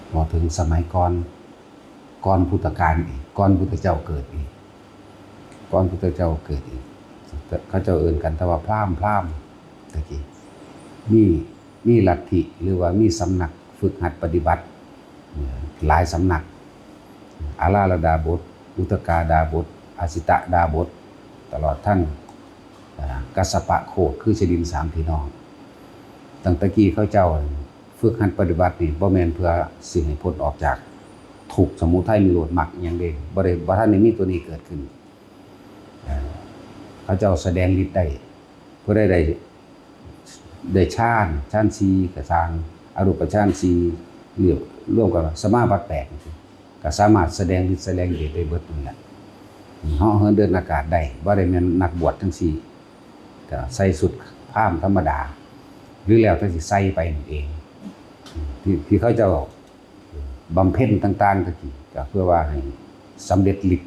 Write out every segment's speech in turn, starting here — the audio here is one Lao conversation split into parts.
ເວົ້າເຖິງສະໄໝກ່ອນ ກ່ອນພຸດທະການອີກ ກ່ອນພຸດທະເຈົ້າເກີດອີກ ກ່ອນພຸດທະເຈົ້າເກີດອີກ ເຂົາເຈົ້າເອີ້ນກັນແຕ່ວ່າພຣາມ ພຣາມຕະກີ້ ມີ ມີລັດທິ ຫຼືວ່າມີສຳນັກຝຶກຫັດປະຕິບັດ ເອີ ຫຼາຍສຳນັກ ອາລາລະດາບົດ ອຸດຕະກາດາບົດ ອາສິຕະດາບົດ ຕະຫຼອດທັງ ເອີ ກັດສະປະໂຄດ ຄືຊະດິນສາມພີ່ນ້ອງ. ຕັ້ງແຕ່ກີ້ເຂົາເຈົ້າຝຶກຫັດປະຕິບັດນີ້ ບໍ່ແມ່ນເພື່ອຊິໃຫ້ພົ້ນອອກຈາກທຸກ ສະມຸໄທ ນິໂຣດ ມັກ ອີ່ຫຍັງເດ້ ບໍ່ໄດ້ ບໍ່ທັນໄດ້ມີຕົວນີ້ເກີດຂຶ້ນ. ເອີ ເຂົາເຈົ້າສະແດງລິດໄດ້ ຜູ້ໃດໄດ້ ໄດ້ຊານ ຊານສີ່ກໍຊ່າງ ອະຮູປະຊານສີ່ ລວມກັນວ່າສະມາບັດແປດ ກໍສາມາດສະແດງລິດສະແດງເດດໄດ້ເບິດນັ້ນແຫຼະ. ເຫາະເຫີນເດີນອາກາດໄດ້ ບໍ່ໄດ້ແມ່ນນັກບວດຈັ່ງຊີ້ ກໍໃສ່ຊຸດພາມທຳມະດາ ຫຼືແລ້ວແຕ່ຊິໃສ່ໄປນັ້ນເອງ ທີ່ ທີ່ເຂົາເຈົ້າ ບຳເພັນຕ່າງໆຕະກີ້ ກໍເພື່ອວ່າໃຫ້ສຳເລັດລິດ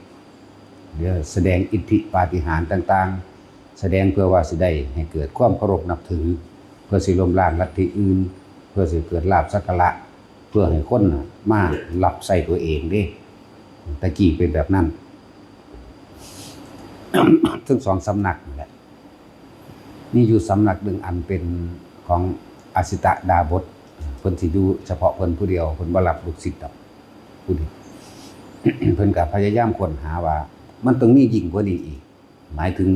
ຫຼືສະແດງອິດທິປາຕິຫານຕ່າງໆ ສະແດງເພື່ອວ່າຊິໄດ້ໃຫ້ເກີດຄວາມເຄົາລົບນັບຖື ເພື່ອຊິລົ້ມລ້າງລັດທິອື່ນ ເພື່ອຊິເກີດລາບສັກກາລະ ເພື່ອໃຫ້ຄົນນະມາຮັບໃຊ້ຕົວເອງເດ້. ຕະກີ້ເປັນແບບນັ້ນ ເຖິງສອງສຳນັກນັ້ນແຫຼະ. ມີຢູ່ສຳນັກໜຶ່ງອັນເປັນຂອງອາສິຕະດາບົດ ເພິ່ນຊິຢູ່ສະເພາະເພິ່ນຜູ້ດຽວ ເພິ່ນບໍ່ຮັບລູກສິດດອກຜູ້ນີ້ ເພິ່ນກໍພະຍາຍາມຄົ້ນຫາວ່າ ມັນຕ້ອງມີຍິ່ງກວ່ານີ້ອີກ ໝາຍເຖິງ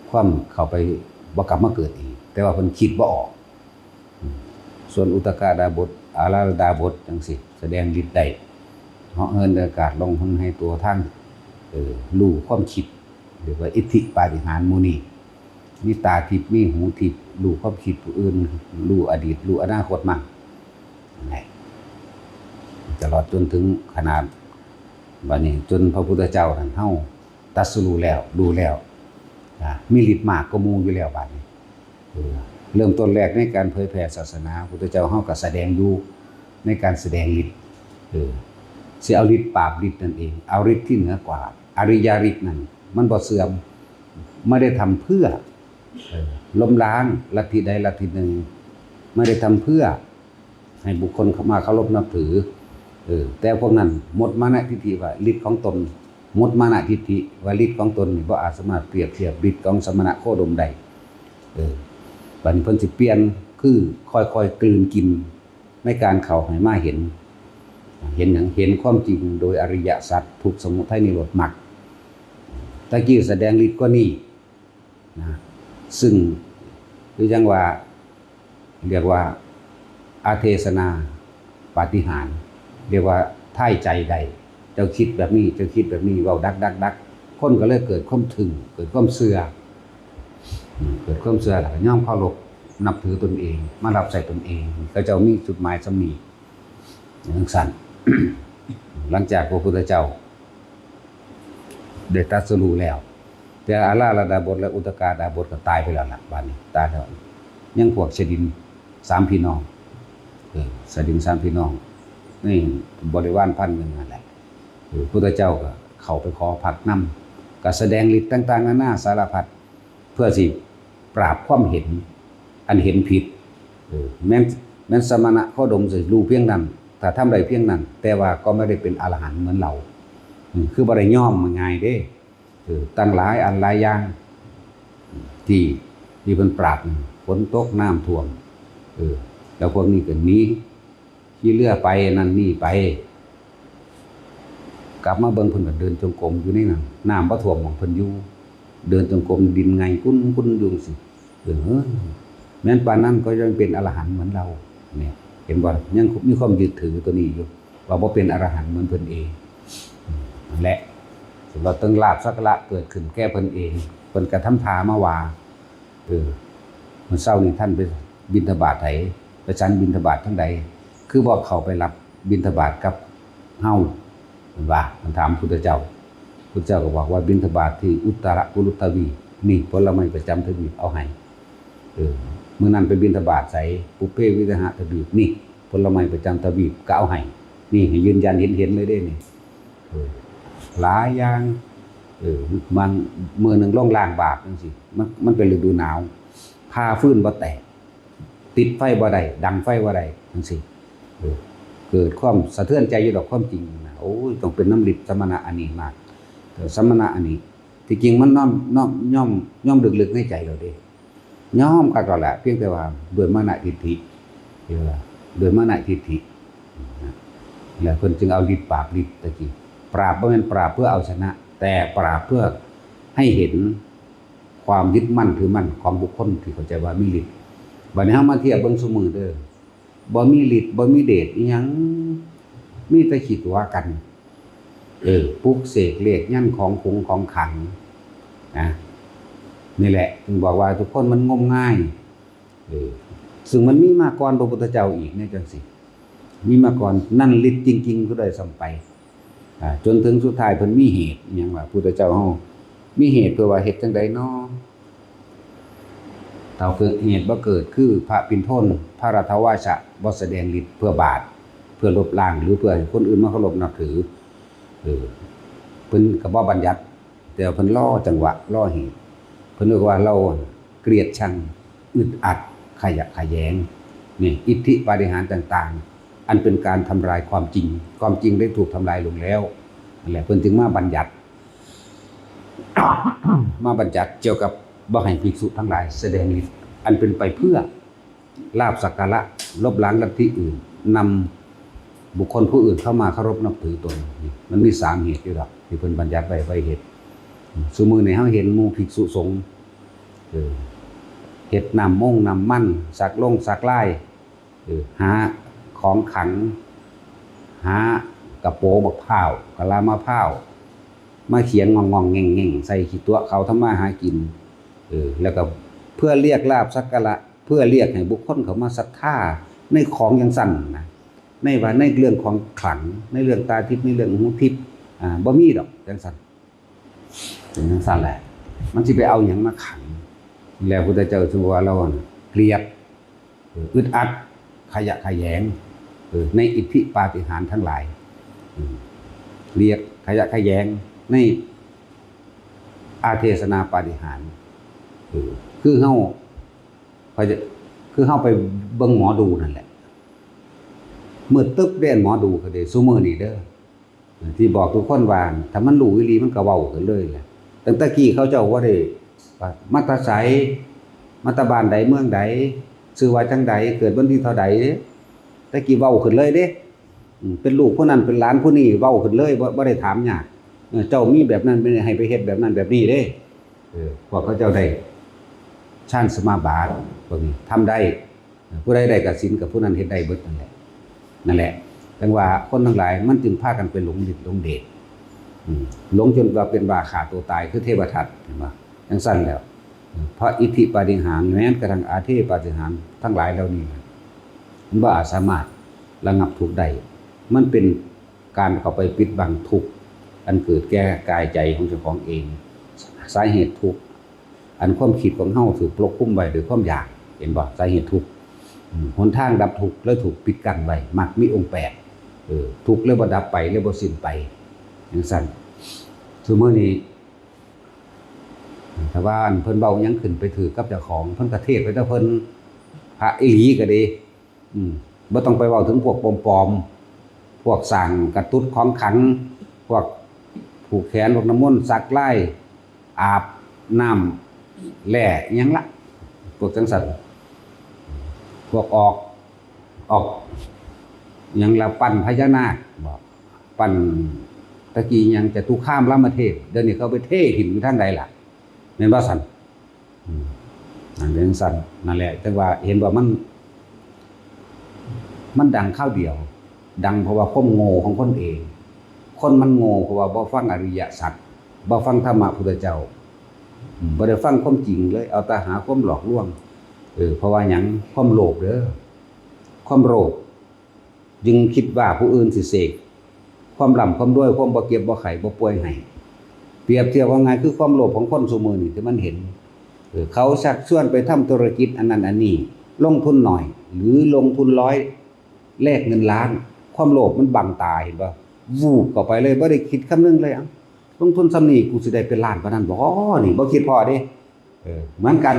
ຄວາມເຂົ້າໄປບໍ່ກັບມາເກີດອີກ ແຕ່ວ່າເພິ່ນຄິດບໍ່ອອກ. ສ່ວນອຸດຕະກະດາບົດ ອາລາລະດາບົດ ຈັ່ງຊີ້ ສະແດງລິດໄດ້ ເຫາະເຫີນອາກາດ ລ່ອງຫົນໃຫ້ຕົວທາງ ເອີ ຮູ້ຄວາມຄິດ ເອີ້ນວ່າອິດທິປາຕິຫານໝູ່ນີ້ ມີຕາທິບ ມີຫູທິບ ຮູ້ຄວາມຄິດຜູ້ອື່ນ ຮູ້ອະດີດ ຮູ້ອະນາຄົດມັນ ນັ້ນແຫຼະ ຕະຫຼອດຈົນເຖິງຂະໜາດ ບາດນີ້ ຈົນພະພຸດທະເຈົ້ານັ້ນ ເຮົາຕັດສະຮູ້ແລ້ວ ຮູ້ແລ້ວ ອາ ມີລິດມາກກວ່າໝູ່ຢູ່ແລ້ວບາດນີ້. ເອີ ເລີ່ມຕົ້ນແລກໃນການເຜີຍແຜ່ສາສະໜາ ພຸດທະເຈົ້າເຮົາກໍສະແດງຢູ່ໃນການສະແດງລິດ ເອີ ຊິເອົາລິດປາບລິດນັ້ນເອງ ເອົາລິດທີ່ເໜືອກວ່າ ອະລິຍະລິດນັ້ນ ມັນບໍ່ເສື່ອມ ໄມ່ໄດ້ທຳເພື່ອ ເອີ ລົ້ມລ້າງລັດທິໃດລັດທິໜຶ່ງ ໄມ່ໄດ້ທຳເພື່ອ ໃຫ້ບຸກຄົນເຂົ້າມາເຄົາລົບນັບຖື ເອີ ແຕ່ພວກນັ້ນໝົດມານະທິດຖິວ່າລິດຂອງຕົນ ໝົດມານະທິດຖິວ່າລິດຂອງຕົນນີ້ບໍ່ອາດສາມາດປຽບທຽບລິດຂອງສະມະນະໂຄດົມໄດ້ ເອີ ບັດນີ້ເພິ່ນຊິປ່ຽນ ຄືຄ່ອຍໆກືນກິນໃນການເຂົ້າໃຫ້ມາເຫັນ ເຫັນຫຍັງ? ເຫັນຄວາມຈິງໂດຍອະລິຍະສັດ ທຸກ ສະມຸໄທ ນິໂຣດ ມັກ ຕະກີ້ສະແດງລິດກວ່ານີ້ ນະ ຊຶ່ງຄືຈັ່ງວ່າ ຮຽກວ່າອາເທສະນາປາຕິຫານ ຮຽກວ່າທາຍໃຈໄດ້ ເຈົ້າຄິດແບບນີ້ ເຈົ້າຄິດແບບນີ້ ເວົ້າດັກໆໆ ຄົນກໍເລີຍເກີດຄວາມທຶ່ງ ເກີດຄວາມເຊື່ອ ເກີດຄວາມເຊື່ອ ແລ້ວກໍຍອມເຄົາລົບນັບຖືຕົນເອງ ມາຮັບໃຊ້ຕົນເອງ ເຂົາເຈົ້າມີຈຸດໝາຍສ່ຳນີ້ ຈັ່ງຊັ້ນ ຫຼັງຈາກພະພຸດທະເຈົ້າໄດ້ຕັດສະຮູ້ແລ້ວ ແຕ່ອາລາລະດາບົດ ແລະ ອຸດຕະກາດາບົດກໍຕາຍໄປແລ້ວລະ ບາດນີ້ຕາຍແລ້ວ ຍັງພວກຊະດິນສາມພີ່ນ້ອງ ເອີ ຊະດິນສາມພີ່ນ້ອງ ໃນບໍລິວານພັນໜຶ່ງນັ້ນແຫຼະ ເອີ ພຸດທະເຈົ້າກໍເຂົ້າໄປຂໍພັກນຳ ກໍສະແດງລິດຕ່າງໆນານາສາລະພັດ ເພື່ອຊິປາບຄວາມເຫັນອັນເຫັນຜິດ ເອີ ແມ່ນ ແມ່ນສະມະນະໂຄດົມຊິຮູ້ພຽງນັ້ນ ຖ້າທຳໄດ້ພຽງນັ້ນ ແຕ່ວ່າກໍບໍ່ໄດ້ເປັນອະລະຫັນເໝືອນລາວ ເອີ ຄືບໍ່ໄດ້ຍອມງ່າຍໆເດ້ ເອີ ຕັ້ງຫຼາຍອັນຫຼາຍຢ່າງ ທີ່ ທີ່ເພິ່ນປາບ ຝົນຕົກນ້ຳຖ້ວມ ເອີ ແລ້ວພວກນີ້ກໍໜີ ຂີ່ເຮືອໄປນັ້ນນີ້ໄປ ກັບມາເບິ່ງເພິ່ນກໍເດີນຈົງກົມຢູ່ໃນນັ້ນ ນ້ຳບໍ່ຖ້ວມໝ່ອງເພິ່ນຢູ່ ເດີນຈົງກົມ ດິນໄງ່ກຸ້ນໆຢູ່ຈັ່ງຊີ້ ເອີ ແມ່ນປານນັ້ນກໍຍັງເປັນອະລະຫັນເໝືອນລາວ ນີ້ ເຫັນບໍ່? ຍັງມີຄວາມຍຶດຖືຕົວນີ້ຢູ່ ວ່າບໍ່ເປັນອະລະຫັນເໝືອນເພິ່ນເອງ ນັ້ນແຫຼະ ວ່າເຖິງລາບສັກກາລະເກີດຂຶ້ນແກ່ເພິ່ນເອງ ເພິ່ນກໍທຳທ່າມາວ່າ ເອີ ມື້ເຊົ້ານີ້ທ່ານໄປບິນທະບາດໃສ? ໄປສັນບິນທະບາດທາງໃດ? ຄືບໍ່ເຂົ້າໄປຮັບບິນທະບາດກັບເຮົາ? ເພິ່ນວ່າ ເພິ່ນຖາມພຸດທະເຈົ້າ ພຸດທະເຈົ້າກໍບອກວ່າ ບິນທະບາດທີ່ອຸດຕະຣະກຸລຸດທະວີບ ນີ້ ຜົນລະໄມ້ປະຈຳທະວີບເອົາໃຫ້ ເອີ ມື້ນັ້ນໄປບິນທະບາດໃສ? ປຸບເພວິຫາຣະທະວີບ ນີ້ ຜົນລະໄມ້ປະຈຳທະວີບກໍເອົາໃຫ້ ນີ້ ໃຫ້ຢືນຢັນເຫັນໆເລີຍເດ້ນີ້ ເອີ ຫຼາຍຢ່າງ ເອີ ບາງມື້ໜຶ່ງລົງລ້າງບາບຈັ່ງຊີ້ ມັນ ມັນເປັນລະດູໜາວ ຜ່າຟືນບໍ່ແຕກ ຕິດໄຟບໍ່ໄດ້ ດັງໄຟບໍ່ໄດ້ຈັ່ງຊີ້ ເອີ ເກີດຄວາມສະເທືອນໃຈຢູ່ດອກ ຄວາມຈິງນະ. ໂອ້ຍ ຕ້ອງເປັນນຳລິດສະມະນະອັນນີ້ມາກ. ເອີ ສະມະນະອັນນີ້ ທີ່ຈິງມັນນ້ອມ ນ້ອມ ຍ່ອມ ຍ່ອມເລິກໆໃນໃຈແລ້ວເດ້. ຍອມຄັກແລ້ວແຫຼະ ພຽງແຕ່ວ່າດ້ວຍມານະທິດຖິ ເອີ ດ້ວຍມານະທິດຖິນະ ແລ້ວເພິ່ນຈຶ່ງເອົາລິດປາບລິດຕະກີ້. ປາບບໍ່ແມ່ນປາບເພື່ອເອົາຊະນະ ແຕ່ປາບເພື່ອໃຫ້ເຫັນຄວາມຍຶດໝັ້ນຖືໝັ້ນຂອງບຸກຄົນທີ່ເຂົ້າໃຈວ່າມີລິດ. ບັດນີ້ເຮົາມາທຽບເບິ່ງຊຸມື້ເດີ ບໍ່ມີລິດ ບໍ່ມີເດດອີ່ຫຍັງ ມີແຕ່ຂີ້ຕົວະກັນ ເອີ ປຸກເສກເລກຍັນຂອງຂົງຂອງຂັງນະ. ນີ້ແຫຼະ ຈຶ່ງບອກວ່າທຸກຄົນມັນງົມງາຍ ເອີ ຊຶ່ງມັນມີມາກ່ອນພະພຸດທະເຈົ້າອີກ ແນວຈັ່ງຊີ້ ມີມາກ່ອນ ນັ້ນລິດຈິງໆ ຜູ້ໃດສ່ຳໄປ ອາ ຈົນເຖິງສຸດທ້າຍເພິ່ນມີເຫດອີ່ຫຍັງວ່າ ພຸດທະເຈົ້າເຮົາມີເຫດເພື່ອວ່າເຮັດຈັ່ງໃດນໍ? ເທົ່າເກີດເຫດບໍ່ເກີດ ຄືພະປິນໂທນ ພະລັດຖະວາສະ ບໍ່ສະແດງລິດເພື່ອບາດ ເພື່ອລົບລ້າງ ຫຼື ເພື່ອໃຫ້ຄົນອື່ນມາເຄົາລົບນັບຖື. ເອີ ເພິ່ນກໍບໍ່ບັນຍັດ ແຕ່ວ່າເພິ່ນລໍຈັງຫວະ ລໍເຫດ. ເພິ່ນເອີ້ນວ່າລາວກລຽດຊັງ ອຶດອັດ ຂະຫຍະຂະແຫຍງ ນີ້ ອິດທິປາຕິຫານຕ່າງໆ ອັນເປັນການທຳລາຍຄວາມຈິງ ຄວາມຈິງໄດ້ຖືກທຳລາຍລົງແລ້ວ. ນັ້ນແຫຼະ ເພິ່ນຈຶ່ງມາບັນຍັດ ມາບັນຍັດກ່ຽວກັບບໍ່ໃຫ້ພິກສຸທັງຫຼາຍສະແດງລິດ ອັນເປັນໄປເພື່ອລາບສັກກາລະ ລົບລ້າງລັດທິອື່ນ ນຳບຸກຄົນຜູ້ອື່ນເຂົ້າມາເຄົາລົບນັບຖືຕົນ. ນີ້ ມັນມີສາມເຫດຢູ່ດອກ ທີ່ເພິ່ນບັນຍັດໄວ້ ໄວ້ເຮັດ. ຊຸມື້ນີ້ເຮົາເຫັນໝູ່ພິກສຸສົງ ເອີ ເຮັດນ້ຳມົງນ້ຳມັນ ສັກລົງສັກລາຍ ເອີ ຫາຂອງຂັງ ຫາກະໂປບັກພ້າວ ກະລາມະພ້າວ ມາຂຽງງອງໆແງ່ງໆ ໃສ່ຂີ້ຕົວະເຂົາທຳມາຫາກິນ. ເອີ ແລ້ວກໍເພື່ອລຽກລາບສັກກາລະ ເພື່ອລຽກໃຫ້ບຸກຄົນເຂົ້າມາສັດທາໃນຂອງຈັ່ງຊັ້ນນະ ໃນວ່າໃນເລື່ອງຂອງຂລັງ ໃນເລື່ອງຕາທິບ ໃນເລື່ອງຫູທິບ ອາ ບໍ່ມີດອກຈັ່ງຊັ້ນ. ເປັນຈັ່ງຊັ້ນແຫຼະ ມັນຊິໄປເອົາຫຍັງມາຂັງ? ແລ້ວພຸດທະເຈົ້າຈຶ່ງວ່າລາວນະ ກລຽດ ອຶດອັດ ຂະຫຍະຂະແຫຍງ ເອີ ໃນອິດທິປາຕິຫານທັງຫຼາຍ ອືມ ກລຽດ ຂະຫຍະຂະແຫຍງໃນອາເທສະນາປາຕິຫານ ເອີ ຄືເຮົາ ຂ້ອຍຈະ ຄືເຮົາໄປເບິ່ງໝໍດູນັ້ນແຫຼະ ມືດຕຶບເດ້ ໝໍດູກໍເດ້ ຊຸມື້ນີ້ເດີ ທີ່ບອກທຸກຄົນວ່າ ຖ້າມັນຮູ້ອີ່ຫຼີມັນກໍເວົ້າຂຶ້ນເລີຍແຫຼະ. ຕັ້ງແຕ່ກີ້ເຂົາເຈົ້າບໍ່ໄດ້ວ່າມາແຕ່ໃສ ມາແຕ່ບ້ານໃດເມືອງໃດ ຊື່ວ່າຈັ່ງໃດ ເກີດວັນທີເທົ່າໃດ ແຕ່ກີ້ເວົ້າຂຶ້ນເລີຍເດ້. ອືມ ເປັນລູກຜູ້ນັ້ນ ເປັນຫຼານຜູ້ນີ້ ເວົ້າຂຶ້ນເລີຍ ບໍ່ ບໍ່ໄດ້ຖາມຍາກ. ເອີ ເຈົ້າມີແບບນັ້ນ ແມ່ນໃຫ້ໄປເຮັດແບບນັ້ນແບບນີ້ເດ້. ເອີ ພວກເຂົາເຈົ້າໄດ້ຊານສະມາບາດ ພວກນີ້ທຳໄດ້. ຜູ້ໃດໄດ້ກະສິນ ກະຜູ້ນັ້ນເຮັດໄດ້ເບິດນັ້ນແຫຼະ ນັ້ນແຫຼະ. ຈັ່ງວ່າຄົນທັງຫຼາຍມັນຈຶ່ງພາກັນໄປຫຼົງລິດຫຼົງເດດ ອືມ ຫຼົງຈົນວ່າເປັນບ້າຂ້າຕົວຕາຍ ຄືເທວະທັດ ເຫັນບໍ່? ຈັ່ງຊັ້ນແລ້ວ ເພາະອິດທິປາຕິຫານ ແມ່ນກະທັ່ງອາເທປາຕິຫານທັງຫຼາຍເຫຼົ່ານີ້ ມັນບໍ່ອາດສາມາດລະງັບທຸກໄດ້. ມັນເປັນການເຂົ້າໄປປິດບັງທຸກ ອັນເກີດແກ່ກາຍໃຈຂອງເຈົ້າຂອງເອງ. ສາເຫດທຸກ ອັນຄວາມຄິດຂອງເຮົາຖືກປົກຄຸມໄວ້ດ້ວຍຄວາມຢາກ ເຫັນບໍ່? ສາເຫດທຸກ ອືມ ຫົນທາງດັບທຸກເລີຍຖືກປິດກັ້ນໄວ້ ມັກມີອົງແປດ ເອີ ທຸກເລີຍບໍ່ດັບໄປ ເລີຍບໍ່ສິ້ນໄປ ຈັ່ງຊັ້ນ. ຊຸມື້ນີ້ ຖ້າວ່າອັນເພິ່ນເວົ້າຫຍັງຂຶ້ນໄປຖືກກັບເຈົ້າຂອງ ເພິ່ນກໍເທດໄປແຕ່ເພິ່ນ ພະອີ່ຫຼີກໍດີ ອືມ ບໍ່ຕ້ອງໄປເວົ້າເຖິງພວກປອມໆ ພວກສ້າງກະຕຸດຂອງຂັງ ພວກຜູກແຂນ ພວກນ້ຳມົນ ສັກລາຍ ອາບນ້ຳແຮ່ອີ່ຫຍັງລະ ພວກຈັ່ງຊັ້ນ ພວກອອກ ອອກຫຍັງລະ ປັ້ນພະຍານາກບໍ ປັ້ນ ຕະກີ້ຫຍັງ ຈະຕຸຄາມ ລາມະເທບ ດຽວນີ້ເຂົາໄປເທຖິ້ມຢູ່ທາງໃດລະ ແມ່ນບໍ່ຊັ້ນ? ອືມ ອັນເປັນຈັ່ງຊັ້ນ ນັ້ນແຫຼະ ຈັ່ງວ່າເຫັນວ່າມັນ ມັນດັງຄາວດຽວ ດັງເພາະວ່າຄວາມໂງ່ຂອງຄົນເອງ. ຄົນມັນໂງ່ເພາະວ່າບໍ່ຟັງອະລິຍະສັດ ບໍ່ຟັງທຳມະພຸດທະເຈົ້າ ອືມ ບໍ່ໄດ້ຟັງຄວາມຈິງເລີຍ ເອົາແຕ່ຫາຄວາມຫຼອກລວງ. ເອີ ເພາະວ່າຫຍັງ? ຄວາມໂລບເດີ ຄວາມໂລບ ຈຶ່ງຄິດວ່າຜູ້ອື່ນຊິເສກຄວາມລ່ຳຄວາມລວຍ ຄວາມບໍ່ເຈັບບໍ່ໄຂ້ບໍ່ປ່ວຍໃຫ້. ປຽບທຽບເອົາງ່າຍຄືຄວາມໂລບຂອງຄົນຊຸມື້ນີ້ທີ່ມັນເຫັນ ເອີ ເຂົາຊັກຊວນໄປທຳທຸລະກິດອັນນັ້ນອັນນີ້ ລົງທຶນໜ້ອຍ ຫຼື ລົງທຶນຮ້ອຍ ແລກເງິນລ້ານ. ຄວາມໂລບມັນບັງຕາ ເຫັນບໍ່? ວູບເຂົ້າໄປເລີຍ ບໍ່ໄດ້ຄິດຄຳນຶງເລີຍ ເອົ້າ ລົງທຶນສ່ຳນີ້ ກູຊິໄດ້ເປັນລ້ານປານນັ້ນບໍ? ນີ້ບໍ່ຄິດພໍເດ້. ເອີ ເໝືອນກັນ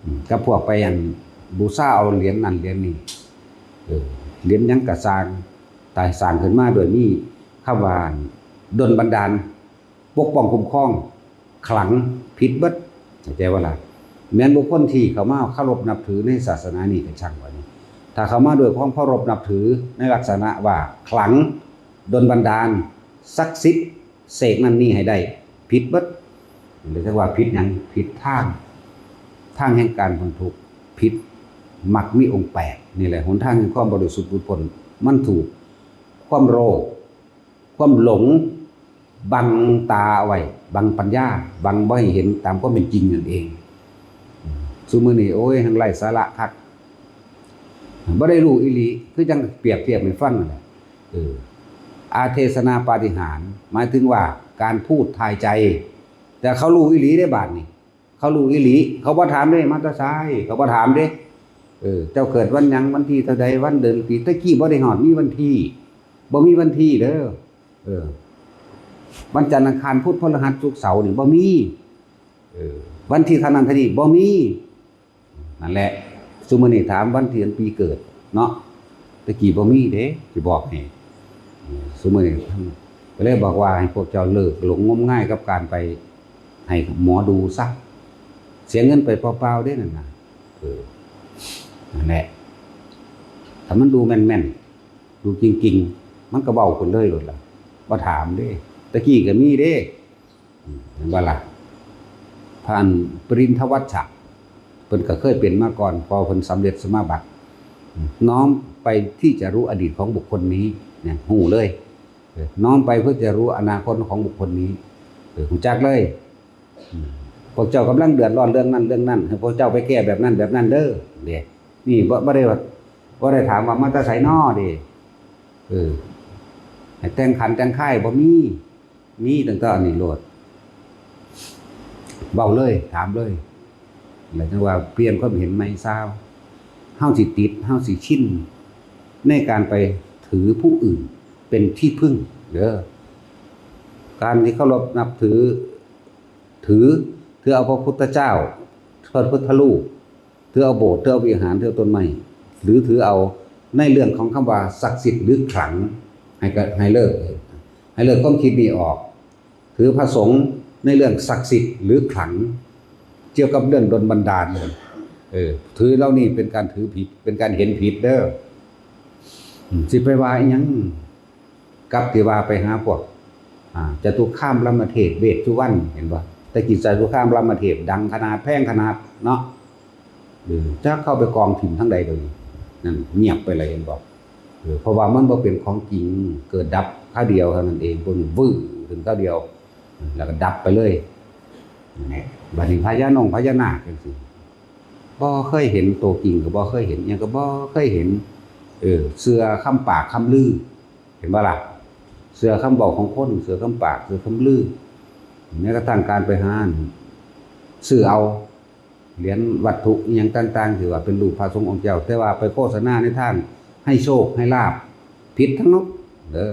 ອືມ ກັບພວກໄປ ອັນ ບູຊາເອົາຫຼຽນນັ້ນຫຼຽນນີ້ ເອີ ຫຼຽນຫຍັງກໍຊ່າງ ແຕ່ສ້າງຂຶ້ນມາໂດຍມີຄຳວ່າດົນບັນດານ ປົກປ້ອງຄຸ້ມຄອງ ຂລັງ ຜິດເບິດ ເຂົ້າໃຈບໍ່ລະ? ແມ່ນບຸກຄົນທີ່ເຂົ້າມາເຄົາລົບນັບຖືໃນສາສະໜານີ້ກໍຊ່າງວ່ານີ້ ຖ້າເຂົ້າມາດ້ວຍຄວາມເຄົາລົບນັບຖືໃນລັກສະນະວ່າຂລັງ ດົນບັນດານ ສັກສິດ ເສກນັ້ນນີ້ໃຫ້ໄດ້ ຜິດເບິດ. ເລີຍຈັກວ່າຜິດຫຍັງ? ຜິດທາງ ທາງແຫ່ງການພົ້ນທຸກ ຜິດມັກມີອົງແປດ ນີ້ແຫຼະ ຫົນທາງແຫ່ງຄວາມບໍລິສຸດຫຼຸດພົ້ນ ມັນຖືກຄວາມໂລບ ຄວາມຫຼົງບັງຕາເອົາໄວ້ ບັງປັນຍາ ບັງບໍ່ໃຫ້ເຫັນຕາມຄວາມເປັນຈິງນັ້ນເອງ. ຊຸມື້ນີ້ ໂອ້ຍ ຫັ້ນໄຮ້ສາລະຄັກ ບໍ່ໄດ້ຮູ້ອີ່ຫຼີ ຄືຈັ່ງປຽບທຽບໃຫ້ຟັງນັ້ນແຫຼະ. ເອີ ອາເທສະນາປາຕິຫານ ໝາຍເຖິງວ່າການພູດຖ່າຍໃຈ ແຕ່ເຂົາຮູ້ອີ່ຫຼີເດ້ບາດນີ້ ເຂົາຮູ້ອີ່ຫຼີ ເຂົາບໍ່ຖາມເດ້ ມາແຕ່ໃສ ເຂົາບໍ່ຖາມເດ້. ເອີ ເຈົ້າເກີດວັນຫຍັງ ວັນທີເທົ່າໃດ ວັນເດືອນປີ ແຕ່ກີ້ບໍ່ໄດ້ຮອດມີວັນທີ ບໍ່ມີວັນທີເດີ. ເອີ ວັນຈັນ ອັງຄານ ພຸດ ພະລະຫັດ ສຸກ ເສົານີ້ບໍ່ມີ ເອີ ວັນທີເທົ່ານັ້ນເທົ່ານີ້ບໍ່ມີ. ນັ້ນແຫຼະ ຊຸມື້ນີ້ຖາມວັນເດືອນປີເກີດເນາະ ແຕ່ກີ້ບໍ່ມີເດ້ ຊິບອກໃຫ້. ຊຸມື້ນີ້ກໍເລີຍບອກວ່າໃຫ້ພວກເຈົ້າເລີກຫຼົງງົມງາຍກັບການໄປໃຫ້ໝໍດູຊະ ເສຍເງິນໄປເປົ່າໆເດ້ນັ້ນນະ. ເອີ ນັ້ນແຫຼະ ຖ້າມັນດູແມ່ນໆ ດູຈິງໆ ມັນກໍເວົ້າຂຶ້ນເລີຍໂລດລະ ບໍ່ຖາມເດ້. ແຕ່ກີ້ກໍມີເດ້ ເຫັນບໍ່ລະ? ທ່ານປະລິນທະວັດຊະ ເພິ່ນກໍເຄີຍເປັນມາກ່ອນ ເພາະເພິ່ນສຳເລັດສະມາບັດ. ນ້ອມไปที่จะรู้อดีตของบุคคลนี้ ນີ້ ຮູ້ເລີຍ ນ້ອມไปเพื่อจะรู้อนาคตของบุคคลนี้ ຮູ້ຈັກເລີຍ. ພວກເຈົ້າກຳລັງເດືອດຮ້ອນເລື່ອງນັ້ນເລື່ອງນັ້ນ ໃຫ້ພວກເຈົ້າໄປແກ້ແບບນັ້ນແບບນັ້ນເດີ. ນີ້ ບໍ່ ບໍ່ໄດ້ວ່າ ບໍ່ໄດ້ຖາມວ່າມາແຕ່ໃສນໍເດ້. ເອີ ໃຫ້ແຕ່ງຂັນແຕ່ງຄາຍ ບໍ່ມີ ມີຕັ້ງແຕ່ອັນນີ້ໂລດ ເວົ້າເລີຍ ຖາມເລີຍ ແລ້ວຈັ່ງວ່າປ່ຽນຄວາມເຫັນໃໝ່ຊາວ. ເຮົາຊິຕິດ ເຮົາຊິຊິນໃນການໄປຖືຜູ້ອື່ນເປັນທີ່ເພິ່ງເດີ. ການທີ່ເຄົາລົບນັບຖື ຖື ຖືເອົາພະພຸດທະເຈົ້າ ພະພຸດທະຮູບ ຖືເອົາໂບດ ຖືເອົາວິຫານ ຖືເອົາຕົ້ນໄມ້ ຫຼື ຖືເອົາໃນເລື່ອງຂອງຄຳວ່າສັກສິດ ຫຼື ຂລັງ ໃຫ້ກະ ໃຫ້ເລີກ ໃຫ້ເລີກຄວາມຄິດນີ້ອອກ. ຖືພະສົງໃນເລື່ອງສັກສິດ ຫຼື ຂລັງ ກ່ຽວກັບເລື່ອງດົນບັນດານ ເອີ ຖືເຫຼົ່ານີ້ເປັນການຖືຜິດ ເປັນການເຫັນຜິດເດີ. ອືມ ຊິໄປວ່າອີ່ຫຍັງ ກັບທີ່ວ່າໄປຫາພວກ ອ່າ ຈະຕຸຄາມລາມະເທບ ເວດສຸວັນ ເຫັນບໍ່? ແຕ່ກີ້ຈະຕຸຄາມລາມະເທບ ດັງຂະໜາດ ແພງຂະໜາດເນາະ ເອີ ຈັກເຂົາໄປກອງຖິ້ມທາງໃດດຽວນີ້ ນັ້ນ ງຽບໄປແລ້ວ ເຫັນບໍ່? ເອີ ເພາະວ່າມັນບໍ່ເປັນຂອງຈິງ ເກີດດັບຄາວດຽວເທົ່ານັ້ນເອງ ພວກນີ້ວື້ຂຶ້ນຄາວດຽວ ແລ້ວກໍດັບໄປເລີຍ. ແມ່ນ ບັດນີ້ພະຍານົງພະຍານາກຈັ່ງຊີ້ ບໍ່ເຄີຍເຫັນໂຕຈິງ ກໍບໍ່ເຄີຍເຫັນ ຫຍັງກໍບໍ່ເຄີຍເຫັນ. ເອີ ເຊື່ອຄຳປາກຄຳລື ເຫັນບໍ່ລະ? ເຊື່ອຄຳເວົ້າຂອງຄົນ ເຊື່ອຄຳປາກ ເຊື່ອຄຳລື ແມ້ກະທັ່ງການໄປຫາຊື້ເອົາ ຫຼຽນວັດຖຸອີ່ຫຍັງຕ່າງໆ ທີ່ວ່າເປັນຮູບພະສົງອົງເຈົ້າ ແຕ່ວ່າໄປໂຄສະນາໃນທາງໃຫ້ໂຊກໃຫ້ລາບ ຜິດທັງໝົດເດີ.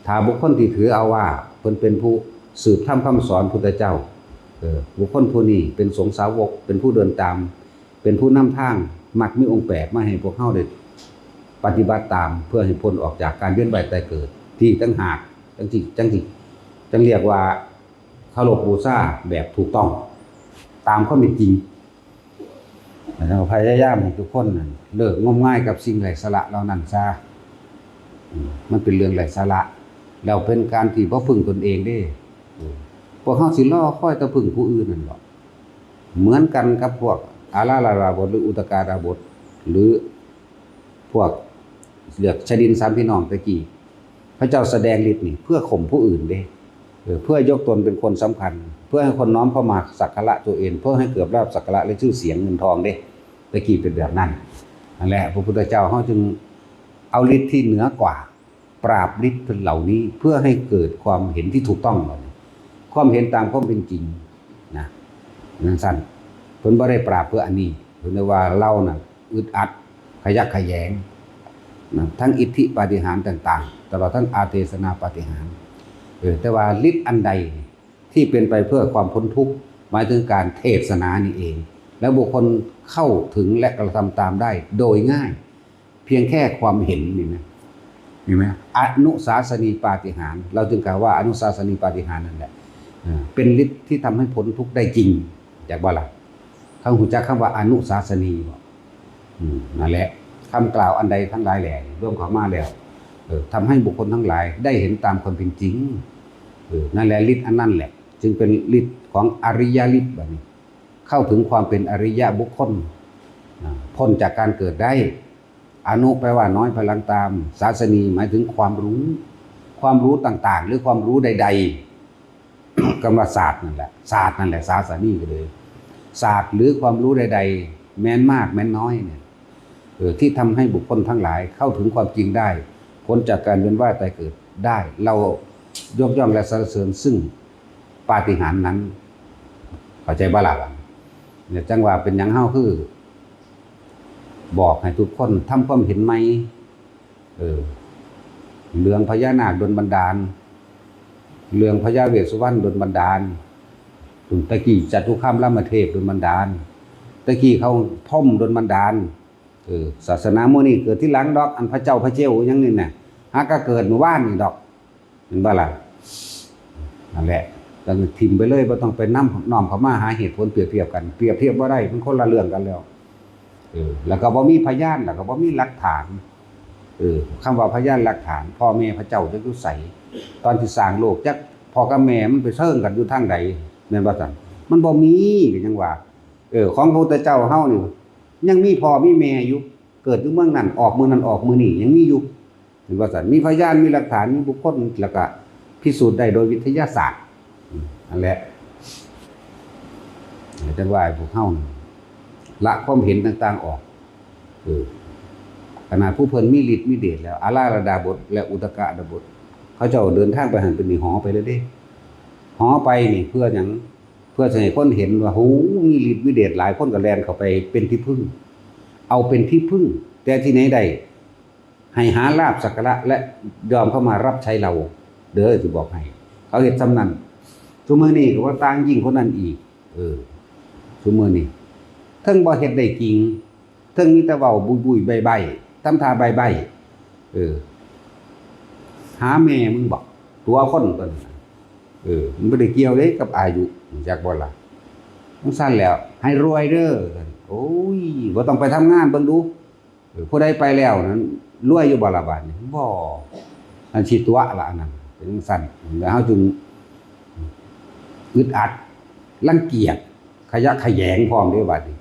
ຖ້າບຸກຄົນທີ່ຖືເອົາວ່າເພິ່ນເປັນຜູ້ສືບທຳຄຳສອນພຸດທະເຈົ້າ ເອີ ບຸກຄົນຜູ້ນີ້ເປັນສົງສາວົກ ເປັນຜູ້ເດີນຕາມ ເປັນຜູ້ນຳທາງ ມັກມີອົງແປດມາໃຫ້ພວກເຮົາໄດ້ປະຕິບັດຕາມ ເພື່ອໃຫ້ພົ້ນອອກຈາກການວຽນວ່າຍຕາຍເກີດ ທີ່ຕ່າງຫາກ ຈັ່ງຊິ ຈັ່ງຊິ ຈັ່ງຮຽກວ່າ ເຄົາລົບບູຊາແບບຖືກຕ້ອງຕາມຄວາມເປັນຈິງ. ແລ້ວພະຍາຍາມໃຫ້ທຸກຄົນນັ້ນເລີກງົມງາຍກັບສິ່ງໄຮ້ສາລະເຫຼົ່ານັ້ນຊະ. ອືມ ມັນເປັນເລື່ອງໄຮ້ສາລະ ແລ້ວເປັນການທີ່ບໍ່ເພິ່ງຕົນເອງເດ້. ເອີ ພວກເຮົາຊິລໍຄອຍແຕ່ເພິ່ງຜູ້ອື່ນນັ້ນເບາະ? ເໝືອນກັນກັບພວກອາລາລະດາບົດ ຫຼື ອຸດຕະກາດາບົດ ຫຼື ພວກເລື່ອງຊະດິນສາມພີ່ນ້ອງແຕ່ກີ້ ເຂົາເຈົ້າສະແດງລິດນີ້ເພື່ອຂົ່ມຜູ້ອື່ນເດ້ ເອີ ເພື່ອຍົກຕົນເປັນຄົນສຳຄັນ ເພື່ອໃຫ້ຄົນນ້ອມເຂົ້າມາສັກກາລະຕົວເອງ ເພື່ອໃຫ້ເກີດລາບສັກກາລະ ແລະ ຊື່ສຽງເງິນທອງເດ້. ແຕ່ກີ້ເປັນແບບນັ້ນ ນັ້ນແຫຼະ ພະພຸດທະເຈົ້າເຮົາຈຶ່ງເອົາລິດທີ່ເໜືອກວ່າ ປາບລິດເຫຼົ່ານີ້ ເພື່ອໃຫ້ເກີດຄວາມເຫັນທີ່ຖືກຕ້ອງ ຄວາມເຫັນຕາມຄວາມເປັນຈິງນະ ຈັ່ງຊັ້ນ. ເພິ່ນບໍ່ໄດ້ປາບເພື່ອອັນນີ້ ເພິ່ນເລີຍວ່າເຮົານັ້ນອຶດອັດ ຂະຍັກຂະແຍງນະ ທັງອິດທິປາຕິຫານຕ່າງໆ ຕະຫຼອດທັງອາເທສະນາປາຕິຫານ. ເອີ ແຕ່ວ່າລິດອັນໃດທີ່ເປັນໄປເພື່ອຄວາມພົ້ນທຸກ ໝາຍເຖິງການເທດສະໜານີ້ເອງ ແລະ ບຸກຄົນເຂົ້າເຖິງ ແລະ ກະທຳຕາມໄດ້ໂດຍງ່າຍ. ພຽງແຄ່ຄວາມເຫັນນີ້ນະ ເຫັນໄໝ? ອະນຸສາສະນີປາຕິຫານ ລາວຈຶ່ງກ່າວວ່າອະນຸສາສະນີປາຕິຫານນັ້ນແຫຼະ ເອີ ເປັນລິດທີ່ທຳໃຫ້ພົ້ນທຸກໄດ້ຈິງ ຈັກບໍ່ລະ? ເຂົາຮູ້ຈັກຄຳວ່າອະນຸສາສະນີບໍ່? ອືມ ນັ້ນແຫຼະ ຄຳກ່າວອັນໃດທັງຫຼາຍແຫຼະ ລວມເຂົ້າມາແລ້ວ ເອີ ທຳໃຫ້ບຸກຄົນທັງຫຼາຍໄດ້ເຫັນຕາມຄວາມເປັນຈິງ ເອີ ນັ້ນແຫຼະ ລິດອັນນັ້ນແຫຼະ ຈຶ່ງເປັນລິດຂອງອະລິຍະລິດ ບາດນີ້ ເຂົ້າເຖິງຄວາມເປັນອະລິຍະບຸກຄົນ ອາ ພົ້ນຈາກການເກີດໄດ້. ອະນຸແປວ່ານ້ອຍພະລັງຕາມ ສາສະນີໝາຍເຖິງຄວາມຮູ້ ຄວາມຮູ້ຕ່າງໆ ຫຼື ຄວາມຮູ້ໃດໆ ຄຳວ່າສາດນັ້ນແຫຼະ ສາດນັ້ນແຫຼະ ສາສະນີກໍເລີຍ ສາດ ຫຼື ຄວາມຮູ້ໃດໆ ແມ່ນມາກແມ່ນນ້ອຍນີ້ ເອີ ທີ່ທຳໃຫ້ບຸກຄົນທັງຫຼາຍເຂົ້າເຖິງຄວາມຈິງໄດ້ ພົ້ນຈາກການວຽນວ່າຍຕາຍເກີດໄດ້ ລາວຍົກຍ້ອງ ແລະ ສັນລະເສີນຊຶ່ງປາຕິຫານນັ້ນ ເຂົ້າໃຈບໍ່ລະ? ແລະ ຈັ່ງວ່າເປັນຫຍັງເຮົາຄືບອກໃຫ້ທຸກຄົນທຳຄວາມເຫັນໃໝ່ ເອີ ເລື່ອງພະຍານາກດົນບັນດານ ເລື່ອງພະຍາເວດສຸວັນດົນບັນດານ ຕະກີ້ຈະຕຸຄາມລາມະເທບດົນບັນດານ ຕະກີ້ເຂົາພົມດົນບັນດານ ເອີ ສາສະໜາມື້ນີ້ເກີດທີຫຼັງດອກ ອັນພະເຈົ້າພະເຈົ້າຫຍັງນີ້ນະ ຫາກະເກີດມື້ວານນີ້ດອກ ແມ່ນບໍ່ລະ? ນັ້ນແຫຼະ ກໍຖິ້ມໄປເລີຍ ບໍ່ຕ້ອງໄປນຳນ້ອມເຂົ້າມາຫາເຫດຜົນປຽບທຽບກັນ ປຽບທຽບບໍ່ໄດ້ ມັນຄົນລະເລື່ອງກັນແລ້ວ ເອີ ແລ້ວກໍບໍ່ມີພະຍານ ແລ້ວກໍບໍ່ມີຫຼັກຖານ ເອີ ຄຳວ່າພະຍານຫຼັກຖານ ພໍ່ແມ່ພະເຈົ້າຈັກຢູ່ໃສ? ຕອນທີ່ສ້າງໂລກ ຈັກພໍ່ກັບແມ່ມັນໄປເຊີງກັນຢູ່ທາງໃດ? ແມ່ນບໍ່ຊັ້ນ? ມັນບໍ່ມີ ກໍຍັງວ່າ ເອີ ຂອງພະພຸດທະເຈົ້າເຮົານີ້ ຍັງມີພໍ່ມີແມ່ຢູ່ ເກີດຢູ່ເມືອງນັ້ນ ອອກມື້ນັ້ນ ອອກມື້ນີ້ ຍັງມີຢູ່ ເຫັນບໍ່ຊັ້ນ? ມີພະຍານ ມີຫຼັກຖານ ມີບຸກຄົນ ແລ້ວກະພິສູດໄດ້ໂດຍວິທະຍາສາດ ອືມ ນັ້ນແຫຼະ ຈັ່ງວ່າໃຫ້ພວກເຮົາລະຄວາມເຫັນຕ່າງໆອອກ ເອີ ຂະໜາດຜູ້ເພິ່ນມີລິດມີເດດແລ້ວ ອາລາລະດາບົດ ແລະ ອຸທະກະດາບົດ ເຂົາເຈົ້າເດີນທາງໄປຫັ້ນ ເປັນນີ້ຫໍໄປເລີຍເດ້ ຫໍໄປນີ້ເພື່ອຫຍັງ? ເພື່ອຊິໃຫ້ຄົນເຫັນວ່າ ໂຫ ມີລິດມີເດດຫຼາຍ ຄົນກໍແລ່ນເຂົ້າໄປເປັນທີ່ເພິ່ງ ເອົາເປັນທີ່ເພິ່ງ ແຕ່ທີ່ໃດໄດ້ ໃຫ້ຫາລາບສັກກາລະ ແລະ ຍອມເຂົ້າມາຮັບໃຊ້ລາວເດີ ຊິບອກໃຫ້ ເຂົາເຮັດສ່ຳນັ້ນ ຊຸມື້ນີ້ກໍວ່າຕ່າງຍິ່ງກວ່ານັ້ນອີກ ເອີ ຊຸມື້ນີ້ ເທິງບໍ່ເຮັດໄດ້ຈິງ ເທິງມີແຕ່ເວົ້າບຸຍໆໃບ້ໆ ທຳທ່າໃບ້ໆ ເອີ ຫາແມ່ມຶງບໍ ຕົວະຄົນຕົວະນັ້ນ ເອີ ມັນບໍ່ໄດ້ກ່ຽວເດ້ກັບອາຍຸ ຮູ້ຈັກບໍ່ລະ? ຈັ່ງຊັ້ນແລ້ວ ໃຫ້ລວຍເດີ ໂອ້ຍ ບໍ່ຕ້ອງໄປທຳງານເບິ່ງດູ ເອີ ຜູ້ໃດໄປແລ້ວນັ້ນລວຍຢູ່ບໍ່ລະບາດນີ້? ບໍ່ ອັນຊິຕົວະລະອັນນັ້ນ ເປັນຈັ່ງຊັ້ນ ແລ້ວເຮົາຈຶ່ງອຶດອັດ ລັງກຽດ ຂະຫຍະຂະແຫຍງພ້ອມເດ້ບາດນີ້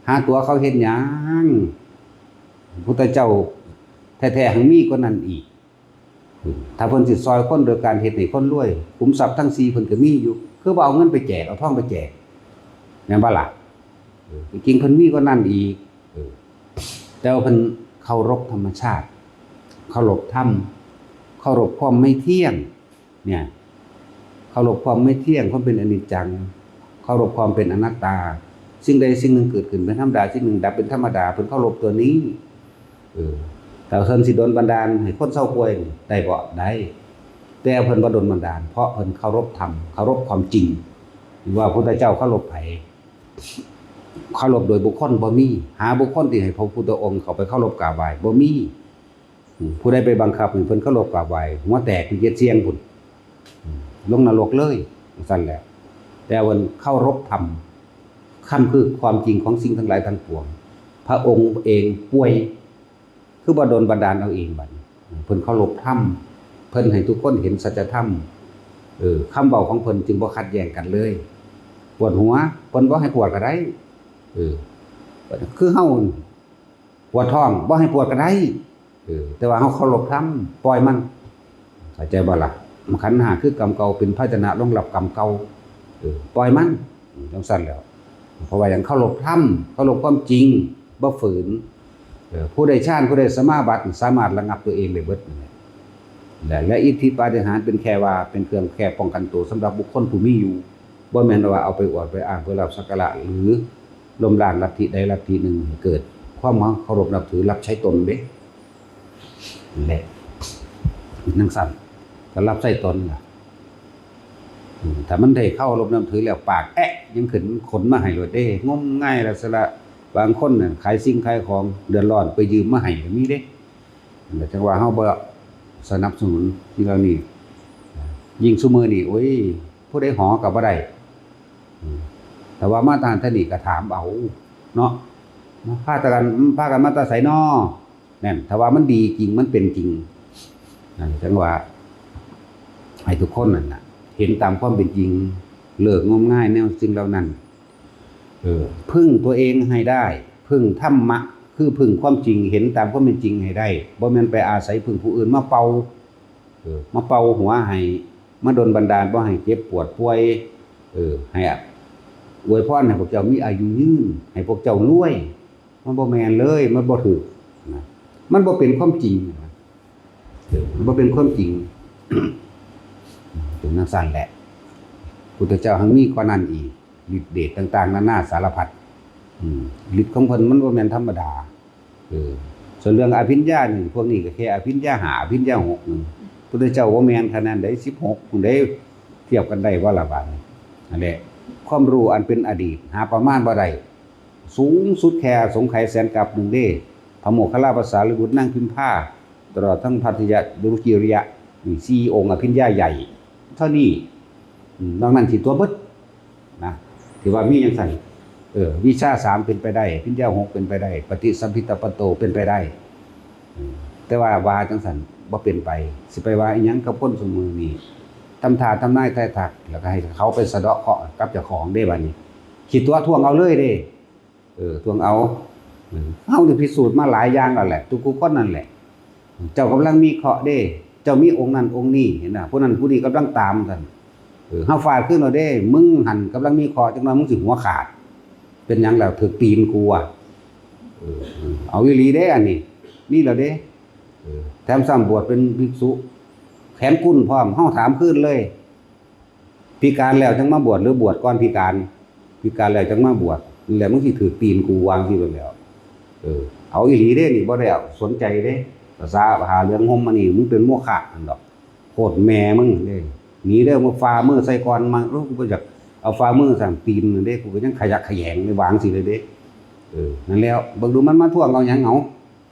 ຫາຕົວະເຂົາເຮັດຫຍັງ? ພຸດທະເຈົ້າແທ້ໆ ຫັ້ນມີກວ່ານັ້ນອີກ ຖ້າເພິ່ນຊິຊ່ອຍຄົນໂດຍການເຮັດໃຫ້ຄົນລວຍ ຂຸມຊັບທັງສີ່ເພິ່ນກໍມີຢູ່ ຄືບໍ່ເອົາເງິນໄປແຈກ ເອົາທອງໄປແຈກ ແມ່ນບໍ່ລະ? ເອີ ທີ່ຈິງເພິ່ນມີກວ່ານັ້ນອີກ ເອີ ແຕ່ວ່າເພິ່ນເຄົາລົບທຳມະຊາດ ເຄົາລົບທຳ ເຄົາລົບຄວາມໄມ່ທ່ຽງ ເນຍ ເຄົາລົບຄວາມໄມ່ທ່ຽງ ຄວາມເປັນອະນິດຈັງ ເຄົາລົບຄວາມເປັນອະນັດຕາ ສິ່ງໃດສິ່ງໜຶ່ງເກີດຂຶ້ນເປັນທຳມະດາ ສິ່ງໜຶ່ງດັບເປັນທຳມະດາ ເພິ່ນເຄົາລົບຕົວນີ້ ເອີ ຖ້າເພິ່ນຊິດົນບັນດານໃຫ້ຄົນເຊົາປ່ວຍນີ້ ໄດ້ບໍ່? ໄດ້ ແຕ່ເພິ່ນບໍ່ດົນບັນດານ ເພາະເພິ່ນເຄົາລົບທຳ ເຄົາລົບຄວາມຈິງ ວ່າພຸດທະເຈົ້າເຄົາລົບໃຜ? ເຄົາລົບໂດຍບຸກຄົນບໍ່ມີ ຫາບຸກຄົນທີ່ໃຫ້ພະພຸດທະອົງເຂົ້າໄປເຄົາລົບກາບໄຫວ້ບໍ່ມີ ອືມ ຜູ້ໃດໄປບັງຄັບໃຫ້ເພິ່ນເຄົາລົບກາບໄຫວ້ ຫົວແຕກຢູ່ເຈັດສຽງພຸ້ນ ອືມ ລົງນະລົກເລີຍ ຈັ່ງຊັ້ນແຫຼະ ແຕ່ວ່າເຄົາລົບທຳ ຄຳຄືຄວາມຈິງຂອງສິ່ງທັງຫຼາຍທັງປວງ ພະອົງເອງປ່ວຍ ຄືບໍ່ດົນບັນດານເອົາເອງບັດນີ້ ເພິ່ນເຄົາລົບທຳ ເພິ່ນໃຫ້ທຸກຄົນເຫັນສັດຈະທຳ ເອີ ຄຳເວົ້າຂອງເພິ່ນຈຶ່ງບໍ່ຂັດແຍ່ງກັນເລີຍ ປວດຫົວ ເພິ່ນບໍ່ໃຫ້ປວດກໍໄດ້ ເອີ ຄືເຮົາ ປວດທ້ອງ ບໍ່ໃຫ້ປວດກໍໄດ້ ເອີ ແຕ່ວ່າເຮົາເຄົາລົບທຳ ປ່ອຍມັນ ເຂົ້າໃຈບໍ່ລະ? ຂັນຫ້າຄືກຳເກົ່າ ເປັນພາຊະນະລົງຮັບກຳເກົ່າ ເອີ ປ່ອຍມັນ ຈັ່ງຊັ້ນແຫຼະ ເພາະວ່າຫຍັງ? ເຄົາລົບທຳ ເຄົາລົບຄວາມຈິງ ບໍ່ຝືນ ເອີ ຜູ້ໄດ້ຊານ ຜູ້ໄດ້ສະມາບັດ ສາມາດລະງັບຕົວເອງໄດ້ເບິດນັ້ນແຫຼະ ແລະ ແລະ ອິດທິປາຕິຫານເປັນແຄ່ວ່າ ເປັນເຄື່ອງແຄ່ປ້ອງກັນໂຕສຳລັບບຸກຄົນຜູ້ມີຢູ່ ບໍ່ແມ່ນວ່າເອົາໄປອວດໄປອ້າງເພື່ອລາບສັກກາລະ ຫຼື ລົ້ມລ້າງລັດທິໃດລັດທິໜຶ່ງໃຫ້ເກີດຄວາມເຄົາລົບນັບຖື ຮັບໃຊ້ຕົນເດ້ ແຫຼະ ຈັ່ງຊັ້ນກໍຮັບໃຊ້ຕົນລະ ອືມ ຖ້າມັນໄດ້ເຄົາລົບນັບຖືແລ້ວ ປາກແອະຍັງຂຶ້ນຂົນມາໃຫ້ໂລດເດ້ ງົມງາຍລະສະລະ ບາງຄົນນະຂາຍສິ່ງຂາຍຂອງເດືອດຮ້ອນ ໄປຢືມມາໃຫ້ກໍມີເດ້. ແລ້ວຈັ່ງວ່າເຮົາບໍ່ສະໜັບສະໜູນສິ່ງເຫຼົ່ານີ້. ຍິ່ງຊຸມື້ນີ້ ໂອ້ຍ ຜູ້ໃດຂໍກໍບໍ່ໄດ້. ອືມ ຖ້າວ່າມາທາງທາງນີ້ກໍຖາມເອົາເນາະ ພາກັນ ພາກັນມາແຕ່ໃສນໍ? ນັ້ນ ຖ້າວ່າມັນດີຈິງ ມັນເປັນຈິງ ນັ້ນ ຈັ່ງວ່າໃຫ້ທຸກຄົນນັ້ນນະ ເຫັນຕາມຄວາມເປັນຈິງ ເລີກງມງາຍແນວສິ່ງເຫຼົ່ານັ້ນ. ເອີ ເພິ່ງຕົວເອງໃຫ້ໄດ້ ເພິ່ງທຳມະ ຄືເພິ່ງຄວາມຈິງ ເຫັນຕາມຄວາມເປັນຈິງໃຫ້ໄດ້ ບໍ່ແມ່ນໄປອາໄສເພິ່ງຜູ້ອື່ນມາເປົ່າ ເອີ ມາເປົ່າຫົວໃຫ້ ມາດົນບັນດານບໍ່ໃຫ້ເຈັບປວດປ່ວຍ ເອີ ໃຫ້ອວຍພອນໃຫ້ພວກເຈົ້າມີອາຍຸຍືນ ໃຫ້ພວກເຈົ້າລວຍ. ມັນບໍ່ແມ່ນເລີຍ ມັນບໍ່ຖືກນະ ມັນບໍ່ເປັນຄວາມຈິງນະ ເອີ ມັນບໍ່ເປັນຄວາມຈິງ. ເປັນຈັ່ງຊັ້ນແຫຼະ ພຸດທະເຈົ້າຫັ້ນມີກວ່ານັ້ນອີກ ລິດເດດຕ່າງໆນານາສາລະພັດ. ອືມ ລິດຂອງເພິ່ນມັນບໍ່ແມ່ນທຳມະດາ. ເອີ ສ່ວນເລື່ອງອະພິນຍານີ້ ພວກນີ້ກໍແຄ່ອະພິນຍາຫ້າ ອະພິນຍາຫົກໜຶ່ງ ພຸດທະເຈົ້າບໍ່ແມ່ນຂະໜາດໃດ ສິບຫົກພຸ້ນເດ້ ທຽບກັນໄດ້ບໍ່ລະບາດນີ້? ນັ້ນແຫຼະ ຄວາມຮູ້ອັນເປັນອະດີດ ຫາປະມານບໍ່ໄດ້ ສູງສຸດແຄ່ອະສົງໄຂແສນກັບໜຶ່ງເດ້ ພະໂມກຄະລາ ພະສາລີບຸດ ນາງພິມພາ ຕະຫຼອດທັງພັດທະຍະ ດຸລະກີຣິຍະ ນີ້ສີ່ອົງອະພິນຍາໃຫຍ່ເທົ່ານີ້. ອືມ ນອກນັ້ນຊິຕົວະເບິດນະ ທີ່ວ່າມີຈັ່ງຊັ້ນ. ເອີ ວິຊາສາມເປັນໄປໄດ້ ອະພິນຍາຫົກເປັນໄປໄດ້ ປະຕິສຳພິຕາປັດໂຕເປັນໄປໄດ້. ອືມ ແຕ່ວ່າວ່າຈັ່ງຊັ້ນບໍ່ເປັນໄປ ຊິໄປວ່າອີ່ຫຍັງກັບຄົນຊຸມື້ນີ້ ທຳທ່າທຳນາຍທາຍທັກ ແລ້ວກໍໃຫ້ເຂົາໄປສະເດາະເຄາະກັບເຈົ້າຂອງເດ້ ບາດນີ້ ຄິດຕົວະທວງເອົາເລີຍເດ້. ເອີ ທວງເອົາ ເອີ ເຮົານີ້ພິສູດມາຫຼາຍຢ່າງແລ້ວແຫຼະ ທຸກໆຄົນນັ້ນແຫຼະ ເຈົ້າກຳລັງມີເຄາະເດ້ ເຈົ້າມີອົງນັ້ນອົງນີ້ ເຫັນນະ ຜູ້ນັ້ນຜູ້ນີ້ກຳລັງຕາມຊັ້ນ. ເອີ ເຮົາຟາດຄືນແລ້ວເດ້ ມຶງຫັ້ນກຳລັງມີເຄາະ ຈັກໜ່ອຍມຶງຊິຫົວຂາດ ເປັນຫຍັງແລ້ວ ຖືກຕີນກູວ່າ. ເອີ ເອົາອີ່ຫຼີເດ້ ອັນນີ້ມີແລ້ວເດ້. ເອີ ແຖມຊ້ຳບວດເປັນພິກສຸ ແຂນກຸ້ນພ້ອມ ເຮົາຖາມຄືນເລີຍ ພິການແລ້ວຈັ່ງມາບວດ ຫຼືບວດກ່ອນພິການ? ພິການແລ້ວຈັ່ງມາບວດ ແລ້ວມຶງຊິຖືກຕີນກູ ວ່າຈັ່ງຊີ້ໂລດແລ້ວ. ເອີ ເອົາອີ່ຫຼີເດ້ນີ້ ບໍ່ໄດ້ເອົາສົນໃຈເດ້ ພາສາຜ້າເຫຼືອງຫົ່ມມານີ້ ມຶງເປັນໂມຄະຫັ້ນດອກ ໂຄດແມ່ມຶງເດ້. ໜີເດີ ມາຝ່າມືໃສ່ກ່ອນ ມາ ໂອ້ ກູບໍ່ຢາກເອົາຝ່າມືສ້າງຕີນເດ້ ກູກໍຍັງຂະຫຍັກຂະແຫຍງເດ້ ວ່າຈັ່ງຊີ້ເລີຍເດ້. ເອີ ນັ້ນແລ້ວ ເບິ່ງດູມັນມາທວງເອົາຫຍັງເອົາ.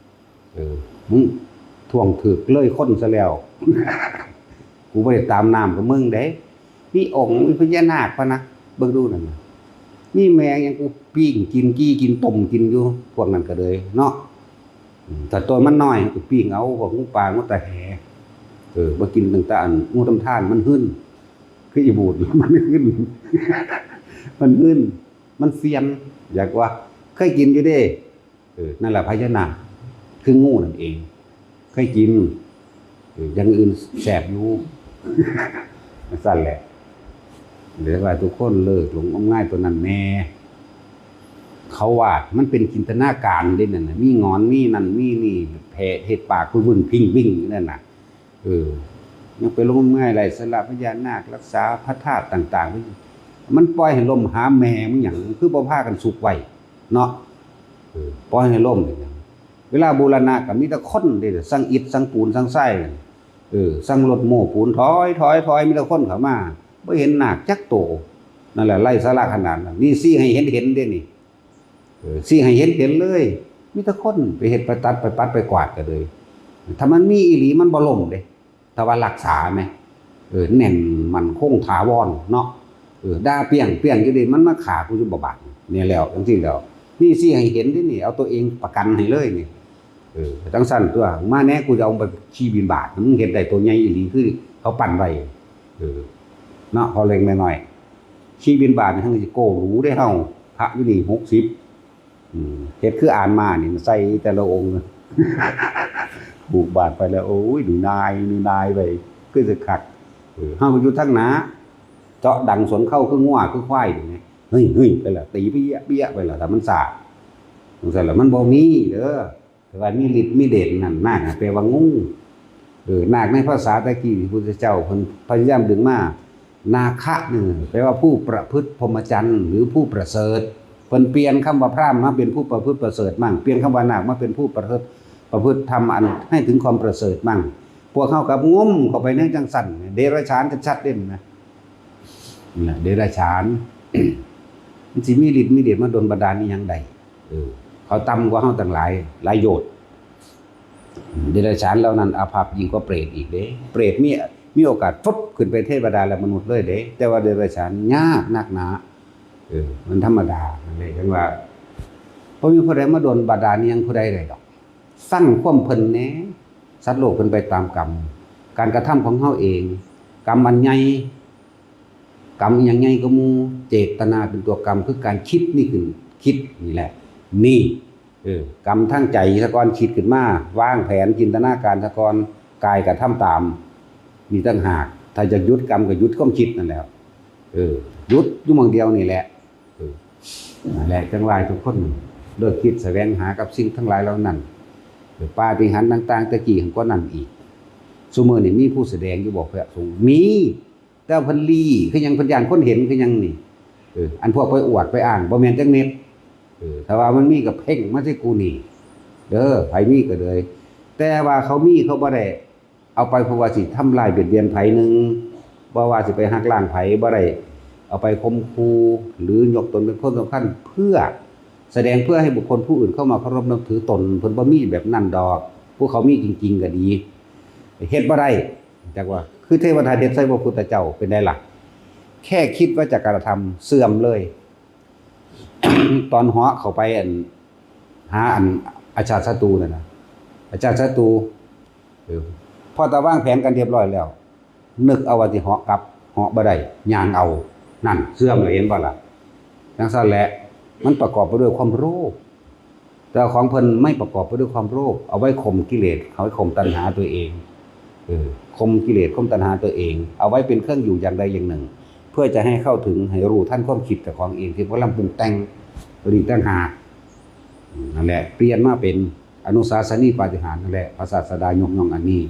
ເອີ ມຶງທວງຖືກເລີຍຄົນຊະແລ້ວ ກູບໍ່ໄດ້ຕາມນ້ຳກັບມຶງເດ້. ມີອົງ ມີພະຍານາກພະນະ ເບິ່ງດູນັ້ນນະ ມີແມ່ຫຍັງ ກູປີ້ງກິນ ກີ່ກິນ ຕົ້ມກິນຢູ່ ພວກນັ້ນກໍເລີຍເນາະ. ອືມ ຖ້າຕົວມັນນ້ອຍ ກູປີ້ງເອົາ ພວກງູປ່າ ງູຕາແຫ. ເອີ ບໍ່ກິນຕັ້ງແຕ່ອັນງູຕຳທານ ມັນຫຶນ ຄືອີບູດ ມັນຫຶນ ມັນຫຶນ ມັນຊຽນ ຢາກວ່າ ເຄີຍກິນຢູ່ເດ້. ເອີ ນັ້ນລະພະຍານາກ ຄືງູນັ້ນເອງ ເຄີຍກິນ. ເອີ ຢ່າງອື່ນແຊບຢູ່ ຈັ່ງຊັ້ນແຫຼະ. ເລີຍວ່າທຸກຄົນເລີກຫຼົງງົມງາຍຕົວນັ້ນແດ່. ເຂົາວ່າມັນເປັນຈິນຕະນາການເດ້ນັ້ນນະ ມີງອນ ມີນັ້ນມີນີ້ ແຜ່ເຮັດປາກວຶ້ງວິ້ງໆຢູ່ນັ້ນນະ. ເອີ ຍັງໄປຫຼົງງົມງາຍໄຫຼສາລະ ພະຍານາກລັກສາພະທາດຕ່າງໆ ມັນປ່ອຍໃຫ້ລົ້ມຫາແມ່ມຶງຫຍັງ ຄືບໍ່ພາກັນສຸກໄວ້ເນາະ. ເອີ ປ່ອຍໃຫ້ລົ້ມເປັນຫຍັງ? ເວລາບູລະນະກໍມີແຕ່ຄົນເດ້ ຊ່າງອິດ ຊ່າງປູນ ຊ່າງຊາຍ ເອີ ຊ່າງລົດໂມ້ປູນ ຖອຍ ຖອຍ ຖອຍ ມີແຕ່ຄົນເຂົ້າມາ ບໍ່ເຫັນນາກຈັກໂຕ. ນັ້ນແຫຼະ ໄຮ້ສາລະຂະໜາດນັ້ນ ນີ້ຊີ້ໃຫ້ເຫັນເຫັນເດ້ນີ້. ເອີ ຊີ້ໃຫ້ເຫັນເຫັນເລີຍ ມີແຕ່ຄົນໄປເຮັດ ໄປຕັດ ໄປປັດ ໄປກວາດກໍເລີຍ. ຖ້າມັນມີອີ່ຫຼີມັນບໍ່ລົ້ມເດ້ ຖ້າວ່າຮັກສາແມ ເອີ ແໜ້ນໝັ້ນຄົງຖາວອນເນາະ. ເອີ ດ່າປຽງໆຢູ່ເດ້ ມັນມາຂ້າກູຢູ່ບໍ່ບາດນີ້ແລ້ວ ຈັ່ງຊີ້ແລ້ວ ນີ້ຊີ້ໃຫ້ເຫັນເດ້ນີ້ ເອົາຕົວເອງປະກັນໃຫ້ເລີຍນີ້. ເອີ ຈັ່ງຊັ້ນຕົວະ ມາແດ່ ກູຈະເອົາໄປຂີ່ບິນບາດ ມຶງເຮັດໄດ້ຕົວໃຫຍ່ອີ່ຫຼີ ຄືເຂົາປັ້ນໄວ້ ເອີ ເນາະ ພໍເລັກນ້ອຍ ຂີ່ບິນບາດນີ້ ເຮົາຊິໂກ້ຫຼູເດ້ເຮົາ ພະຢູ່ນີ້ຫົກສິບ ອືມ ເຮັດຄືອ່ານມານີ້ ໃສ່ແຕ່ລະອົງ ຜູກບາດໄປແລ້ວ ໂອ້ຍ ນາຍ ນາຍໄປ ຄືຊິຄັກ. ເອີ ເຮົາຢູ່ທາງໜ້າ ເຈາະດັງສວນເຄົ້າຄືງົວຄືຄວາຍນີ້ ເຮີ້ຍໆໄປລະ ຕີປຽະໆໄປລະ ຖ້າມັນຊ້າ ຈັ່ງຊັ້ນລະ ມັນບໍ່ມີເດີ. ແຕ່ວ່າມີລິດມີເດດນັ້ນ ນາກນະແປວ່າງູ. ເອີ ນາກໃນພາສາແຕ່ກີ້ທີ່ພຸດທະເຈົ້າເພິ່ນພະຍາຍາມດຶງມາ ນາຄະນີ້ແປວ່າຜູ້ປະພຶດພົມມະຈັນ ຫຼື ຜູ້ປະເສີດ. ເພິ່ນປ່ຽນຄຳວ່າພຣາມມາເປັນຜູ້ປະພຶດປະເສີດມັ້ງ ປ່ຽນຄຳວ່ານາກມາເປັນຜູ້ປະພຶດ ປະພຶດທຳອັນໃຫ້ເຖິງຄວາມປະເສີດມັ້ງ. ພວກເຮົາກັບງົມເຂົ້າໄປໃນຈັ່ງຊັ້ນ ເດລະສານຊັດໆເດ້ນະ ນີ້ລະເດລະສານ ມັນຊິມີລິດມີເດດມາດົນບັນດານອີ່ຫຍັງໄດ້? ເອີ ເຂົາຕ່ຳກວ່າເຮົາຕັ້ງຫຼາຍ ຫຼາຍໂຢດ. ເດຍລະສານເຫຼົ່ານັ້ນອາພັບຍິ່ງກວ່າເປດອີກເດ້. ເປດມີ ມີໂອກາດຟຶບຂຶ້ນເປັນເທວະດາ ແລະ ມະນຸດເລີຍເດ້, ແຕ່ວ່າເດຍລະສານຍາກໜັກໜາ. ເອີ ມັນທຳມະດາ. ນັ້ນແຫຼະ ຈັ່ງວ່າ ບໍ່ມີຜູ້ໃດມາດົນບັນດານຫຍັງຜູ້ໃດໄດ້ດອກ. ຟັງຄວາມເພິ່ນແດ່. ສັດໂລກເພິ່ນໄປຕາມກຳ ການກະທຳຂອງເຮົາເອງ. ກຳອັນໃຫຍ່ ກຳອີ່ຫຍັງໃຫຍ່ກວ່າໝູ່? ເຈດຕະນາເປັນຕົວກຳ ຄືການຄິດນີ້ຂຶ້ນ ຄິດນີ້ແຫຼະ ນີ້. ເອີ ກຳທາງໃຈສາກ່ອນ ຄິດຂຶ້ນມາ ວາງແຜນ ຈິນຕະນາການສາກ່ອນ ກາຍກະທຳຕາມ ນີ້ຕ່າງຫາກ. ຖ້າຢາກຢຸດກຳກໍຢຸດຄວາມຄິດນັ້ນແຫຼະ. ເອີ ຢຸດຢູ່ໝ່ອງດຽວນີ້ແຫຼະ. ເອີ ນັ້ນແຫຼະ ຈັ່ງວ່າໃຫ້ທຸກຄົນເລີກຄິດສະແຫວງຫາກັບສິ່ງທັງຫຼາຍເຫຼົ່ານັ້ນ. ເອີ ປາຕິຫານຕ່າງໆ ແຕ່ກີ້ຫັ້ນກວ່ານັ້ນອີກ. ຊຸມື້ນີ້ມີຜູ້ສະແດງຢູ່ບໍ່ ພະສົງ? ມີ. ແຕ່ວ່າເພິ່ນຫຼີ້ ຄືຫຍັງ ເພິ່ນຢ້ານຄົນເຫັນ ຄືຫຍັງນີ້. ເອີ ອັນພວກໄປອວດໄປອ້າງ ບໍ່ແມ່ນຈັກເມັດ. ເອີ ຖ້າວ່າມັນມີກໍເພັ່ງມາໃສ່ກູນີ້ເດີ ໃຜມີກໍເລີຍ. ແຕ່ວ່າເຂົາມີ ເຂົາບໍ່ໄດ້ເອົາໄປເພື່ອວ່າຊິທຳລາຍບຽດບຽນໃຜໜຶ່ງ, ບໍ່ວ່າຊິໄປຫັກລ້າງໃຜ, ບໍ່ໄດ້ເອົາໄປຂົ່ມຂູ່ ຫຼື ຍົກຕົນເປັນຄົນສຳຄັນ ເພື່ອສະແດງ ເພື່ອໃຫ້ບຸກຄົນຜູ້ອື່ນເຂົ້າມາເຄົາລົບນັບຖືຕົນ. ເພິ່ນບໍ່ມີແບບນັ້ນດອກ. ພວກເຂົາມີຈິງໆກໍດີ ເຮັດບໍ່ໄດ້. ຈັກວ່າ ຄືເທວະດາເດັດໃສ່ພະພຸດທະເຈົ້າ ເປັນໄດລະ? ແຄ່ຄິດວ່າຈະກະທຳ ເສື່ອມເລີຍ. ຕອນເຫາະເຂົ້າໄປ ອັນ ຫາ ອັນ ອາຊາດສັດຕູນັ້ນນະ ອາຊາດສັດຕູ ເອີ ພໍຕາວາງແຜນກັນຮຽບຮ້ອຍແລ້ວ ນຶກເອົາວ່າຊິເຫາະກັບ ເຫາະບໍ່ໄດ້ ຍ່າງເອົາ. ນັ້ນ ເສື່ອມແລ້ວ ເຫັນບໍ່ລະ? ຈັ່ງຊັ້ນແຫຼະ ມັນປະກອບໄປດ້ວຍຄວາມໂລບ. ແຕ່ຂອງເພິ່ນໄມ່ປະກອບໄປດ້ວຍຄວາມໂລບ ເອົາໄວ້ຂົ່ມກິເລດ ເອົາໄວ້ຂົ່ມຕັນຫາຕົວເອງ. ເອີ ຂົ່ມກິເລດ ຂົ່ມຕັນຫາຕົວເອງ ເອົາໄວ້ເປັນເຄື່ອງຢູ່ຢ່າງໃດຢ່າງໜຶ່ງ ເພື່ອຈະໃຫ້ເຂົ້າເຖິງ ໃຫ້ຮູ້ທັນຄວາມຄິດເຈົ້າຂອງເອງ ທີ່ພວກລຳປຸງແຕ່ງຕົວນີ້ຕ່າງຫາກ. ນັ້ນແຫຼະ ປ່ຽນມາເປັນອະນຸສາສະນີປາຕິຫານນັ້ນແຫຼະ ພະສາສະດາຍົກຍ້ອງອັນນີ້.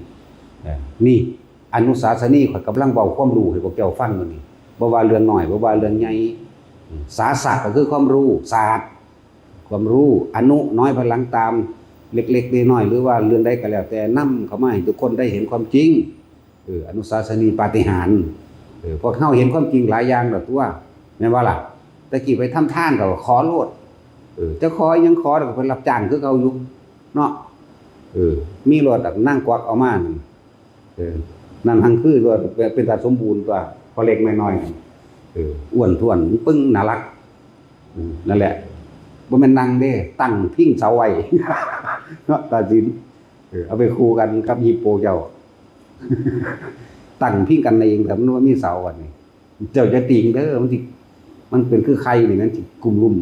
ເອີ ນີ້ ອະນຸສາສະນີ ຂ້ອຍກຳລັງເວົ້າຄວາມຮູ້ໃຫ້ພວກເຈົ້າຟັງຢູ່ນີ້. ບໍ່ວ່າເລື່ອງນ້ອຍ ບໍ່ວ່າເລື່ອງໃຫຍ່. ສາສະກໍຄືຄວາມຮູ້ ສາດ ຄວາມຮູ້ ອະນຸ ນ້ອຍ ພາຍຫຼັງຕາມ ເລັກໆນ້ອຍໆ ຫຼືວ່າເລື່ອງໃດກໍແລ້ວແຕ່ ນຳເຂົ້າມາໃຫ້ທຸກຄົນໄດ້ເຫັນຄວາມຈິງ. ເອີ ອະນຸສາສະນີປາຕິຫານ ເອີ ພວກເຮົາເຫັນຄວາມຈິງຫຼາຍຢ່າງແລ້ວຕົວະ ແມ່ນບໍ່ລະ? ແຕ່ກີ້ໄປທຳທານກໍຂໍໂລດ. ເອີ ຈະຂໍອີ່ຫຍັງຂໍ ແລ້ວກໍໄປຮັບຈ້າງຄືເກົ່າຢູ່ເນາະ. ເອີ ມີໂລດ ນາງກວັກເອົາມານັ້ນ. ເອີ ນັ້ນຫັ້ນຄືວ່າເປັນຕາສົມບູນຕົວະ ພໍເລັກນ້ອຍໆ. ເອີ ອ້ວນທ້ວນປຶ້ງ ໜ້າລັກ. ເອີ ນັ້ນແຫຼະ ບໍ່ແມ່ນນັ່ງເດ້ ຕັ້ງພິງເສົາໄວ້ເນາະ ຕາສິນ. ເອີ ເອົາໄປຄູ່ກັນກັບຮິບໂປເຈົ້າ ຕັ້ງພິງກັນເອງ ແຕ່ມັນບໍ່ມີເສົາ. ບັດນີ້ເຈົ້າຢ່າຕິງເດີ ມັນຊິ ມັນເປັນຄືໄຂ່ນີ້ ມັນຊິກຸມລຸມ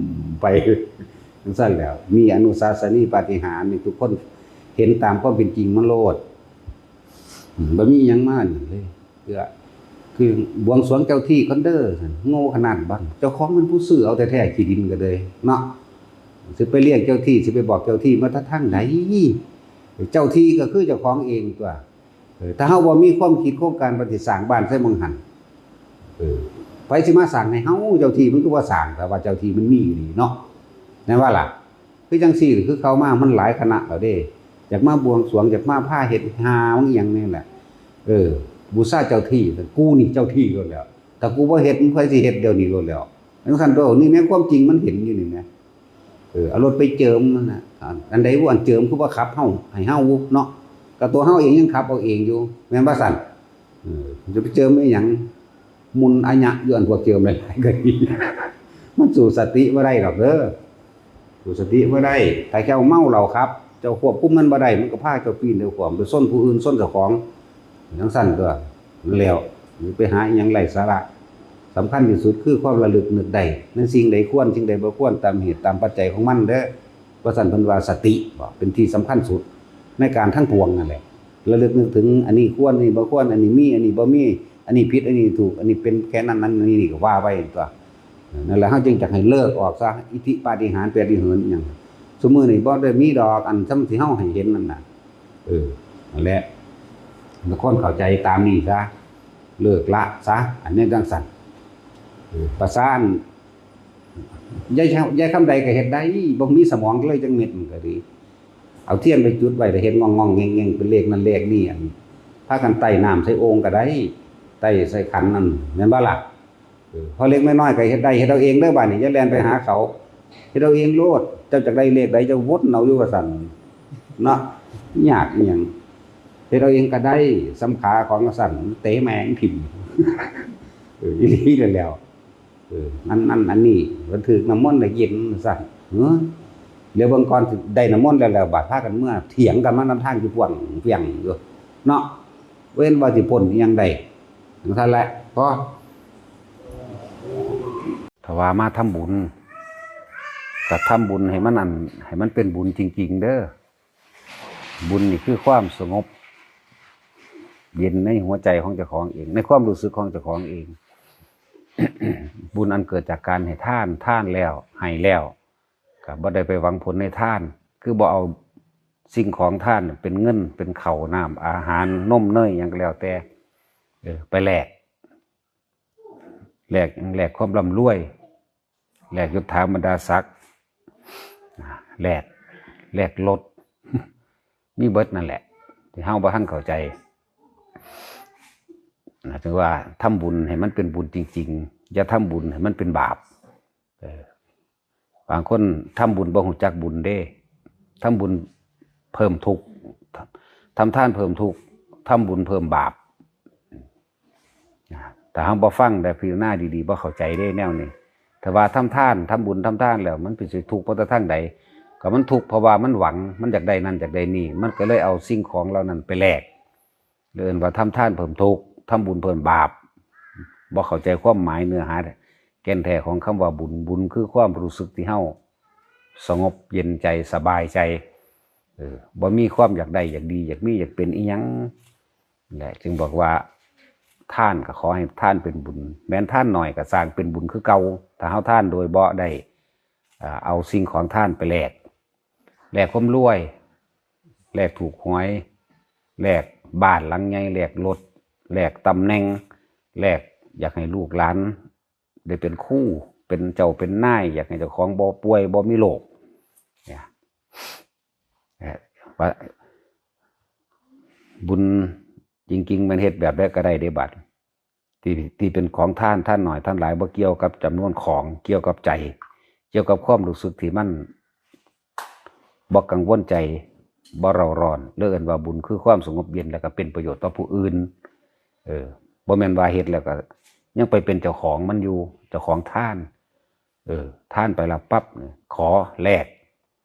ໄປ ຈັ່ງຊັ້ນແຫຼ້ວ. ມີອະນຸສາສະນີປາຕິຫານນີ້ ທຸກຄົນເຫັນຕາມຄວາມເປັນຈິງມັນໂລດ. ອືມ ບໍ່ມີຫຍັງມານີ້ເລີຍ ເພື່ອ ຄືບວງສວງເຈົ້າທີ່ກ່ອນເດີ ໂງ່ຂະໜາດບັດ ເຈົ້າຂອງເປັນຜູ້ຊື້ເອົາແທ້ໆ ທີ່ດິນກໍເລີຍເນາະ. ຊິໄປລຽກເຈົ້າທີ່ ຊິໄປບອກເຈົ້າທີ່ມາແຕ່ທາງໃດ? ເຈົ້າທີ່ກໍຄືເຈົ້າຂອງເອງຕົວະ. ເອີ ຖ້າເຮົາບໍ່ມີຄວາມຄິດໂຄງການວ່າຊິສ້າງບ້ານໃສ່ໝ່ອງຫັ້ນ ເອີ ໃຜຊິມາສ້າງໃຫ້ເຮົາ? ເຈົ້າທີ່ມັນຄືບໍ່ສ້າງ ແຕ່ວ່າເຈົ້າທີ່ມັນມີອີ່ຫຼີເນາະ ແມ່ນບໍ່ລະ? ຄືຈັ່ງຊີ້ ຄືເຂົາມາມັນຫຼາຍຄະນະແລ້ວເດ້ ຢາກມາບວງສວງ ຢາກມາພາເຮັດຫາຫຍັງນີ້ແຫຼະ. ເອີ ບູຊາເຈົ້າທີ່ ກູນີ້ເຈົ້າທີ່ໂລດແລ້ວ ຖ້າກູບໍ່ເຮັດ ໃຜຊິເຮັດດຽວນີ້ໂລດແລ້ວ. ຈັ່ງຊັ້ນໂຕ ນີ້ແມ່ນຄວາມຈິງມັນເຫັນຢູ່ນີ້ແໝ່. ເອີ ເອົາລົດໄປເຈີມນັ້ນນະ ອັນໃດບໍ່ ອັນເຈີມຄືບໍ່ຂັບເຮົາ ໃຫ້ເຮົາເນາະ ກໍຕົວເຮົາເອງຍັງຂັບເອົາເອງຢູ່ ແມ່ນບໍ່ຊັ້ນ? ເອີ ຈະໄປເຈີມອີ່ຫຍັງ ໝຸ່ນອາຍະຢູ່ອັນພວກເຈີມຫຼາຍໆກໍດີ ມັນສູ້ສະຕິບໍ່ໄດ້ດອກເດີ ສູ້ສະຕິບໍ່ໄດ້. ຖ້າເຈົ້າເມົາເຫຼົ້າຂັບ ເຈົ້າຄວບຄຸມມັນບໍ່ໄດ້ ມັນກໍພາເຈົ້າປີນເຈົ້າຂວ້ຳ ໄປຊົນຜູ້ອື່ນຊົນເຈົ້າຂອງ ຈັ່ງຊັ້ນຕົວະ. ແລ້ວໄປຫາອີ່ຫຍັງໄຮ້ສາລະ. ສຳຄັນທີ່ສຸດຄືຄວາມລະລຶກນຶກໄດ້ ໃນສິ່ງໃດຄວນ ສິ່ງໃດບໍ່ຄວນ ຕາມເຫດຕາມປັດໄຈຂອງມັນເດີ. ວ່າຊັ້ນເພິ່ນວ່າສະຕິບໍ ເປັນທີ່ສຳຄັນສຸດໃນການທັງປວງນັ້ນແຫຼະ. ລະລຶກນຶກເຖິງ ອັນນີ້ຄວນ ອັນນີ້ບໍ່ຄວນ ອັນນີ້ມີ ອັນນີ້ບໍ່ມີ ອັນນີ້ຜິດ ອັນນີ້ຖືກ ອັນນີ້ເປັນແຄ່ນັ້ນ ອັນນີ້ນີ້ກໍວ່າໄປຕົວະ. ເອີ ນັ້ນແຫຼະ ເຮົາຈຶ່ງຈະໃຫ້ເລີກອອກຊະ ອິດທິປາຕິຫານ ປາຕິເຫີນອີ່ຫຍັງ ຊຸມື້ນີ້ບໍ່ໄດ້ມີດອກ ອັນຊ່ຳທີ່ເຮົາໃຫ້ເຫັນນັ້ນນະ. ເອີ ນັ້ນແຫຼະ ທຸກຄົນເຂົ້າໃຈຕາມນີ້ຊະ ເລີກລະຊະ ອັນນີ້ຈັ່ງຊັ້ນ. ເອີ ປະຊາ ຍາຍ ຍາຍຄຳໃດກໍເຮັດໄດ້ ບໍ່ມີສະໝອງເລີຍຈັກເມັດ ມັນກໍດີ ເອົາທຽນໄປຈຸດໄວ້ ແລ້ວເຮັດງອງໆແງງໆ ເປັນເລກນັ້ນເລກນີ້ ອັນ ພາກັນໄຕ້ນ້ຳໃສ່ໂອ່ງກໍໄດ້ ໄຕ້ໃສ່ຂັນນັ້ນ ແມ່ນບໍ່ລະ? ເອີ ພໍເລັກນ້ອຍໆກໍເຮັດໄດ້ ເຮັດເອົາເອງເດີ ບາດນີ້ຢ່າແລ່ນໄປຫາເຂົາ ເຮັດເອົາເອງໂລດ. ເ ຈົ້າຢາກໄດ້ເລກໃດ ເຈົ້າວົນເອົາຢູ່ວ່າຊັ້ນເນາະ. ຍາກອີ່ຫຍັງ ເຮັດເອົາເອງກໍໄດ້. ສ່ຳຂາຂອງວ່າຊັ້ນ ເຕະແມ່ງຖິ້ມ. ເອີ ອີ່ຫຼີນັ້ນແຫຼ້ວ. ເອີ ອັນນັ້ນອັນນີ້ ເພິ່ນຖືກນ້ຳມົນແລ້ວເຢັນວ່າຊັ້ນ. ເອີ ແລ້ວເບິ່ງກ່ອນ ໄດ້ນ້ຳມົນແລ້ວ ແລ້ວບາດພາກັນເມືອ ຖຽງກັນມານຳທາງຢູ່ພວງພຽງຢູ່ເນາະ. ເວັ້ນວ່າຊິພົ້ນອີ່ຫຍັງໄດ້ ຈັ່ງຊັ້ນແຫຼະ. ພໍ ຖ້າວ່າມາທຳບຸນ ກໍທຳບຸນໃຫ້ມັນອັນ ໃຫ້ມັນເປັນບຸນຈິງໆເດີ. ບຸນນີ້ຄືຄວາມສະຫງົບເຢັນໃນຫົວໃຈຂອງເຈົ້າຂອງເອງ ໃນຄວາມຮູ້ສຶກຂອງເຈົ້າຂອງເອງ. ບຸນອັນເກີດຈາກການໃຫ້ທານ ທານແລ້ວ ໃຫ້ແລ້ວ ກໍບໍ່ໄດ້ໄປຫວັງຜົນໃນທານ. ຄືບໍ່ເອົາສິ່ງຂອງທານເປັນເງິນ ເປັນເຂົ້ານ້ຳອາຫານ ນົມເນີຍ ຫຍັງກໍແລ້ວແຕ່ ເອີ ໄປແລກ ແລກຫຍັງ? ແລກຄວາມລ່ຳລວຍ ແລກຍົດຖາບັນດາສັກ ແລກ ແລກລົດ ມີເບິດນັ້ນແຫຼະ ທີ່ເຮົາບໍ່ທັນເຂົ້າໃຈນະ. ຖືວ່າທຳບຸນໃຫ້ມັນເປັນບຸນຈິງໆ ຢ່າທຳບຸນໃຫ້ມັນເປັນບາບ. ເອີ ບາງຄົນທຳບຸນບໍ່ຮູ້ຈັກບຸນເດ້. ທຳບຸນເພີ່ມທຸກ ທຳທານເພີ່ມທຸກ ທຳບຸນເພີ່ມບາບ. ຖ້າເຮົາບໍ່ຟັງ ແລະ ພິຈາລະນາດີໆ ບໍ່ເຂົ້າໃຈເດ້ແນວນີ້. ຖ້າວ່າທຳທານ ທຳບຸນ ທຳທານແລ້ວ ມັນເປັນຊິທຸກໄປແຕ່ທາງໃດ? ກໍມັນທຸກເພາະວ່າມັນຫວັງ ມັນຢາກໄດ້ນັ້ນຢາກໄດ້ນີ້ ມັນກໍເລີຍເອົາສິ່ງຂອງເຫຼົ່ານັ້ນໄປແລກ. ເອີ້ນວ່າທຳທານເພີ່ມທຸກ ທຳບຸນເພີ່ມບາບ. ບໍ່ເຂົ້າໃຈຄວາມໝາຍເນື້ອຫາແກ່ນແທ້ຂອງຄຳວ່າບຸນ. ບຸນຄືຄວາມຮູ້ສຶກທີ່ເຮົາສະຫງົບເຢັນໃຈ ສະບາຍໃຈ ເອີ ບໍ່ມີຄວາມຢາກໄດ້ ຢາກດີ ຢາກມີ ຢາກເປັນອີ່ຫຍັງ. ແຫຼະ ຈຶ່ງບອກວ່າ ທານກໍຂໍໃຫ້ທານເປັນບຸນ ແມ່ນທານໜ້ອຍກໍສ້າງເປັນບຸນຄືເກົ່າ. ຖ້າເຮົາທານໂດຍບໍ່ໄດ້ ເອີ ເອົາສິ່ງຂອງທານໄປແລກ ແລກຄວາມລວຍ ແລກຖືກຫວຍ ແລກບ້ານຫຼັງໃຫຍ່ ແລກລົດ ແລກຕຳແໜ່ງ ແລກຢາກໃຫ້ລູກຫຼານໄດ້ເປັນຄູ ເປັນເຈົ້າເປັນນາຍ ຢາກໃຫ້ເຈົ້າຂອງບໍ່ປ່ວຍ ບໍ່ມີໂລກ ເນຍ ເອີ ວ່າບຸນຈິງໆ ແມ່ນເຮັດແບບໃດກໍໄດ້ເດ້ບັດ. ທີ່ ທີ່ເປັນຂອງທານ ທານໜ້ອຍ ທານຫຼາຍ ບໍ່ກ່ຽວກັບຈຳນວນຂອງ ກ່ຽວກັບໃຈ ກ່ຽວກັບຄວາມຮູ້ສຶກທີ່ມັນບໍ່ກັງວົນໃຈ ບໍ່ເຣົາຮ້ອນ. ເລີຍເອີ້ນວ່າບຸນຄືຄວາມສະຫງົບເຢັນ ແລ້ວກໍເປັນປະໂຫຍດຕໍ່ຜູ້ອື່ນ. ເອີ ບໍ່ແມ່ນວ່າເຮັດແລ້ວກໍຍັງໄປເປັນເຈົ້າຂອງມັນຢູ່ ເຈົ້າຂອງທານ. ເອີ ທານໄປແລ້ວປັບ ຂໍແລກ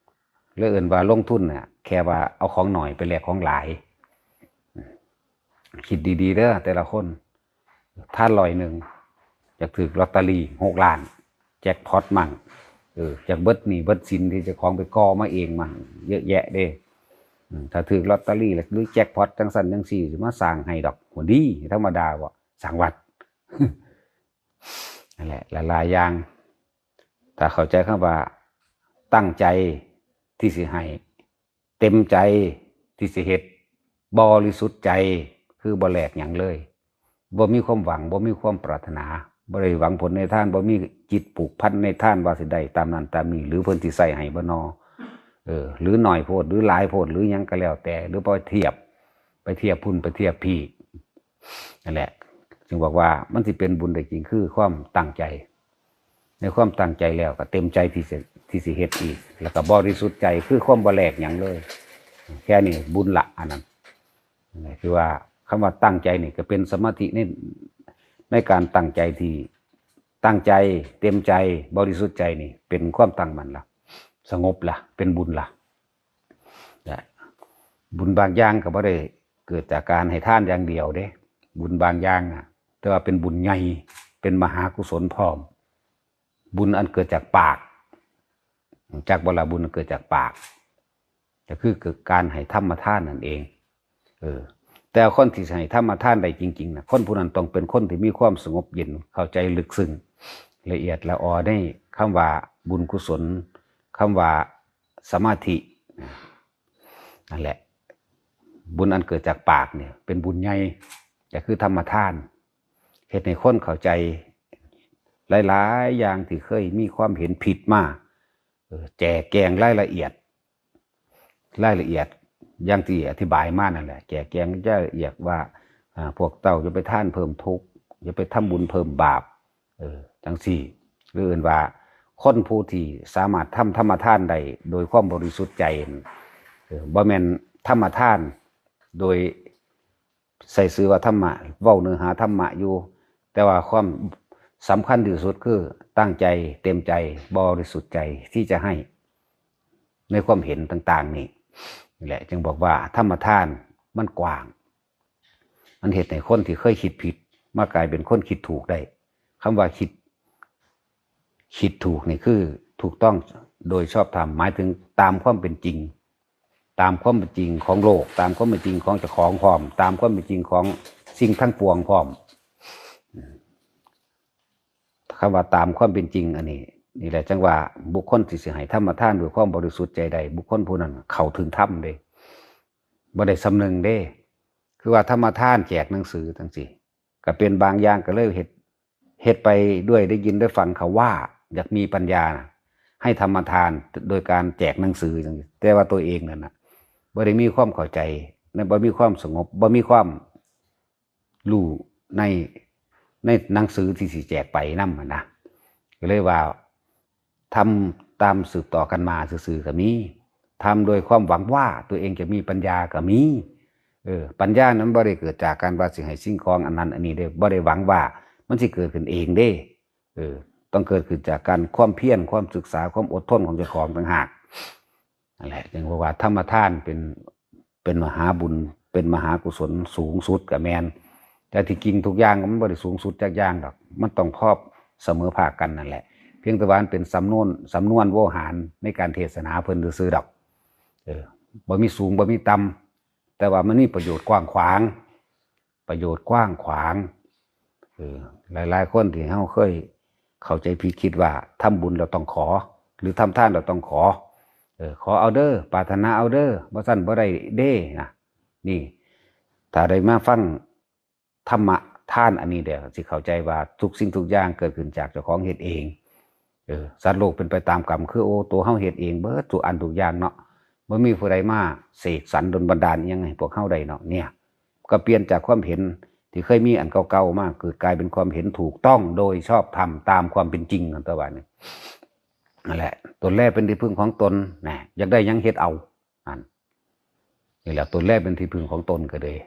ເລີຍເອີ້ນວ່າລົງທຶນນະ ແຄ່ວ່າເອົາຂອງໜ້ອຍໄປແລກຂອງຫຼາຍ. ຄິດດີໆເດີແຕ່ລະຄົນ ທານຮ້ອຍໜຶ່ງ ຢາກຖືກລອດຕະລີຫົກລ້ານ ແຈັກພອດມັ້ງ ເອີ ຢາກເບິດໜີ້ເບິດສິນທີ່ເຈົ້າຂອງໄປກໍ່ມາເອງມາເຍອະແຍະເດ້. ອືມ ຖ້າຖືກລອດຕະລີ ຫຼືແຈັກພອດຈັ່ງຊັ້ນຈັ່ງຊີ້ ຊິມາສ້າງໃຫ້ດອກ ໂຫ ດີ ທຳມະດາເບາະ ສ້າງວັດ. ນັ້ນແຫຼະ ຫຼາຍໆຢ່າງ ຖ້າເຂົ້າໃຈຄຳວ່າຕັ້ງໃຈທີ່ຊິໃຫ້ ເຕັມໃຈທີ່ຊິເຮັດ ບໍລິສຸດໃຈ ຄືບໍ່ແລກຫຍັງເລີຍ ບໍ່ມີຄວາມຫວັງ ບໍ່ມີຄວາມປາດຖະໜາ ບໍ່ໄດ້ຫວັງຜົນໃນທານ ບໍ່ມີຈິດຜູກພັນໃນທານວ່າຊິໄດ້ຕາມນັ້ນຕາມນີ້ ຫຼືເພິ່ນຊິໃສ່ໃຫ້ບໍ່ນໍ ເອີ ຫຼືໜ້ອຍໂພດ ຫຼືຫຼາຍໂພດ ຫຼືຫຍັງກໍແລ້ວແຕ່ ຫຼືໄປທຽບ ໄປທຽບພຸ້ນ ໄປທຽບພີ້ ນັ້ນແຫຼະ ຈຶ່ງບອກວ່າມັນຊິເປັນບຸນໄດ້ຈິງ ຄືຄວາມຕັ້ງໃຈ. ໃນຄວາມຕັ້ງໃຈແລ້ວກໍເຕັມໃຈທີ່ຈະ ທີ່ຊິເຮັດອີກ ແລ້ວກໍບໍລິສຸດໃຈ ຄືຄວາມບໍ່ແລກຫຍັງເລີຍ ແຄ່ນີ້ບຸນລະ ອັນນັ້ນ. ຄືວ່າຄຳວ່າຕັ້ງໃຈນີ້ກໍເປັນສະມາທິໃນ ໃນການຕັ້ງໃຈທີ່ ຕັ້ງໃຈ ເຕັມໃຈ ບໍລິສຸດໃຈນີ້ ເປັນຄວາມຕັ້ງໝັ້ນລະ ສະຫງົບລະ ເປັນບຸນລະ. ແລະ ບຸນບາງຢ່າງກໍບໍ່ໄດ້ເກີດຈາກການໃຫ້ທານຢ່າງດຽວເດ້ ບຸນບາງຢ່າງນະ ແຕ່ວ່າເປັນບຸນໃຫຍ່ ເປັນມະຫາກຸສົນພ້ອມ. ບຸນອັນເກີດຈາກປາກ ຮູ້ຈັກບໍ່ລະ? ບຸນອັນເກີດຈາກປາກ ກໍຄື ຄືການໃຫ້ທຳມະທານນັ້ນເອງ. ເອີ ແຕ່ຄົນທີ່ໃຫ້ທຳມະທານໄດ້ຈິງໆນະ ຄົນຜູ້ນັ້ນຕ້ອງເປັນຄົນທີ່ມີຄວາມສະຫງົບເຢັນ ເຂົ້າໃຈເລິກເຊິ່ງ ລະອຽດລະອໍໃນຄຳວ່າບຸນກຸສົນ ຄຳວ່າສະມາທິ ນັ້ນແຫຼະ ບຸນອັນເກີດຈາກປາກນີ້ເປັນບຸນໃຫຍ່ ກໍຄືທຳມະທານ ເຮັດໃຫ້ຄົນເຂົ້າໃຈຫຼາຍໆຢ່າງທີ່ເຄີຍມີຄວາມເຫັນຜິດມາ ເອີ ແຈກແຈງລາຍລະອຽດ ລາຍລະອຽດຢ່າງທີ່ອະທິບາຍມານັ້ນແຫຼະ ແຈກແຈງລາຍລະອຽດວ່າ ອາ ພວກເຈົ້າຢ່າໄປທານເພີ່ມທຸກ ຢ່າໄປທຳບຸນເພີ່ມບາບ ເອີ ຈັ່ງຊີ້ ຫຼືເອີ້ນວ່າ ຄົນຜູ້ທີ່ສາມາດທຳທຳມະທານໄດ້ໂດຍຄວາມບໍລິສຸດໃຈ ເອີ ບໍ່ແມ່ນທຳມະທານໂດຍໃສ່ຊື່ວ່າທຳມະ ເວົ້າເນື້ອຫາທຳມະຢູ່ ແຕ່ວ່າຄວາມສຳຄັນທີ່ສຸດຄືຕັ້ງໃຈ ເຕັມໃຈ ບໍລິສຸດໃຈທີ່ຈະໃຫ້ ໃນຄວາມເຫັນຕ່າງໆນີ້ແຫຼະ ຈຶ່ງບອກວ່າທຳມະທານມັນກວ້າງ ມັນເຮັດໃຫ້ຄົນທີ່ເຄີຍຄິດຜິດ ມາກາຍເປັນຄົນຄິດຖືກໄດ້. ຄຳວ່າຄິດ ຄິດຖືກນີ້ຄືຖືກຕ້ອງໂດຍຊອບທຳ ໝາຍເຖິງຕາມຄວາມເປັນຈິງ ຕາມຄວາມເປັນຈິງຂອງໂລກ ຕາມຄວາມເປັນຈິງຂອງເຈົ້າຂອງພ້ອມ ຕາມຄວາມເປັນຈິງຂອງສິ່ງທັງປວງພ້ອມ. ຄຳວ່າຕາມຄວາມເປັນຈິງອັນນີ້ ນີ້ແຫຼະ ຈັ່ງວ່າບຸກຄົນທີ່ຊິໃຫ້ທຳມະທານດ້ວຍຄວາມບໍລິສຸດໃຈໄດ້ ບຸກຄົນຜູ້ນັ້ນເຂົ້າເຖິງທຳເດ້ ບໍ່ໄດ້ສ່ຳໜຶ່ງເດ້. ຄືວ່າທຳມະທານແຈກໜັງສືຈັ່ງຊີ້ ກໍເປັນບາງຢ່າງ ກໍເລີຍເຮັດ ເຮັດໄປດ້ວຍໄດ້ຍິນໄດ້ຟັງເຂົາວ່າ ຢາກມີປັນຍາ ໃຫ້ທຳມະທານໂດຍການແຈກໜັງສືຈັ່ງຊີ້ ແຕ່ວ່າຕົວເອງນັ້ນນະ ບໍ່ໄດ້ມີຄວາມເຂົ້າໃຈ ແລະ ບໍ່ມີຄວາມສະຫງົບ ບໍ່ມີຄວາມ ຮູ້ໃນ ໃນໜັງສືທີ່ຊິແຈກໄປນຳຫັ້ນນະ ກໍເລີຍວ່າທຳຕາມສືບຕໍ່ກັນມາຊື່ໆກໍມີ ທຳໂດຍຄວາມຫວັງວ່າຕົວເອງຈະມີປັນຍາກໍມີ. ເອີ ປັນຍານັ້ນບໍ່ໄດ້ເກີດຈາກການວ່າຊິໃຫ້ສິ່ງຂອງອັນນັ້ນອັນນີ້ເດ້ ບໍ່ໄດ້ຫວັງວ່າມັນຊິເກີດຂຶ້ນເອງເດ້. ເອີ ຕ້ອງເກີດຂຶ້ນຈາກການ ຄວາມພຽນ ຄວາມສຶກສາ ຄວາມອົດທົນຂອງເຈົ້າຂອງຕ່າງຫາກ. ນັ້ນແຫຼະ ຈຶ່ງບອກວ່າທຳມະທານເປັນ ເປັນມະຫາບຸນ ເປັນມະຫາກຸສົນສູງສຸດກໍແມ່ນ ແຕ່ທີ່ຈິງທຸກຢ່າງມັນບໍ່ໄດ້ສູງສຸດຈັກຢ່າງດອກ ມັນຕ້ອງພໍສະເໝີພາກກັນນັ້ນແຫຼະ ພຽງແຕ່ວ່າມັນເປັນສຳນວນ ສຳນວນໂວຫານໃນການເທດສະໜາເພິ່ນຊື່ໆດອກ. ເອີ ບໍ່ມີສູງ ບໍ່ມີຕ່ຳ ແຕ່ວ່າມັນມີປະໂຫຍດກວ້າງຂວາງ ປະໂຫຍດກວ້າງຂວາງ. ເອີ ຫຼາຍໆຄົນທີ່ເຮົາເຄີຍເຂົ້າໃຈຜິດ ຄິດວ່າທຳບຸນແລ້ວຕ້ອງຂໍ ຫຼື ທຳທານແລ້ວຕ້ອງຂໍ ເອີ ຂໍເອົາເດີ ປາດຖະໜາເອົາເດີ ບໍ່ຊັ້ນບໍ່ໄດ້ເດ້ນະ. ນີ້ ຖ້າໄດ້ມາຟັງທຳມະທານອັນນີ້ແລ້ວ ຊິເຂົ້າໃຈວ່າທຸກສິ່ງທຸກຢ່າງເກີດຂຶ້ນຈາກເຈົ້າຂອງເຮັດເອງ. ເອີ ສັດໂລກເປັນໄປຕາມກຳ ຄື ໂອ ໂຕເຮົາເຮັດເອງເບິດທຸກອັນທຸກຢ່າງເນາະ ບໍ່ມີຜູ້ໃດມາເສກສັນດົນບັນດານອີ່ຫຍັງໃຫ້ພວກເຮົາໄດ້ເນາະ. ເນຍ ກໍປ່ຽນຈາກຄວາມເຫັນທີ່ເຄີຍມີອັນເກົ່າໆມາ ເກີດກາຍເປັນຄວາມເຫັນຖືກຕ້ອງໂດຍຊອບທຳຕາມຄວາມເປັນຈິງ ຫັ້ນຕົວະບາດນີ້. ນັ້ນແຫຼະ ຕົນແລເປັນທີ່ເພິ່ງຂອງຕົນນະ ຢາກໄດ້ຫຍັງເຮັດເອົາ ນັ້ນ ນີ້ແຫຼະ ຕົນແລເປັນທີ່ເພິ່ງຂອງຕົນກໍເລີຍ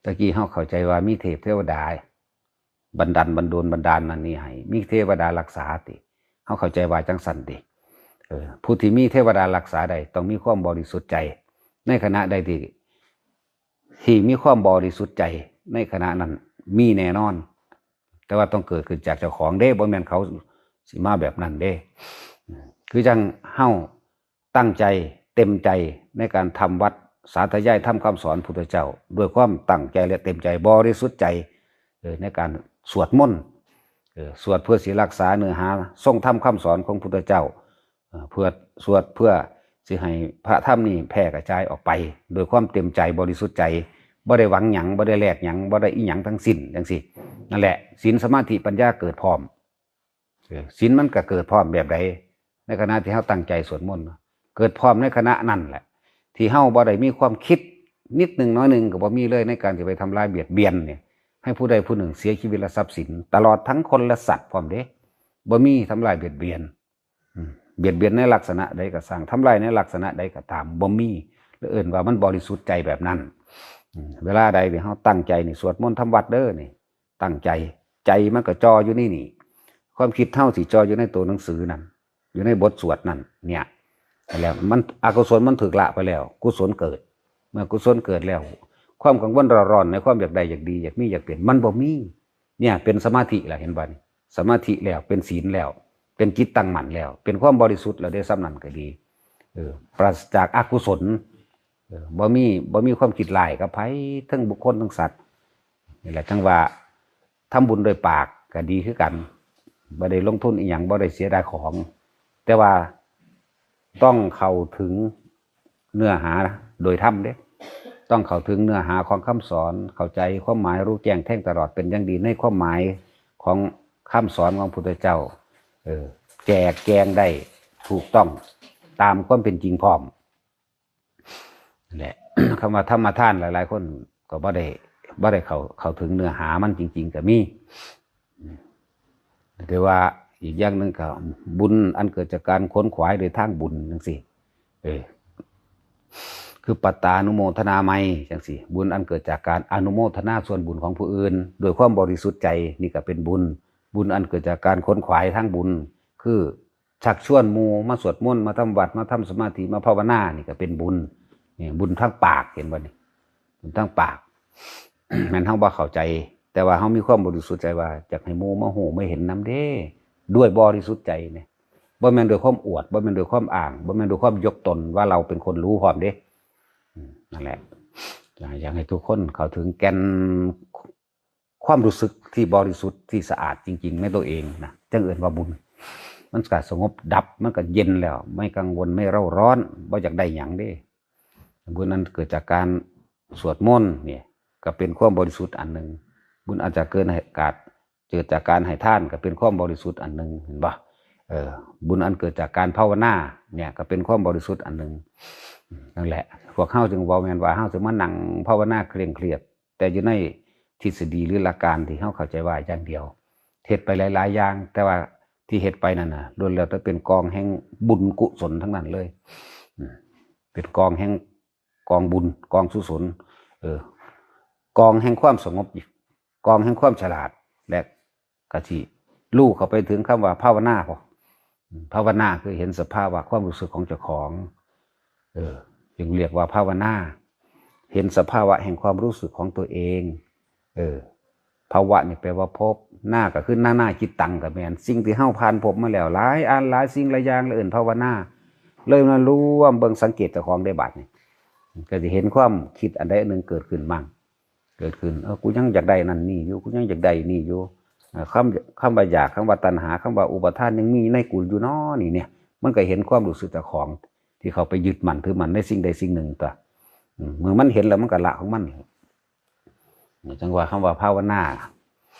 ຕະກີ້ເຮົາເຂົ້າໃຈວ່າມີເທບເທວະດາ ບັນດານ ບັນດານ ບັນດານນັ້ນນີ້ໃຫ້ ມີເທວະດາຮັກສາຕິ ເຮົາເຂົ້າໃຈວ່າຈັ່ງຊັ້ນຕິ. ເອີ ຜູ້ທີ່ມີເທວະດາຮັກສາໄດ້ ຕ້ອງມີຄວາມບໍລິສຸດໃຈ ໃນຂະນະໃດທີ່ ທີ່ມີຄວາມບໍລິສຸດໃຈ ໃນຂະນະນັ້ນມີແນ່ນອນ ແຕ່ວ່າຕ້ອງເກີດຂຶ້ນຈາກເຈົ້າຂອງເດ້ ບໍ່ແມ່ນເຂົາຊິມາແບບນັ້ນເດ້. ຄືຈັ່ງເຮົາ ຕັ້ງໃຈເຕັມໃຈໃນການທຳວັດ ສາທະຍາຍທຳຄຳສອນພຸດທະເຈົ້າ ດ້ວຍຄວາມຕັ້ງໃຈ ແລະ ເຕັມໃຈ ບໍລິສຸດໃຈ ເອີ ໃນການສວດມົນ ເອີ ສວດເພື່ອຊິຮັກສາເນື້ອຫາຊົງທຳຄຳສອນຂອງພຸດທະເຈົ້າ ເອີ ເພື່ອ ສວດເພື່ອຊິໃຫ້ພະທຳນີ້ແຜ່ກະຈາຍອອກໄປ ດ້ວຍຄວາມເຕັມໃຈ ບໍລິສຸດໃຈ ບໍ່ໄດ້ຫວັງຫຍັງ ບໍ່ໄດ້ແລກຫຍັງ ບໍ່ໄດ້ອີ່ຫຍັງທັງສິ້ນ ຈັ່ງຊີ້. ນັ້ນແຫຼະ ສິນ ສະມາທິ ປັນຍາເກີດພ້ອມ. ເອີ ສິນມັນກໍເກີດພ້ອມແບບໃດ? ໃນຂະນະທີ່ເຮົາຕັ້ງໃຈສວດມົນ ເກີດພ້ອມໃນຂະນະນັ້ນແຫຼະ ທີ່ເຮົາບໍ່ໄດ້ມີຄວາມຄິດນິດໜຶ່ງໜ້ອຍໜຶ່ງກໍບໍ່ມີເລີຍ ໃນການທີ່ໄປທຳລາຍບຽດບຽນນີ້ ໃຫ້ຜູ້ໃດຜູ້ໜຶ່ງເສຍຊີວິດ ແລະ ຊັບສິນ ຕະຫຼອດທັງຄົນ ແລະ ສັດພ້ອມເດ້. ບໍ່ມີທຳລາຍບຽດບຽນ ອືມ ບຽດບຽນໃນລັກສະນະໃດກໍຊ່າງ ທຳລາຍໃນລັກສະນະໃດກໍຕາມ ບໍ່ມີ ແລະ ເອີ້ນວ່າມັນບໍລິສຸດໃຈແບບນັ້ນ. ອືມ ເວລາໃດທີ່ເຮົາຕັ້ງໃຈນີ້ ສວດມົນທຳວັດເດີນີ້ ຕັ້ງໃຈ ໃຈມັນກໍຈ່ອຢູ່ໃນນີ້ ຄວາມຄິດເຮົາຊິຈ່ອຢູ່ໃນໂຕໜັງສືນັ້ນ ຢູ່ໃນບົດສວດນັ້ນ ເນຍ ແລ້ວມັນ ອະກຸສົນມັນຖືກລະໄປແລ້ວ ກຸສົນເກີດ ເມື່ອກຸສົນເກີດແລ້ວ ຄວາມກັງວົນເຣົາຮ້ອນໃນຄວາມຢາກໄດ້ ຢາກດີ ຢາກມີ ຢາກເປັນ ມັນບໍ່ມີ. ເນຍ ເປັນສະມາທິລະ ເຫັນບໍ່ນີ້? ສະມາທິແລ້ວ ເປັນສິນແລ້ວ ເປັນຈິດຕັ້ງໝັ້ນແລ້ວ ເປັນຄວາມບໍລິສຸດແລ້ວເດ້ ສ່ຳນັ້ນກໍດີ. ເອີ ປາສະຈາກອະກຸສົນ ເອີ ບໍ່ມີ ບໍ່ມີຄວາມຄິດຮ້າຍກັບໃຜ ເຖິງບຸກຄົນ ເຖິງສັດ. ນີ້ແຫຼະ ຈັ່ງວ່າທຳບຸນດ້ວຍປາກກໍດີຄືກັນ ບໍ່ໄດ້ລົງທຶນອີ່ຫຍັງ ບໍ່ໄດ້ເສຍດາຍຂອງ ແຕ່ວ່າຕ້ອງເຂົ້າເຖິງເນື້ອຫາໂດຍທຳເດ້ ຕ້ອງເຂົ້າເຖິງເນື້ອຫາຂອງຄຳສອນ ເຂົ້າໃຈຄວາມໝາຍ ຮູ້ແຈ້ງແທງຕະຫຼອດເປັນຢ່າງດີໃນຄວາມໝາຍຂອງຄຳສອນຂອງພຸດທະເຈົ້າ ເອີ ແຈກແຈງໄດ້ຖືກຕ້ອງຕາມຄວາມເປັນຈິງພ້ອມ. ແຫຼະ ຄຳວ່າທຳມະທານ ຫຼາຍໆຄົນກໍບໍ່ໄດ້ ບໍ່ໄດ້ເຂົ້າ ເຂົ້າເຖິງເນື້ອຫາມັນຈິງໆກໍມີ ແຕ່ວ່າ ອີກຢ່າງໜຶ່ງກໍບຸນອັນເກີດຈາກການຂົນຂວາຍໂດຍທາງບຸນ ຈັ່ງຊີ້ ເອີ ຄືປັດຕານຸໂມທະນາໄມ ຈັ່ງຊີ້ ບຸນອັນເກີດຈາກການອະນຸໂມທະນາສ່ວນບຸນຂອງຜູ້ອື່ນດ້ວຍຄວາມບໍລິສຸດໃຈ ນີ້ກໍເປັນບຸນ. ບຸນອັນເກີດຈາກການຂົນຂວາຍທາງບຸນ ຄື ຊັກຊວນໝູ່ມາສວດມົນ ມາທຳວັດ ມາທຳສະມາທິ ມາພາວະນາ ນີ້ກໍເປັນບຸນ. ນີ້ບຸນທາງປາກ ເຫັນບໍ່ນີ້? ບຸນທາງປາກ ແມ່ນເຮົາບໍ່ເຂົ້າໃຈ ແຕ່ວ່າເຮົາມີຄວາມບໍລິສຸດໃຈວ່າຢາກໃຫ້ໝູ່ມາຮູ້ມາເຫັນນຳເດ້ ດ້ວຍບໍລິສຸດໃຈນີ້ ບໍ່ແມ່ນດ້ວຍຄວາມອວດ ບໍ່ແມ່ນດ້ວຍຄວາມອ້າງ ບໍ່ແມ່ນດ້ວຍຄວາມຍົກຕົນວ່າເຮົາເປັນຄົນຮູ້ພ້ອມເດ້. ອືມ ນັ້ນແຫຼະ ຢາກໃຫ້ທຸກຄົນເຂົ້າເຖິງແກ່ນ ຄວາມຮູ້ສຶກທີ່ບໍລິສຸດທີ່ສະອາດຈິງໆໃນຕົວເອງນະ ຈັ່ງເອີ້ນວ່າບຸນ. ມັນກະສະຫງົບດັບ ມັນກະເຢັນແລ້ວ ໄມ່ກັງວົນ ໄມ່ເຣົາຮ້ອນ ບໍ່ຢາກໄດ້ຫຍັງເດ້. ບຸນອັນເກີດຈາກການສວດມົນນີ້ ກະເປັນຄວາມບໍລິສຸດອັນໜຶ່ງ. ບຸນອັນຈະເກີດໃຫ້ກາດ ເກີດຈາກການໃຫ້ທານ ກະເປັນຄວາມບໍລິສຸດອັນໜຶ່ງ ເຫັນບໍ່? ເອີ ບຸນອັນເກີດຈາກການພາວະນານີ້ ກະເປັນຄວາມບໍລິສຸດອັນໜຶ່ງ. ນັ້ນແຫຼະ ພວກເຮົາຈຶ່ງເວົ້າແມ່ນວ່າເຮົາຈະມານັ່ງພາວະນາເຄັ່ງຄຽດ ແຕ່ຢູ່ໃນທິດສະດີ ຫຼື ຫຼັກການທີ່ເຮົາເຂົ້າໃຈວ່າຢ່າງດຽວ ເຮັດໄປຫຼາຍໆຢ່າງ ແຕ່ວ່າທີ່ເຮັດໄປນັ້ນນະ ລ້ວນແລ້ວແຕ່ເປັນກອງແຫ່ງບຸນກຸສົນທັງນັ້ນເລີຍ. ອືມ ເປັນກອງແຫ່ງ ກອງບຸນ ກອງກຸສົນ ເອີ ກອງແຫ່ງຄວາມສະຫງົບ ກອງແຫ່ງຄວາມສະຫຼາດ ແລະ ກະຊິຮູ້ເຂົ້າໄປເຖິງຄຳວ່າພາວະນາ. ພາວະນາຄືເຫັນສະພາວະຄວາມຮູ້ສຶກຂອງເຈົ້າຂອງ ເອີ ຈຶ່ງຮຽກວ່າພາວະນາ ເຫັນສະພາວະແຫ່ງຄວາມຮູ້ສຶກຂອງຕົວເອງ. ເອີ ພາວະນີ້ແປວ່າພົບ ນາກໍຄືນານາຈິດຕັງກໍແມ່ນ ສິ່ງທີ່ເຮົາຜ່ານພົບມາແລ້ວ ຫຼາຍອັນ ຫຼາຍສິ່ງຫຼາຍຢ່າງ ເອີ້ນພາວະນາ. ເລີຍມາລວມເບິ່ງ ສັງເກດເຈົ້າຂອງໄດ້ບາດນີ້ ກໍຊິເຫັນຄວາມຄິດອັນໃດອັນໜຶ່ງເກີດຂຶ້ນມັ້ງ ເກີດຂຶ້ນ ເອີ ກູຍັງຢາກໄດ້ນັ້ນນີ້ຢູ່ ກູຍັງຢາກໄດ້ນີ້ຢູ່. ເອີ ຄຳ ຄຳວ່າຢາກ ຄຳວ່າຕັນຫາ ຄຳວ່າອຸປາທານຍັງມີໃນກູຢູ່ເນາະ ນີ້ ນີ້ ມັນກໍເຫັນຄວາມຮູ້ສຶກເຈົ້າຂອງທີ່ເຂົ້າໄປຍຶດໝັ້ນຖືໝັ້ນໃນສິ່ງໃດສິ່ງໜຶ່ງຕົວະ. ອືມ ເມື່ອມັນເຫັນແລ້ວ ມັນກໍລະຂອງມັນ. ຈັ່ງວ່າຄຳວ່າພາວະນາ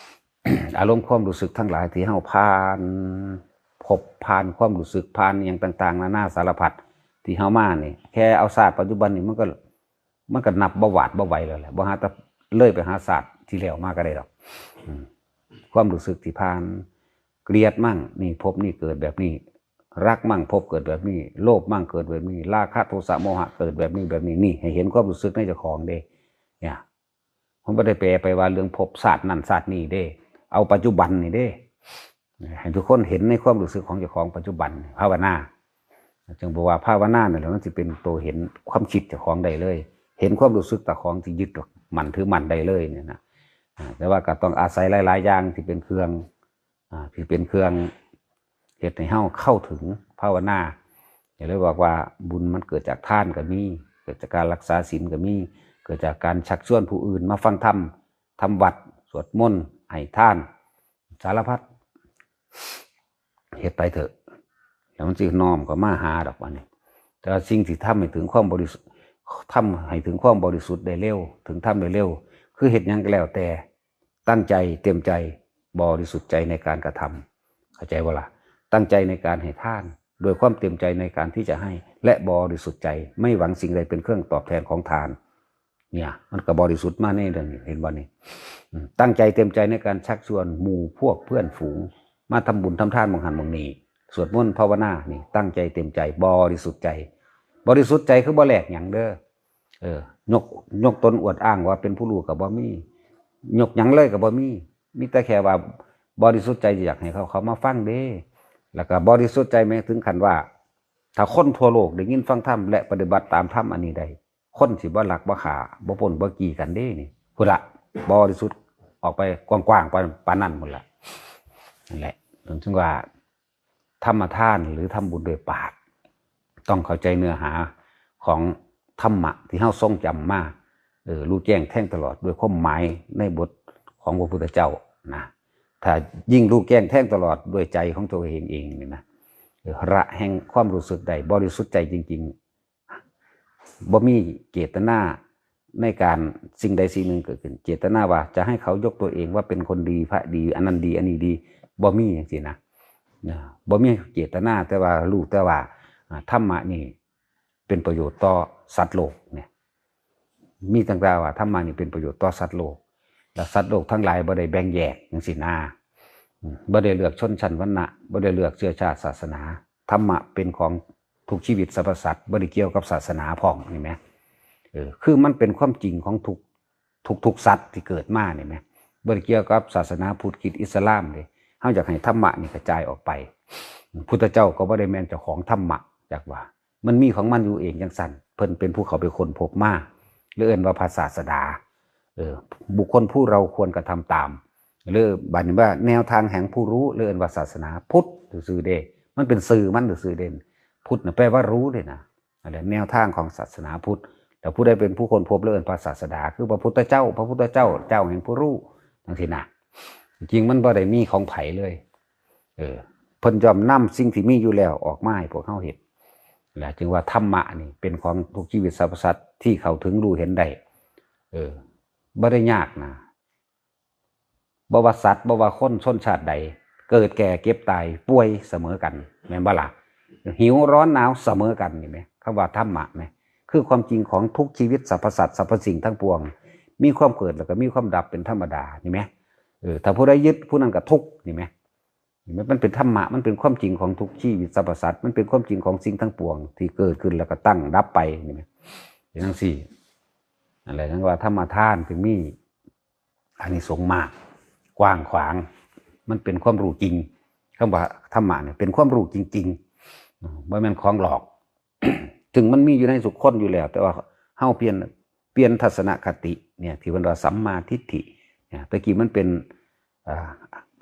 ອາລົມຄວາມຮູ້ສຶກທັງຫຼາຍທີ່ເຮົາຜ່ານພົບ ຜ່ານຄວາມຮູ້ສຶກ ຜ່ານອີ່ຫຍັງຕ່າງໆນານາສາລະພັດທີ່ເຮົາມານີ້ ແຄ່ເອົາຊາດປັດຈຸບັນນີ້ ມັນກໍ ມັນກໍນັບບໍ່ຫວາດບໍ່ໄຫວແລ້ວແຫຼະ ບໍ່ຫາແຕ່ເລີຍໄປຫາຊາດທີ່ແລ້ວມາກໍໄດ້ດອກ. ອືມ ຄວາມຮູ້ສຶກທີ່ຜ່ານ ເກລີດມັ້ງ ນີ້ ພົບນີ້ເກີດແບບນີ້ ລັກມັ້ງ ພົບເກີດແບບນີ້ ໂລບມັ້ງ ເກີດແບບນີ້ ລາຄະ ໂທສະ ໂມຫະ ເກີດແບບນີ້ ແບບນີ້ ນີ້ ໃຫ້ເຫັນຄວາມຮູ້ສຶກໃນເຈົ້າຂອງເດ້. ເນຍ ມັນບໍ່ໄດ້ແປໄປວ່າເລື່ອງພົບຊາດນັ້ນຊາດນີ້ເດ້ ເອົາປັດຈຸບັນນີ້ເດ້ ໃຫ້ທຸກຄົນເຫັນໃນຄວາມຮູ້ສຶກຂອງເຈົ້າຂອງປັດຈຸບັນ ພາວະນາ. ຈຶ່ງບອກວ່າພາວະນານັ້ນແຫຼະ ມັນຊິເປັນໂຕເຫັນຄວາມຄິດເຈົ້າຂອງໄດ້ເລີຍ ເຫັນຄວາມຮູ້ສຶກເຈົ້າຂອງທີ່ຍຶດໝັ້ນຖືໝັ້ນໄດ້ເລີຍນີ້ນະ. ອາ ແຕ່ວ່າກໍຕ້ອງອາໄສຫຼາຍໆຢ່າງທີ່ເປັນເຄື່ອງ ອາ ທີ່ເປັນເຄື່ອງເຮັດໃຫ້ເຮົາເຂົ້າເຖິງພາວະນາ. ກໍເລີຍບອກວ່າບຸນມັນເກີດຈາກທານກໍມີ ເກີດຈາກການລັກສາສິນກໍມີ ເກີດຈາກການຊັກຊວນຜູ້ອື່ນມາຟັງທຳ ທຳວັດ ສວດມົນ ໃຫ້ທານ ສາລະພັດ ເຮັດໄປເຖາະ ແລ້ວມັນຊິນ້ອມເຂົ້າມາຫາດອກ ອັນນີ້. ແຕ່ວ່າສິ່ງທີ່ທຳໃຫ້ເຖິງຄວາມບໍລິສຸດ ທຳໃຫ້ເຖິງຄວາມບໍລິສຸດໄດ້ເລັວ ເຖິງທຳໄດ້ເລັວ ຄືເຮັດຫຍັງກໍແລ້ວແຕ່ ຕັ້ງໃຈ ເຕັມໃຈ ບໍລິສຸດໃຈໃນການກະທຳ ເຂົ້າໃຈບໍ່ລະ? ຕັ້ງໃຈໃນການໃຫ້ທານ ດ້ວຍຄວາມເຕັມໃຈໃນການທີ່ຈະໃຫ້ ແລະ ບໍລິສຸດໃຈ ໄມ່ຫວັງສິ່ງໃດເປັນເຄື່ອງຕອບແທນຂອງທານ. ເນຍ ມັນກໍບໍລິສຸດມາໃນເລື່ອງນີ້ ເຫັນບໍ່ນີ້? ອືມ ຕັ້ງໃຈເຕັມໃຈໃນການຊັກຊວນໝູ່ພວກເພື່ອນຝູງ ມາທຳບຸນທຳທານໝ່ອງຫັ້ນໝ່ອງນີ້ ສວດມົນພາວະນານີ້ ຕັ້ງໃຈເຕັມໃຈ ບໍລິສຸດໃຈ. ບໍລິສຸດໃຈຄືບໍ່ແລກຫຍັງເດີ. ເອີ ຍົກ ຍົກຕົນອວດອ້າງວ່າເປັນຜູ້ຮູ້ກໍບໍ່ມີ ຍົກຫຍັງເລີຍກໍບໍ່ມີ ມີແຕ່ແຄ່ວ່າບໍລິສຸດໃຈ ຢາກໃຫ້ເຂົາເຂົ້າມາຟັງເດ້. ແລ້ວກໍບໍລິສຸດໃຈແມ່ນເຖິງຂັ້ນວ່າ ຖ້າຄົນທົ່ວໂລກໄດ້ຍິນຟັງທຳ ແລະ ປະຕິບັດຕາມທຳອັນນີ້ໄດ້ ຄົນຊິບໍ່ລັກ ບໍ່ຂ້າ ບໍ່ປຸ້ນ ບໍ່ຈີ່ກັນເດ້ນີ້. ພຸ້ນລະ ບໍລິສຸດອອກໄປກວ້າງໆປານ ປານນັ້ນພຸ້ນລະ. ນັ້ນແຫຼະ ເຖິງວ່າ ທຳມະທານ ຫຼື ທຳບຸນດ້ວຍປາກ ຕ້ອງເຂົ້າໃຈເນື້ອຫາຂອງທຳມະທີ່ເຮົາຊົງຈຳມາ ເອີ ຮູ້ແຈ້ງແທງຕະຫຼອດດ້ວຍຄວາມໝາຍໃນບົດຂອງພະພຸດທະເຈົ້ານະ. ຖ້າຍິ່ງຮູ້ແຈ້ງແທງຕະຫຼອດດ້ວຍໃຈຂອງຕົວເອງເອງນີ້ນະ ເອີ ລະແຫ່ງຄວາມຮູ້ສຶກໄດ້ ບໍລິສຸດໃຈຈິງໆ ບໍ່ມີເຈດຕະນາໃນການສິ່ງໃດສິ່ງໜຶ່ງເກີດຂຶ້ນ ເຈດຕະນາວ່າຈະໃຫ້ເຂົາຍົກຕົວເອງວ່າເປັນຄົນດີ ພະດີ ອັນນັ້ນດີ ອັນນີ້ດີ ບໍ່ມີຈັ່ງຊີ້ນະ ນະ ບໍ່ມີເຈດຕະນາ ແຕ່ວ່າຮູ້ແຕ່ວ່າ ອາ ທຳມະນີ້ເປັນປະໂຫຍດຕໍ່ສັດໂລກເນຍ ມີຕັ້ງແຕ່ວ່າທຳມະນີ້ເປັນປະໂຫຍດຕໍ່ສັດໂລກ ແລະ ສັດໂລກທັງຫຼາຍບໍ່ໄດ້ແບ່ງແຍກຈັ່ງຊີ້ນະ. ບໍ່ໄດ້ເລືອກຊົນຊັ້ນວັນນະ, ບໍ່ໄດ້ເລືອກເຊື້ອຊາດສາສະໜາ. ທຳມະເປັນຂອງທຸກຊີວິດສັບພະສັດ, ບໍ່ໄດ້ກ່ຽວກັບສາສະໜາພ້ອມ, ເຫັນໄໝ? ເອີ ຄືມັນເປັນຄວາມຈິງຂອງທຸກ ທຸກໆສັດທີ່ເກີດມານີ້ແໝ, ບໍ່ໄດ້ກ່ຽວກັບສາສະໜາພຸດ, ຄຣິດ, ອິດສະລາມເດ້. ເຮົາຢາກໃຫ້ທຳມະນີ້ກະຈາຍອອກໄປ. ພຸດທະເຈົ້າກໍບໍ່ໄດ້ແມ່ນເຈົ້າຂອງທຳມະ, ຈັກວ່າ ມັນມີຂອງມັນຢູ່ເອງຈັ່ງຊັ້ນ. ເພິ່ນເປັນຜູ້ເຂົ້າໄປຄົ້ນພົບມາ, ເລີຍເອີ້ນວ່າພະສາສະດາ. ເອີ ບຸກຄົນຜູ້ເຮົາຄວນກະທຳຕາມ. ເລີຍບາດນີ້ວ່າແນວທາງແຫ່ງຜູ້ຮູ້, ເລີຍເອີ້ນວ່າສາສະໜາພຸດຊື່ໆເດ້. ມັນເປັນຊື່ມັນຊື່ໆເດ້. ພຸດນະແປວ່າຮູ້ເດ້ນະ. ອັນນັ້ນແນວທາງຂອງສາສະໜາພຸດ. ແລ້ວຜູ້ໃດເປັນຜູ້ຄົ້ນພົບ ເລີຍເອີ້ນພະສາສະດາ, ຄືພະພຸດທະເຈົ້າ, ພະພຸດທະເຈົ້າ, ເຈົ້າແຫ່ງຜູ້ຮູ້, ຈັ່ງຊີ້ນະ. ຈິງມັນບໍ່ໄດ້ມີຂອງໃຜເລີຍ. ເອີ ເພິ່ນຍ່ອມນຳສິ່ງທີ່ມີຢູ່ແລ້ວອອກມາໃຫ້ພວກເຮົາເຮັດ. ແລະ ຈຶ່ງວ່າທຳມະນີ້ເປັນຂອງທຸກຊີວິດສັບພະສັດທີ່ເຂົ້າເຖິງຮູ້ເຫັນໄດ້. ເອີ ບໍ່ໄດ້ຍາກນະ. ບໍ່ວ່າສັດ, ບໍ່ວ່າຄົນ, ຊົນຊາດໃດ, ເກີດ, ແກ່, ເຈັບ, ຕາຍ, ປ່ວຍ ສະເໝີກັນ, ແມ່ນບໍ່ລະ? ຫິວ, ຮ້ອນ, ໜາວ ສະເໝີກັນ, ເຫັນໄໝ? ຄຳວ່າທຳມະນະ ຄືຄວາມຈິງຂອງທຸກຊີວິດ, ສັບພະສັດ, ສັບພະສິ່ງທັງປວງ, ມີຄວາມເກີດ ແລ້ວກໍມີຄວາມດັບເປັນທຳມະດາ, ເຫັນໄໝ? ເອີ ຖ້າຜູ້ໃດຍຶດ, ຜູ້ນັ້ນກໍທຸກ, ເຫັນໄໝ? ມັນເປັນທຳມະ, ມັນເປັນຄວາມຈິງຂອງທຸກຊີວິດ, ສັບພະສັດ, ມັນເປັນຄວາມຈິງຂອງສິ່ງທັງປວງທີ່ເກີດຂຶ້ນ ແລ້ວກໍຕັ້ງ, ດັບໄປ, ເຫັນໄໝ? ເປັນຈັ່ງຊີ້. ນັ້ນແຫຼະ ຈັ່ງວ່າທຳມະທານຈຶ່ງມີ ອານິສົງມາກ ກວ້າງຂວາງ, ມັນເປັນຄວາມຮູ້ຈິງ. ຄຳວ່າທຳມະນີ້ເປັນຄວາມຮູ້ຈິງໆ, ບໍ່ແມ່ນຂອງຫຼອກ. ເຊິ່ງມັນມີຢູ່ໃນທຸກຄົນຢູ່ແລ້ວ, ແຕ່ວ່າເຮົາປ່ຽນ, ປ່ຽນທັດສະນະຄະຕິເນຍ, ທີ່ເພິ່ນວ່າສຳມາທິດຖິເນຍ. ແຕ່ກີ້ມັນເປັນ ອາ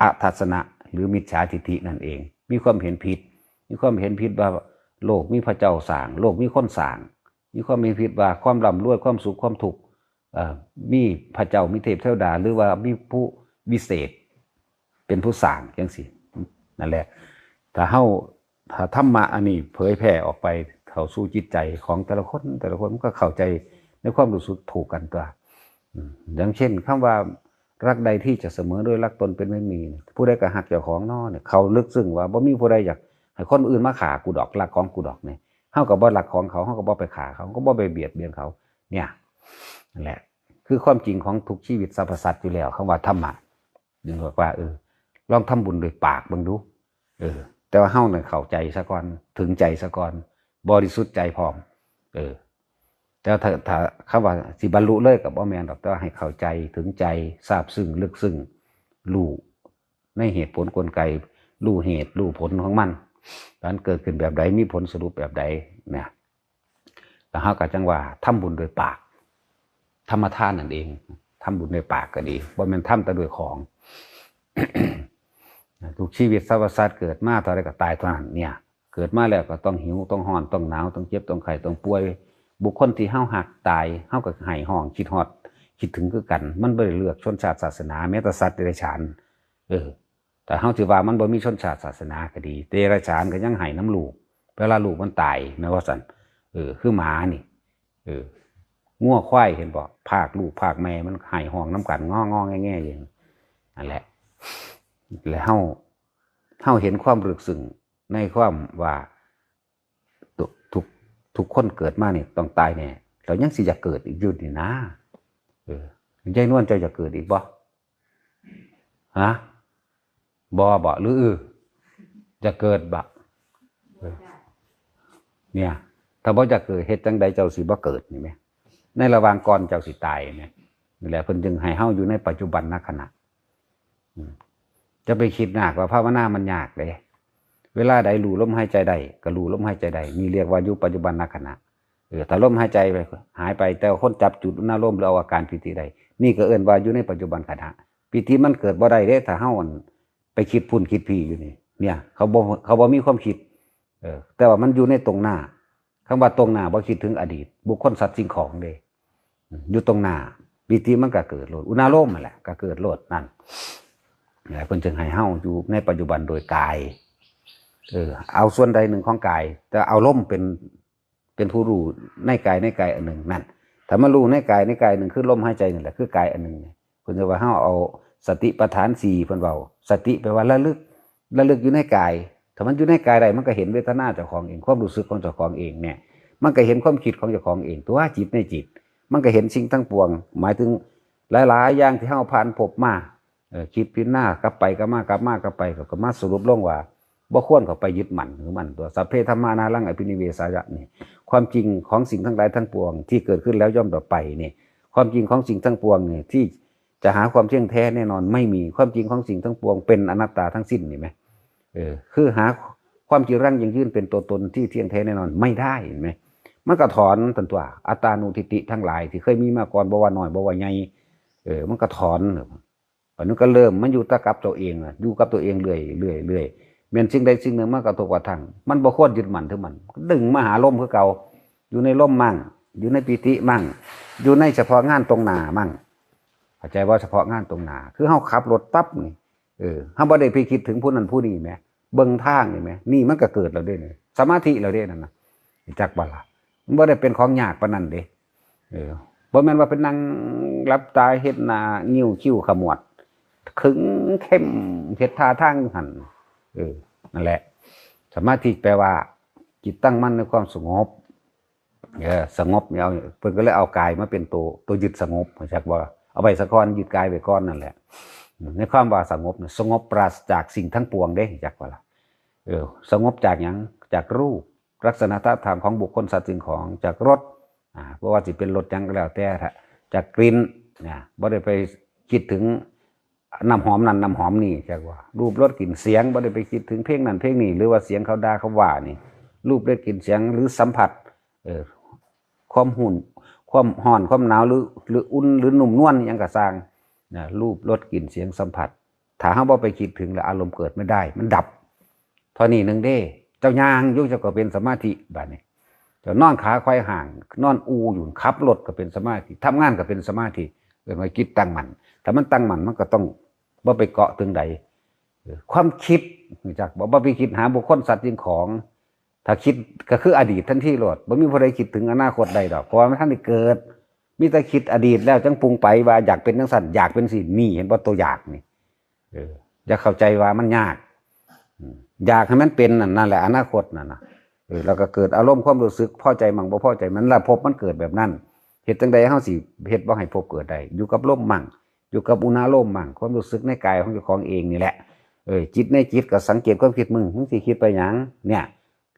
ອະທັດສະນະ ຫຼື ມິດສາທິດຖິນັ້ນເອງ, ມີຄວາມເຫັນຜິດ, ມີຄວາມເຫັນຜິດວ່າໂລກມີພະເຈົ້າສ້າງ, ໂລກມີຄົນສ້າງ, ມີຄວາມເຫັນຜິດວ່າຄວາມລ່ຳລວຍ, ຄວາມສຸກ, ຄວາມທຸກ, ເອີ ມີພະເຈົ້າ, ມີເທບເທວດາ ຫຼືວ່າມີຜູ້ວິເສດເປັນຜູ້ສ້າງ ຈັ່ງຊີ້. ນັ້ນແຫຼະ ຖ້າເຮົາ, ຖ້າທຳມະອັນນີ້ເຜີຍແຜ່ອອກໄປເຂົ້າສູ່ຈິດໃຈຂອງແຕ່ລະຄົນ, ແຕ່ລະຄົນມັນກໍເຂົ້າໃຈໃນຄວາມຮູ້ສຶກຖືກກັນຕົວະ. ອາ ຢ່າງເຊັ່ນ ຄຳວ່າ ລັກໃດທີ່ຈະສະເໝີໂດຍລັກຕົນເປັນແມ່ນໝີ, ຜູ້ໃດກໍຮັກເຈົ້າຂອງນໍ ເຂົ້າເລິກເຊິ່ງວ່າບໍ່ມີຜູ້ໃດຢາກໃຫ້ຄົນອື່ນມາຂ້າກູດອກ, ລັກຂອງກູດອກນີ້. ເຮົາກໍບໍ່ລັກຂອງເຂົາ, ເຮົາກໍບໍ່ໄປຂ້າເຂົາ, ກໍບໍ່ໄປບຽດບຽນເຂົາ. ເນຍ ນັ້ນແຫຼະ ຄືຄວາມຈິງຂອງທຸກຊີວິດສັບພະສັດຢູ່ແລ້ວ. ຄຳວ່າທຳມະ ເອີ ລອງທຳບຸນດ້ວຍປາກເບິ່ງດູ. ເອີ ແຕ່ວ່າເຮົານັ້ນເຂົ້າໃຈຊະກ່ອນ, ເຖິງໃຈຊະກ່ອນ, ບໍລິສຸດໃຈພ້ອມ. ເອີ ແຕ່ຖ້າ, ຖ້າຄຳວ່າຊິບັນລຸເລີຍກໍບໍ່ແມ່ນດອກ, ແຕ່ວ່າໃຫ້ເຂົ້າໃຈ, ເຖິງໃຈ, ຊາບຊຶ້ງ, ເລິກຊຶ້ງ, ຮູ້ໃນເຫດຜົນກົນໄກ, ຮູ້ເຫດ, ຮູ້ຜົນຂອງມັນ, ວ່າມັນເກີດຂຶ້ນແບບໃດ, ມີຜົນສະຫຼຸບແບບໃດນະ. ແລ້ວເຮົາກໍຈັ່ງວ່າທຳບຸນດ້ວຍປາກ, ທຳມະທານນັ້ນເອງ. ທຳບຸນດ້ວຍປາກກໍດີ, ບໍ່ແມ່ນທຳແຕ່ດ້ວຍຂອງ. ທຸກຊີວິດສັບພະສັດເກີດມາເທົ່າໃດກໍຕາຍເທົ່ານັ້ນເນຍ. ເກີດມາແລ້ວກໍຕ້ອງຫິວ, ຕ້ອງຮ້ອນ, ຕ້ອງໜາວ, ຕ້ອງເຈັບ, ຕ້ອງໄຂ້, ຕ້ອງປ່ວຍ. ບຸກຄົນທີ່ເຮົາຮັກຕາຍ, ເຮົາກໍໄຫ້ຮ້ອງ, ຄິດຮອດ, ຄິດເຖິງຄືກັນ. ມັນບໍ່ໄດ້ເລືອກຊົນຊາດສາສະໜາ, ແມ້ແຕ່ສັດເດຍລະສານ. ເອີ ຖ້າເຮົາຊິວ່າມັນບໍ່ມີຊົນຊາດສາສະໜາກໍດີ, ເດຍລະສານກໍຍັງໄຫ້ນຳລູກ ເວລາລູກມັນຕາຍນະ ວ່າຊັ້ນ. ເອີ ຄືໝານີ້, ເອີ ງົວຄວາຍ ເຫັນບໍ່? ພາກລູກພາກແມ່ມັນໄຫ້ຮ້ອງນຳກັນ ງໍໆແງໆຢູ່. ນັ້ນແຫຼະ ແລະ ເຮົາ, ເຮົາເຫັນຄວາມເລິກເຊິ່ງໃນຄວາມວ່າ ທຸກ, ທຸກ, ທຸກຄົນເກີດມານີ້ຕ້ອງຕາຍແນ່, ແລ້ວຍັງຊິຢາກເກີດອີກຢູ່ນີ້ນາ. ເອີ ຍາຍນວນ ເຈົ້າຢາກເກີດອີກບໍ່? ຮະ? ບໍ່ບໍ? ຫຼື ຢາກເກີດບໍ? ເອີ ເນຍ ຖ້າບໍ່ຢາກເກີດ ເຮັດຈັ່ງໃດເຈົ້າຊິບໍ່ເກີດນີ້ແມ? ໃນລະຫວ່າງກ່ອນເຈົ້າຊິຕາຍແມ? ນີ້ແຫຼະ ເພິ່ນຈຶ່ງໃຫ້ເຮົາຢູ່ໃນປັດຈຸບັນນະຂະນະ. ອືມ ຈະໄປຄິດຍາກວ່າພາວະນາມັນຍາກເດ້. ເວລາໃດຮູ້ລົມຫາຍໃຈໄດ້ ກໍຮູ້ລົມຫາຍໃຈໄດ້. ນີ້ຮຽກວ່າຢູ່ປັດຈຸບັນນະຂະນະ. ເອີ ຖ້າລົມຫາຍໃຈໄປ ຫາຍໄປ ແຕ່ວ່າຄົນຈັບຈຸດອຸນາລົມ ຫຼື ເອົາອາການປີຕິໄດ້ ນີ້ກໍເອີ້ນວ່າຢູ່ໃນປັດຈຸບັນຂະນະ. ປີຕິມັນເກີດບໍ່ໄດ້ເດ້ ຖ້າເຮົາ ອັນ ໄປຄິດພຸ້ນຄິດພີ້ຢູ່ນີ້. ເນຍ ເຂົາບໍ່ ເຂົາບໍ່ມີຄວາມຄິດ. ເອີ ແຕ່ວ່າມັນຢູ່ໃນຕົງໜ້າ. ຄຳວ່າຕົງໜ້າ ບໍ່ຄິດເຖິງອະດີດ ບຸກຄົນ ສັດ ສິ່ງຂອງເດ້. ອືມ ຢູ່ຕົງໜ້າ ປີຕິມັນກໍເກີດໂລດ ອຸນາລົມຫັ້ນແຫຼະ ກໍເກີດໂລດ. ນັ້ນແຫຼະ ເພິ່ນຈຶ່ງໃຫ້ເຮົາຢູ່ໃນປັດຈຸບັນໂດຍກາຍ. ເອີ ເອົາສ່ວນໃດໜຶ່ງຂອງກາຍ ແຕ່ເອົາລົມເປັນ ເປັນຜູ້ຮູ້ໃນກາຍ ໃນກາຍອັນໜຶ່ງນັ້ນ. ຖ້າມາຮູ້ໃນກາຍ ໃນກາຍອັນໜຶ່ງ ຄືລົມຫາຍໃຈນີ້ແຫຼະ ຄືກາຍອັນໜຶ່ງ. ເພິ່ນເອີ້ນວ່າເຮົາເອົາສະຕິປັດຖານສີ່ ເພິ່ນເວົ້າ ສະຕິແປວ່າລະລຶກ ລະລຶກຢູ່ໃນກາຍ. ຖ້າມັນຢູ່ໃນກາຍໄດ້ ມັນກໍເຫັນເວທະນາເຈົ້າຂອງເອງ ຄວາມຮູ້ສຶກຂອງເຈົ້າຂອງເອງແນ່ ມັນກໍເຫັນຄວາມຄິດຂອງເຈົ້າຂອງເອງ ຕົວະ ຈິດໃນຈິດ ມັນກໍເຫັນສິ່ງທັງປວງ. ໝາຍເຖິງຫຼາຍໆຢ່າງທີ່ເຮົາຜ່ານພົບມາ ເອີ ຄິດພິຈາລະນາກັບໄປກັບມາ ກັບມາກັບໄປ ກໍ ກໍມາສະຫຼຸບລົງວ່າ ບໍ່ຄວນເຂົ້າໄປຍຶດໝັ້ນຖືໝັ້ນຕົວະ ສັບເພທຳມາ ອານັງ ອະພິນິເວສາຍະ ນີ້ ຄວາມຈິງຂອງສິ່ງທັງຫຼາຍທັງປວງທີ່ເກີດຂຶ້ນແລ້ວຍ່ອມດັບໄປນີ້ ຄວາມຈິງຂອງສິ່ງທັງປວງນີ້ ທີ່ຈະຫາຄວາມທ່ຽງແທ້ແນ່ນອນໄມ່ມີ ຄວາມຈິງຂອງສິ່ງທັງປວງເປັນອະນັດຕາທັງສິ້ນ ນີ້ແໝ ເອີ ຄືຫາຄວາມຈີລັງຢັ້ງຢືນເປັນຕົວຕົນທີ່ທ່ຽງແທ້ແນ່ນອນໄມ່ໄດ້ ເຫັນໄໝ? ມັນກໍຖອນ ທັນຕົວະ ອັດຕານຸທິດຖິທັງຫຼາຍທີ່ເຄີຍມີມາກ່ອນ ບໍ່ວ່ານ້ອຍ ບໍ່ວ່າໃຫຍ່ ເອີ ມັນກໍຖອນ ບັດນີ້ກໍເລີ່ມມາຢູ່ແຕ່ກັບຕົວເອງ ຢູ່ກັບຕົວເອງເລື້ອຍໆ ເລື້ອຍໆ ແມ່ນສິ່ງໃດສິ່ງໜຶ່ງມາກະທົບກະທັງ ມັນບໍ່ຄວນຍຶດໝັ້ນຖືໝັ້ນ ດຶງມາຫາລົມຄືເກົ່າ ຢູ່ໃນລົມໝັ້ງ ຢູ່ໃນປີຕິໝັ້ງ ຢູ່ໃນສະເພາະງານຕົງໜ້າໝັ້ງ ເຂົ້າໃຈບໍ່? ສະເພາະງານຕົງໜ້າ ຄືເຮົາຂັບລົດປັບນີ້ ເອີ ເຮົາບໍ່ໄດ້ໄປຄິດເຖິງຜູ້ນັ້ນຜູ້ນີ້ແໝ ເບິ່ງທາງນີ້ແໝ ນີ້ມັນກໍເກີດແລ້ວເດ້ນີ້ ສະມາທິແລ້ວເດ້ນັ້ນນະ ຮູ້ຈັກບໍ່ລະ? ມັນບໍ່ໄດ້ເປັນຂອງຍາກປານນັ້ນເດ້ ເອີ ບໍ່ແມ່ນວ່າໄປນັ່ງຫຼັບຕາເຮັດໜ້າງິ້ວຄິ້ວຂະໝວດ ຂຶງເຂັ້ມ ເຮັດທ່າທາງຢູ່ຫັ້ນ ເອີ ນັ້ນແຫຼະ ສະມາທິແປວ່າ ຈິດຕັ້ງໝັ້ນໃນຄວາມສະຫງົບ ເອີ ສະຫງົບນີ້ ເອົາ ເພິ່ນກໍເລີຍເອົາກາຍມາເປັນໂຕ ໂຕຍຶດສະຫງົບ ຮູ້ຈັກບໍ່? ເອົາໄວ້ສາກ່ອນ ຍຶດກາຍໄວ້ກ່ອນນັ້ນແຫຼະ ໃນຄວາມວ່າສະຫງົບ ສະຫງົບປາສະຈາກສິ່ງທັງປວງເດ້ ຮູ້ຈັກບໍ່ລະ? ເອີ ສະຫງົບຈາກຫຍັງ? ຈາກຮູບ ລັກສະນະທາດທາງຂອງບຸກຄົນ ສັດ ສິ່ງຂອງ ຈາກລົດ ອາ ບໍ່ວ່າຊິເປັນລົດຫຍັງກໍແລ້ວແຕ່ ຈາກກິ່ນ ນະ ບໍ່ໄດ້ໄປຄິດເຖິງນ້ຳຫອມນັ້ນນ້ຳຫອມນີ້ ຈັກວ່າ ຮູບ ລົດ ກິ່ນ ສຽງ ບໍ່ໄດ້ໄປຄິດເຖິງເພງນັ້ນເພງນີ້ ຫຼືວ່າສຽງເຂົາດ່າເຂົາວ່ານີ້ ຮູບ ລົດ ກິ່ນ ສຽງ ຫຼື ສຳຜັດ ເອີ ຄວາມຫຸ່ນ ຄວາມຮ້ອນ ຄວາມໜາວ ຫຼື ຫຼື ອຸ່ນ ຫຼື ນຸ້ມນວນ ອີ່ຫຍັງກໍຊ່າງ ນະ ຮູບ ລົດ ກິ່ນ ສຽງ ສຳຜັດ ຖ້າເຮົາບໍ່ໄປຄິດເຖິງແລ້ວ ອາລົມເກີດໄມ່ໄດ້ ມັນດັບ ເທົ່ານີ້ໜຶ່ງເດ້ ເຈົ້າຍ່າງຢູ່ ເຈົ້າກໍເປັນສະມາທິ ບາດນີ້ ເຈົ້ານອນຂາໄຂວ່ຫ້າງ ນອນອູ່ຢູ່ ຂັບລົດກໍເປັນສະມາທິ ທຳງານກໍເປັນສະມາທິ ເອີ້ນວ່າຈິດຕັ້ງໝັ້ນ ຖ້າມັນຕັ້ງໝັ້ນ ມັນກໍຕ້ອງບໍ່ໄປເກາະເຖິງໃດ ເອີ ຄວາມຄິດ ຮູ້ຈັກບໍ່? ບໍ່ໄປຄິດຫາບຸກຄົນ ສັດ ສິ່ງຂອງ ຖ້າຄິດກໍຄືອະດີດທັນທີໂລດ ບໍ່ມີຜູ້ໃດຄິດເຖິງອະນາຄົດໄດ້ດອກ ເພາະວ່າມັນທັນໄດ້ເກີດ ມີແຕ່ຄິດອະດີດແລ້ວຈັ່ງປຸງໄປວ່າຢາກເປັນຈັ່ງຊັ້ນ ຢາກເປັນຊີ້ ນີ້ ເຫັນບໍ່? ຕົວຢາກນີ້ ເອີ ຢ່າເຂົ້າໃຈວ່າມັນຍາກ ອືມ ຢາກໃຫ້ມັນເປັນ ນັ້ນ ນັ້ນແຫຼະອະນາຄົດນັ້ນນະ ເອີ ແລ້ວກໍເກີດອາລົມຄວາມຮູ້ສຶກພໍໃຈໝັ້ງບໍ່ພໍໃຈ ມັນລະພົບມັນເກີດແບບນັ້ນ ເຮັດຈັ່ງໃດເຮົາຊິເຮັດບໍ່ໃຫ້ພົບເກີດໄດ້? ຢູ່ກັບລົມໝັ້ງ ຢູ່ກັບອຸນາໂລມໝັ້ງ ຄວາມຮູ້ສຶກໃນກາຍຂອງເຈົ້າຂອງເອງນີ້ແຫຼະ ເອີ ຈິດໃນຈິດກໍສັງເກດຄວາມຄິດ ມຶງ ມຶງຊິຄິດໄປຫຍັງ? ເນຍ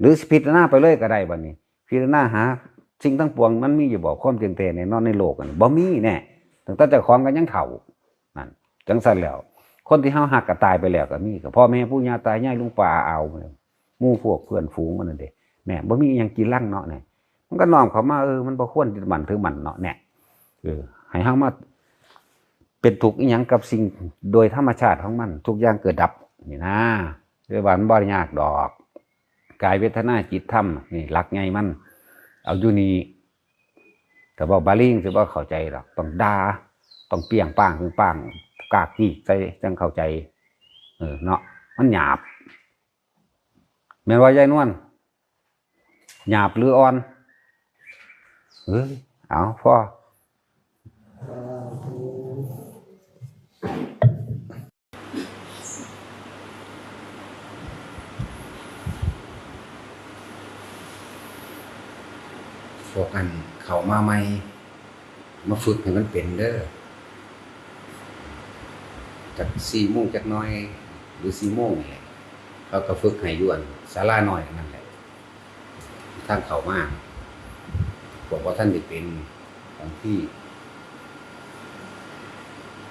ຫຼືຊິພິຈາລະນາໄປເລີຍກໍໄດ້ບັດນີ້ ພິຈາລະນາຫາສິ່ງທັງປວງ ມັນມີຢູ່ບໍ່? ຄວາມຈິງແທ້ແນ່ນອນໃນໂລກອັນນີ້ ບໍ່ມີແນ່ ຕັ້ງແຕ່ເຈົ້າຂອງກໍຍັງເຖົ້າ ນັ້ນ ຈັ່ງຊັ້ນແລ້ວ ຄົນທີ່ເຮົາຮັກກໍຕາຍໄປແລ້ວກໍມີ ກໍພໍ່ແມ່ປູ່ຍ່າຕາຍາຍ ລຸງປ້າອາອາວ ໝູ່ພວກເພື່ອນຝູງ ອັນນັ້ນເດ້ ແມ່ນບໍ່ມີອີ່ຫຍັງຈີລັງເນາະ ນີ້ ມັນກໍນ້ອມເຂົ້າມາ ເອີ ມັນບໍ່ຄວນຍຶດໝັ້ນຖືໝັ້ນເນາະ ແນ່ ເອີ ໃຫ້ເຮົາມາເປັນທຸກອີ່ຫຍັງກັບສິ່ງໂດຍທຳມະຊາດຂອງມັນ ທຸກຢ່າງເກີດດັບ ນີ້ນາ ເລີຍວ່າມັນບໍ່ຍາກດອກ ກາຍເວທະນາຈິດທຳ ນີ້ຫຼັກໃຫຍ່ມັນ ເອົາຢູ່ນີ້ ຖ້າເວົ້າບາລີຊິບໍ່ເຂົ້າໃຈດອກ ຕ້ອງດ່າ ຕ້ອງປຽງປາງປຶງປາງ ກາກກີກໃສ່ຈັ່ງເຂົ້າໃຈ ເອີ ເນາະ ມັນຫຍາບ ແມ່ນບໍ່ຍາຍນວນ? ຫຍາບຫຼືອ່ອນ? ເອີ ເອົາ ພໍ. ພວກອັນເຂົ້າມາໃໝ່ ມາຝຶກໃຫ້ມັນເປັນເດີ ຈັກສີ່ໂມງຈັກໜ່ອຍ ຫຼືສີ່ໂມງນີ້ແຫຼະ ເຂົາກໍຝຶກໃຫ້ຢູ່ອັນສາລານ້ອຍນັ້ນແຫຼະ ທາງເຂົ້າມາ ພວກບໍ່ທັນໄດ້ເປັນ ບາງທີ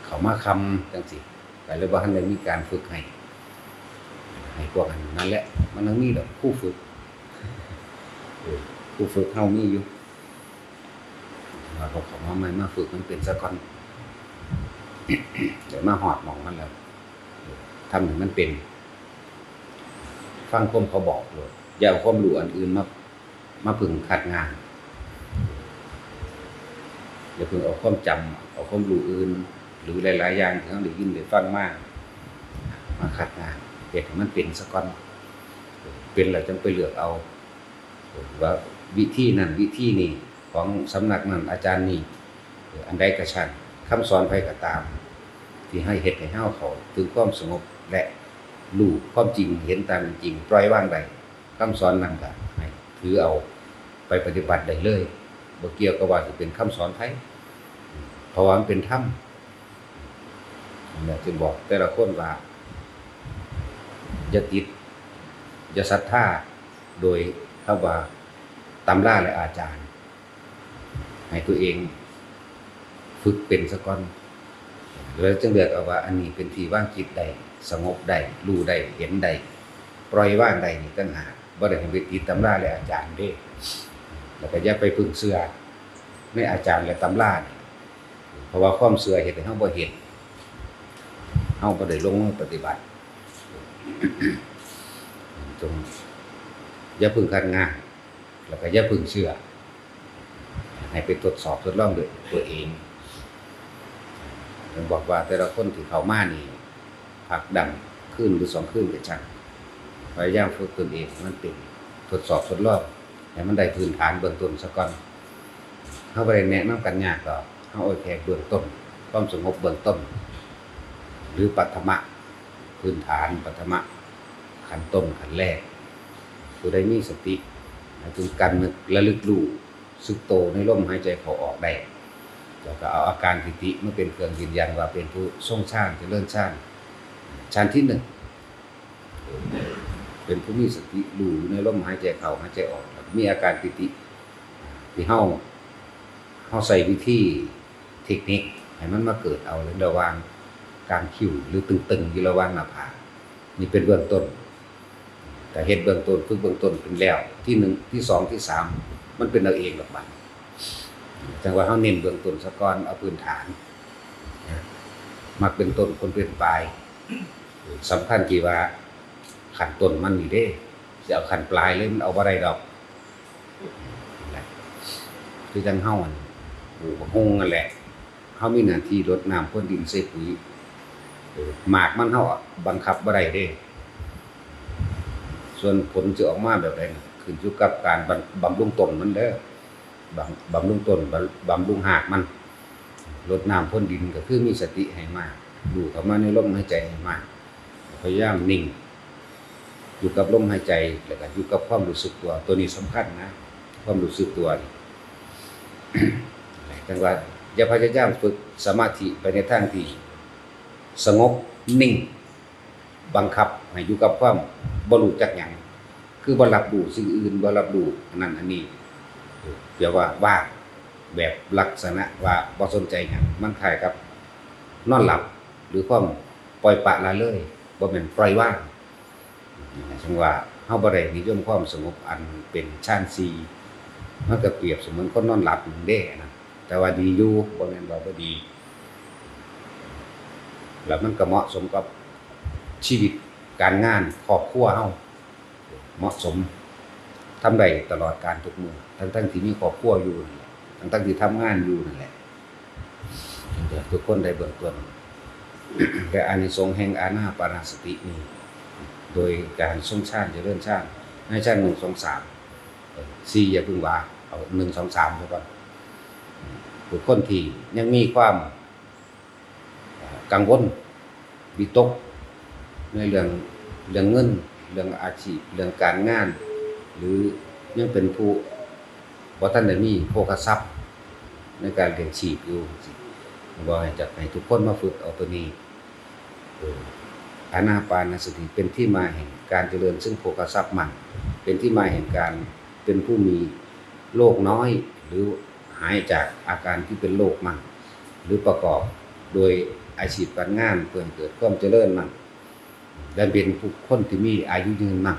ເຂົ້າມາຄ່ຳຈັ່ງຊີ້ ກໍເລີຍບໍ່ທັນໄດ້ມີການຝຶກໃຫ້ ໃຫ້ພວກອັນນັ້ນແຫຼະ ມັນຍັງມີດອກຄູຝຶກ ເອີ ຄູຝຶກເຮົາມີຢູ່ ວ່າພວກເຂົາມາໃໝ່ ມາຝຶກມັນເປັນຊະກ່ອນ ໄດ້ມາຮອດໝ່ອງມັນແລ້ວ ເອີ ທຳໃຫ້ມັນເປັນ ຟັງຄວາມເຂົາບອກໂລດ ຢ່າເອົາຄວາມຮູ້ອັນອື່ນມາ ມາເພິ່ງຄັດງານ ຢ່າເພິ່ງເອົາຄວາມຈຳ ເອົາຄວາມຮູ້ອື່ນ ຫຼືຫຼາຍໆຢ່າງທີ່ເຮົາໄດ້ຍິນໄດ້ຟັງມາ ມາຄັດງານ ເຮັດໃຫ້ມັນເປັນຊະກ່ອນ ເປັນແລ້ວຈັ່ງໄປເລືອກເອົາ ວ່າວິທີນັ້ນວິທີນີ້ ຂອງສຳນັກນັ້ນອາຈານນີ້ ອັນໃດກໍຊ່າງ ຄຳສອນໃຜກໍຕາມ ທີ່ໃຫ້ເຮັດໃຫ້ເຮົາເຂົ້າເຖິງຄວາມສະຫງົບ ແລະ ຮູ້ຄວາມຈິງ ເຫັນຕາມເປັນຈິງ ປ່ອຍວາງໄດ້ ຄຳສອນນັ້ນກໍໃຫ້ຖືເອົາໄປປະຕິບັດໄດ້ເລີຍ ບໍ່ກ່ຽວກັບວ່າຊິເປັນຄຳສອນໃຜ ເພາະວ່າມັນເປັນທຳ. ແລ້ວຈຶ່ງບອກແຕ່ລະຄົນວ່າ ຢ່າຕິດ ຢ່າສັດທາໂດຍຄຳວ່າຕຳລາ ແລະ ອາຈານ. ໃຫ້ຕົວເອງຝຶກເປັນສາກ່ອນ ແລ້ວຈຶ່ງເລືອກເອົາວ່າອັນນີ້ເປັນທີ່ວາງຈິດໄດ້, ສະຫງົບໄດ້, ຮູ້ໄດ້, ເຫັນໄດ້, ປ່ອຍວາງໄດ້ນີ້ຕ່າງຫາກ. ບໍ່ໄດ້ໃຫ້ໄປຕິດຕຳລາ ແລະ ອາຈານເດ້. ແລ້ວກໍຢ່າໄປເພິ່ງເຊື່ອໃນອາຈານ ແລະ ຕຳລານີ້ ເພາະວ່າຄວາມເຊື່ອເຮັດໃຫ້ເຮົາບໍ່ເຫັນ, ເຮົາບໍ່ໄດ້ລົງມືປະຕິບັດ. ຈົ່ງຢ່າເພິ່ງຄັດງານ ແລ້ວກໍຢ່າເພິ່ງເຊື່ອ, ໃຫ້ໄປທົດສອບທົດລອງດ້ວຍຕົວເອງ. ເພິ່ນບອກວ່າແຕ່ລະຄົນທີ່ເຂົ້າມານີ້ ພັກດັງຄືນຫຼືສອງຄືນກໍຊ່າງ, ພະຍາຍາມຝຶກຕົນເອງໃຫ້ມັນເປັນ, ທົດສອບທົດລອງໃຫ້ມັນໄດ້ພື້ນຖານເບື້ອງຕົ້ນສາກ່ອນ. ເຮົາບໍ່ໄດ້ແນະນຳກັນຍາກດອກ, ເຮົາເອົາແຄ່ເບື້ອງຕົ້ນ, ຄວາມສະຫງົບເບື້ອງຕົ້ນ ຫຼື ປັດຖະມະພື້ນຖານ, ປັດຖະມະຂັ້ນຕົ້ນ, ຂັ້ນແລກ. ຜູ້ໃດມີສະຕິ ໃຫ້ເປັນການນຶກລະລຶກຮູ້ສຶກໂຕໃນລົມຫາຍໃຈເຂົ້າອອກໄດ້, ແລ້ວກໍເອົາອາການປີຕິມາເປັນເຄື່ອງຢືນຢັນວ່າເປັນຜູ້ຊົງຊານ, ຈະເລີນຊານ, ຊານທີໜຶ່ງ ເປັນຜູ້ມີສະຕິຮູ້ຢູ່ໃນລົມຫາຍໃຈເຂົ້າ, ຫາຍໃຈອອກ, ແລ້ວກໍມີອາການປີຕິ ທີ່ເຮົາ, ເຮົາໃຊ້ວິທີເທັກນິກໃຫ້ມັນມາເກີດເອົາໃນລະຫວ່າງກາງຄິ້ວ ຫຼື ຕຶງໆ ຢູ່ລະຫວ່າງໜ້າຜາກ. ນີ້ເປັນເບື້ອງຕົ້ນ. ຖ້າເຮັດເບື້ອງຕົ້ນ, ຝຶກເບື້ອງຕົ້ນເປັນແລ້ວ, ທີໜຶ່ງ, ທີສອງ, ທີສາມ ມັນເປັນເອົາເອງດອກບັດ. ຈັ່ງວ່າເຮົາເນັ້ນເບື້ອງຕົ້ນສາກ່ອນ, ເອົາພື້ນຖານ, ມັກເປັນຕົ້ນ, ຜົນເປັນປາຍ. ສຳຄັນທີ່ວ່າຂັ້ນຕົ້ນມັນນີ້ເດ້, ຊິເອົາຂັ້ນປາຍເລີຍ ມັນເອົາບໍ່ໄດ້ດອກ. ຄືຈັ່ງເຮົາ ອັນ ປູກບັກຫຸ່ງນັ້ນແຫຼະ, ເຮົາມີໜ້າທີ່ລົດນ້ຳພຣວນດິນໃສ່ປຸ໋ຍ, ເອີ ໝາກມັນເຮົາບັງຄັບບໍ່ໄດ້ເດ້. ສ່ວນຜົນຊິອອກມາແບບໃດນັ້ນ ຂຶ້ນຢູ່ກັບການບຳ, ບຳລຸງຕົ້ນມັນເດີ, ບຳ, ບຳລຸງຕົ້ນ, ບຳ, ບຳລຸງຮາກມັນ. ລົດນ້ຳພຣວນດິນກໍຄືມີສະຕິໃຫ້ມາ, ດູດເຂົ້າມາໃນລົມຫາຍໃຈໃຫ້ມາ, ພະຍາຍາມນິ່ງ ຢູ່ກັບລົມຫາຍໃຈ ແລ້ວກໍຢູ່ກັບຄວາມຮູ້ສຶກຕົວ. ຕົວນີ້ສຳຄັນນະ, ຄວາມຮູ້ສຶກຕົວນີ້. ຈັ່ງວ່າຢ່າພະຍາຍາມຝຶກສະມາທິໄປໃນທາງທີ່ສະຫງົບ, ນິ່ງ, ບັງຄັບໃຫ້ຢູ່ກັບຄວາມບໍ່ຮູ້ຈັກຫຍັງ, ຄືບໍ່ຮັບຮູ້ສິ່ງອື່ນ, ບໍ່ຮັບຮູ້ອັນນັ້ນອັນນີ້, ແບບວ່າວ່າງ, ແບບລັກສະນະວ່າບໍ່ສົນໃຈຫຍັງ. ມັນຄ້າຍກັບນອນຫຼັບ ຫຼື ຄວາມປ່ອຍປະລະເລີຍ, ບໍ່ແມ່ນປ່ອຍວາງ. ຈັ່ງວ່າເຮົາບໍ່ໄດ້ນິຍົມຄວາມສະຫງົບອັນເປັນຊານສີ່, ມັນກໍປຽບສະເໝືອນຄົນນອນຫຼັບນັ້ນເດ້ນະ, ແຕ່ວ່າດີຢູ່, ບໍ່ແມ່ນວ່າບໍ່ດີ. ແລ້ວມັນກໍເໝາະສົມກັບຊີວິດການງານຄອບຄົວເຮົາ, ເໝາະສົມ, ທຳໄດ້ຕະຫຼອດການທຸກມື້, ທັງໆທີ່ມີຄອບຄົວຢູ່ນັ້ນແຫຼະ, ທັງໆທີ່ທຳງານຢູ່ນັ້ນແຫຼະ. ເພື່ອທຸກຄົນໄດ້ເບື້ອງຕົ້ນ ແລະ ອານິສົງແຫ່ງອານາປານະສະຕິນີ້ ໂດຍການຊົງຊານ ຈະເລີນຊານໃນຊານໜຶ່ງ ສອງ ສາມ ເອີ ສີ່ ຢ່າເພິ່ງວ່າ, ເອົາໜຶ່ງ ສອງ ສາມ ຊະກ່ອນ. ບຸກຄົນທີ່ຍັງມີຄວາມ ເອີ ກັງວົນ ວິຕົກໃນເລື່ອງ, ເລື່ອງເງິນ, ເລື່ອງອາຊີບ, ເລື່ອງການງານ ຫຼື ຍັງເປັນຜູ້ບໍ່ທັນໄດ້ມີໂພຄະຊັບໃນການລ້ຽງຊີບຢູ່, ເວົ້າໃຫ້ຈັກ, ໃຫ້ທຸກຄົນມາຝຶກເອົາໂຕນີ້. ເອີ ອານາປານະສະຕິເປັນທີ່ມາແຫ່ງການຈະເລີນເຊິ່ງໂພຄະຊັບມັນ, ເປັນທີ່ມາແຫ່ງການເປັນຜູ້ມີໂລກນ້ອຍ ຫຼື ຫາຍຈາກອາການທີ່ເປັນໂລກມັນ ຫຼື ປະກອບໂດຍອາຊີບການງານເພື່ອໃຫ້ເກີດຄວາມຈະເລີນມັນ ແລະ ເປັນບຸກຄົນທີ່ມີອາຍຸຍືນມັນ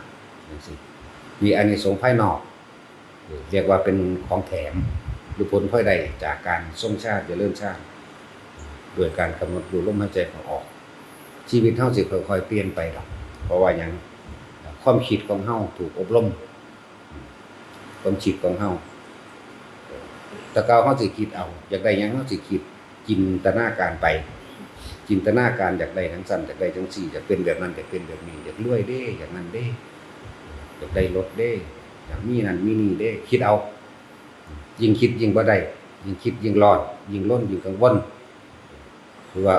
ຈັ່ງຊີ້. ມີອານິສົງພາຍນອກ ເອີ ຮຽກວ່າເປັນຂອງແຖມ ຫຼື ຜົນພອຍໄດ້ຈາກການຊົງຊານ ຈະເລີນຊານ ດ້ວຍການກຳນົດຮູ້ລົມຫາຍໃຈເຂົ້າອອກ. ຊີວິດເຮົາຊິຄ່ອຍໆປ່ຽນໄປດອກ. ເພາະວ່າຫຍັງ? ຄວາມຄິດຂອງເຮົາຖືກອົບຮົມ, ຄວາມຄິດຂອງເຮົາ, ແຕ່ເກົ່າເຮົາຊິຄິດເອົາ, ຢາກໄດ້ຫຍັງເຮົາຊິຄິດ, ຈິນຕະນາການໄປ, ຈິນຕະນາການຢາກໄດ້ຈັ່ງຊັ້ນ, ຢາກໄດ້ຈັ່ງຊີ້, ຢາກເປັນແບບນັ້ນ, ຢາກເປັນແບບນີ້, ຢາກລວຍເດ້, ຢາກນັ້ນເດ້, ຢາກໄດ້ລົດເດ້, ຢາກມີນັ້ນມີນີ້ເດ້, ຄິດເອົາ. ຍິ່ງຄິດຍິ່ງບໍ່ໄດ້, ຍິ່ງຄິດຍິ່ງຮ້ອນ, ຍິ່ງລົນຍິ່ງກັງວົນ. ຄືວ່າ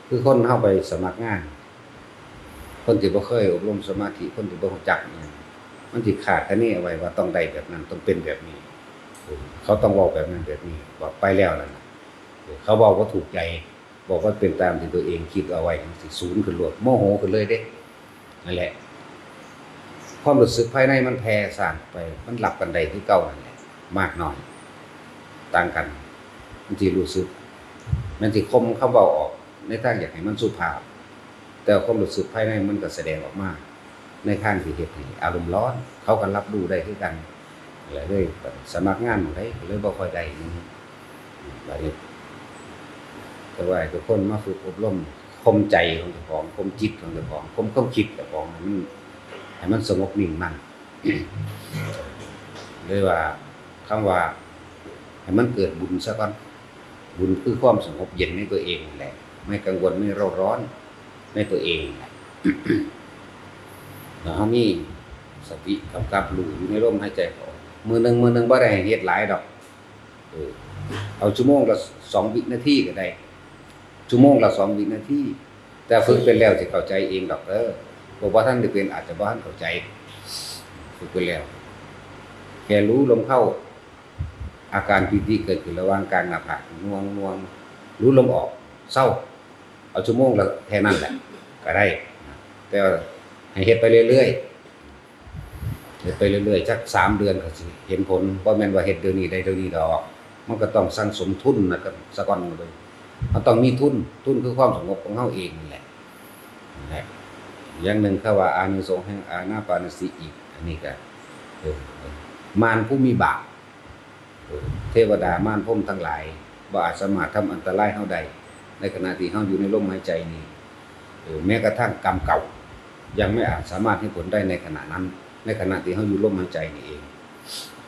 ຄືຄົນເຮົາໄປສະໝັກງານ, ຄົນທີ່ບໍ່ເຄີຍອົບຮົມສະມາທິ, ຄົນທີ່ບໍ່ຮູ້ຈັກຫຍັງ, ມັນຊິຄາດຄະເນເອົາໄວ້ວ່າຕ້ອງໄດ້ແບບນັ້ນ, ຕ້ອງເປັນແບບນີ້, ເຂົາຕ້ອງເວົ້າແບບນັ້ນແບບນີ້, ບອກໄປແລ້ວນັ້ນນະ, ເຂົາເວົ້າບໍ່ຖືກໃຈ, ບໍ່ວ່າເປັນຕາມທີ່ຕົວເອງຄິດເອົາໄວ້ ມັນຊິສູນຂຶ້ນໂລດ ໂມໂຫຂຶ້ນເລີຍເດ້. ນັ້ນແຫຼະ ຄວາມຮູ້ສຶກພາຍໃນມັນແຜ່ສ້ານໄປ ມັນຮັບກັນໄດ້ຄືເກົ່ານັ້ນແຫຼະ ມາກນ້ອຍຕ່າງກັນ. ມັນຊິຮູ້ສຶກ ມັນຊິຂົ່ມຄຳເວົ້າອອກໃນທາງຢາກໃຫ້ມັນສຸພາບ ແຕ່ຄວາມຮູ້ສຶກພາຍໃນມັນກໍສະແດງອອກມາໃນທາງທີ່ເຮັດໃຫ້ອາລົມຮ້ອນ. ເຂົາກໍຮັບຮູ້ໄດ້ຄືກັນ ແລ້ວເລີຍສະໝັກງານໝ່ອງໃດກໍເລີຍບໍ່ຄ່ອຍໄດ້. ບາດນີ້ ແຕ່ວ່າໃຫ້ທຸກຄົນມາຝຶກອົບຮົມຂົ່ມໃຈຂອງເຈົ້າຂອງ, ຂົ່ມຈິດຂອງເຈົ້າຂອງ, ຂົ່ມຄວາມຄິດເຈົ້າຂອງໃຫ້ມັນ, ໃຫ້ມັນສະຫງົບນິ່ງມັ່ງ. ເລີຍວ່າ ຄຳວ່າໃຫ້ມັນເກີດບຸນຊະກ່ອນ. ບຸນຄືຄວາມສະຫງົບເຢັນໃນຕົວເອງນັ້ນແຫຼະ, ໄມ່ກັງວົນ, ໄມ່ເຣົາຮ້ອນໃນຕົວເອງນັ້ນແຫຼະ. ແລ້ວເຮົາມີສະຕິກຳກັບຮູ້ຢູ່ໃນລົມຫາຍໃຈເຂົ້າອອກ. ມື້ໜຶ່ງ, ມື້ໜຶ່ງບໍ່ໄດ້ໃຫ້ເຮັດຫຼາຍດອກ. ເອີ ເອົາຊົ່ວໂມງລະສອງວິນາທີກໍໄດ້, ຊົ່ວໂມງລະສອງວິນາທີ. ແຕ່ຝຶກເປັນແລ້ວຊິເຂົ້າໃຈເອງດອກເດີ. ຜູ້ບໍ່ທັນໄດ້ເປັນອາດຈະບໍ່ທັນເຂົ້າໃຈ. ຝຶກເປັນແລ້ວ ແຄ່ຮູ້ລົມເຂົ້າ, ອາການປີຕິເກີດຂຶ້ນລະຫວ່າງກາງໜ້າຜາກ ໜ່ວງໆ, ຮູ້ລົມອອກ, ເຊົາ. ເອົາຊົ່ວໂມງລະແຄ່ນັ້ນແຫຼະກໍໄດ້, ແຕ່ວ່າໃຫ້ເຮັດໄປເລື້ອຍໆ. ເຮັດໄປເລື້ອຍໆ ຈັກສາມເດືອນກໍຊິເຫັນຜົນ. ບໍ່ແມ່ນວ່າເຮັດດຽວນີ້ໄດ້ດຽວນີ້ດອກ, ມັນກໍຕ້ອງສັ່ງສົມທຶນນະ ສະກ່ອນ. ມັນຕ້ອງມີທຶນ, ທຶນຄືຄວາມສະຫງົບຂອງເຮົາເອງນັ້ນແຫຼະ. ນັ້ນແຫຼະ ຢ່າງໜຶ່ງ ເຂົາວ່າອານິສົງແຫ່ງອານາປານະສະຕິອີກ. ອັນນີ້ກໍ ເອີ ມານຜູ້ມີບາບ, ເອີ ເທວະດາມານພົມທັງຫຼາຍ ບໍ່ອາດສາມາດທຳອັນຕະລາຍເຮົາໄດ້ ໃນຂະນະທີ່ເຮົາຢູ່ໃນລົມຫາຍໃຈນີ້. ເອີ ແມ້ກະທັ່ງກຳເກົ່າ ຍັງໄມ່ອາດສາມາດເຮັດຜົນໄດ້ໃນຂະນະນັ້ນ, ໃນຂະນະທີ່ເຮົາຢູ່ລົມຫາຍໃຈນີ້ເອງ.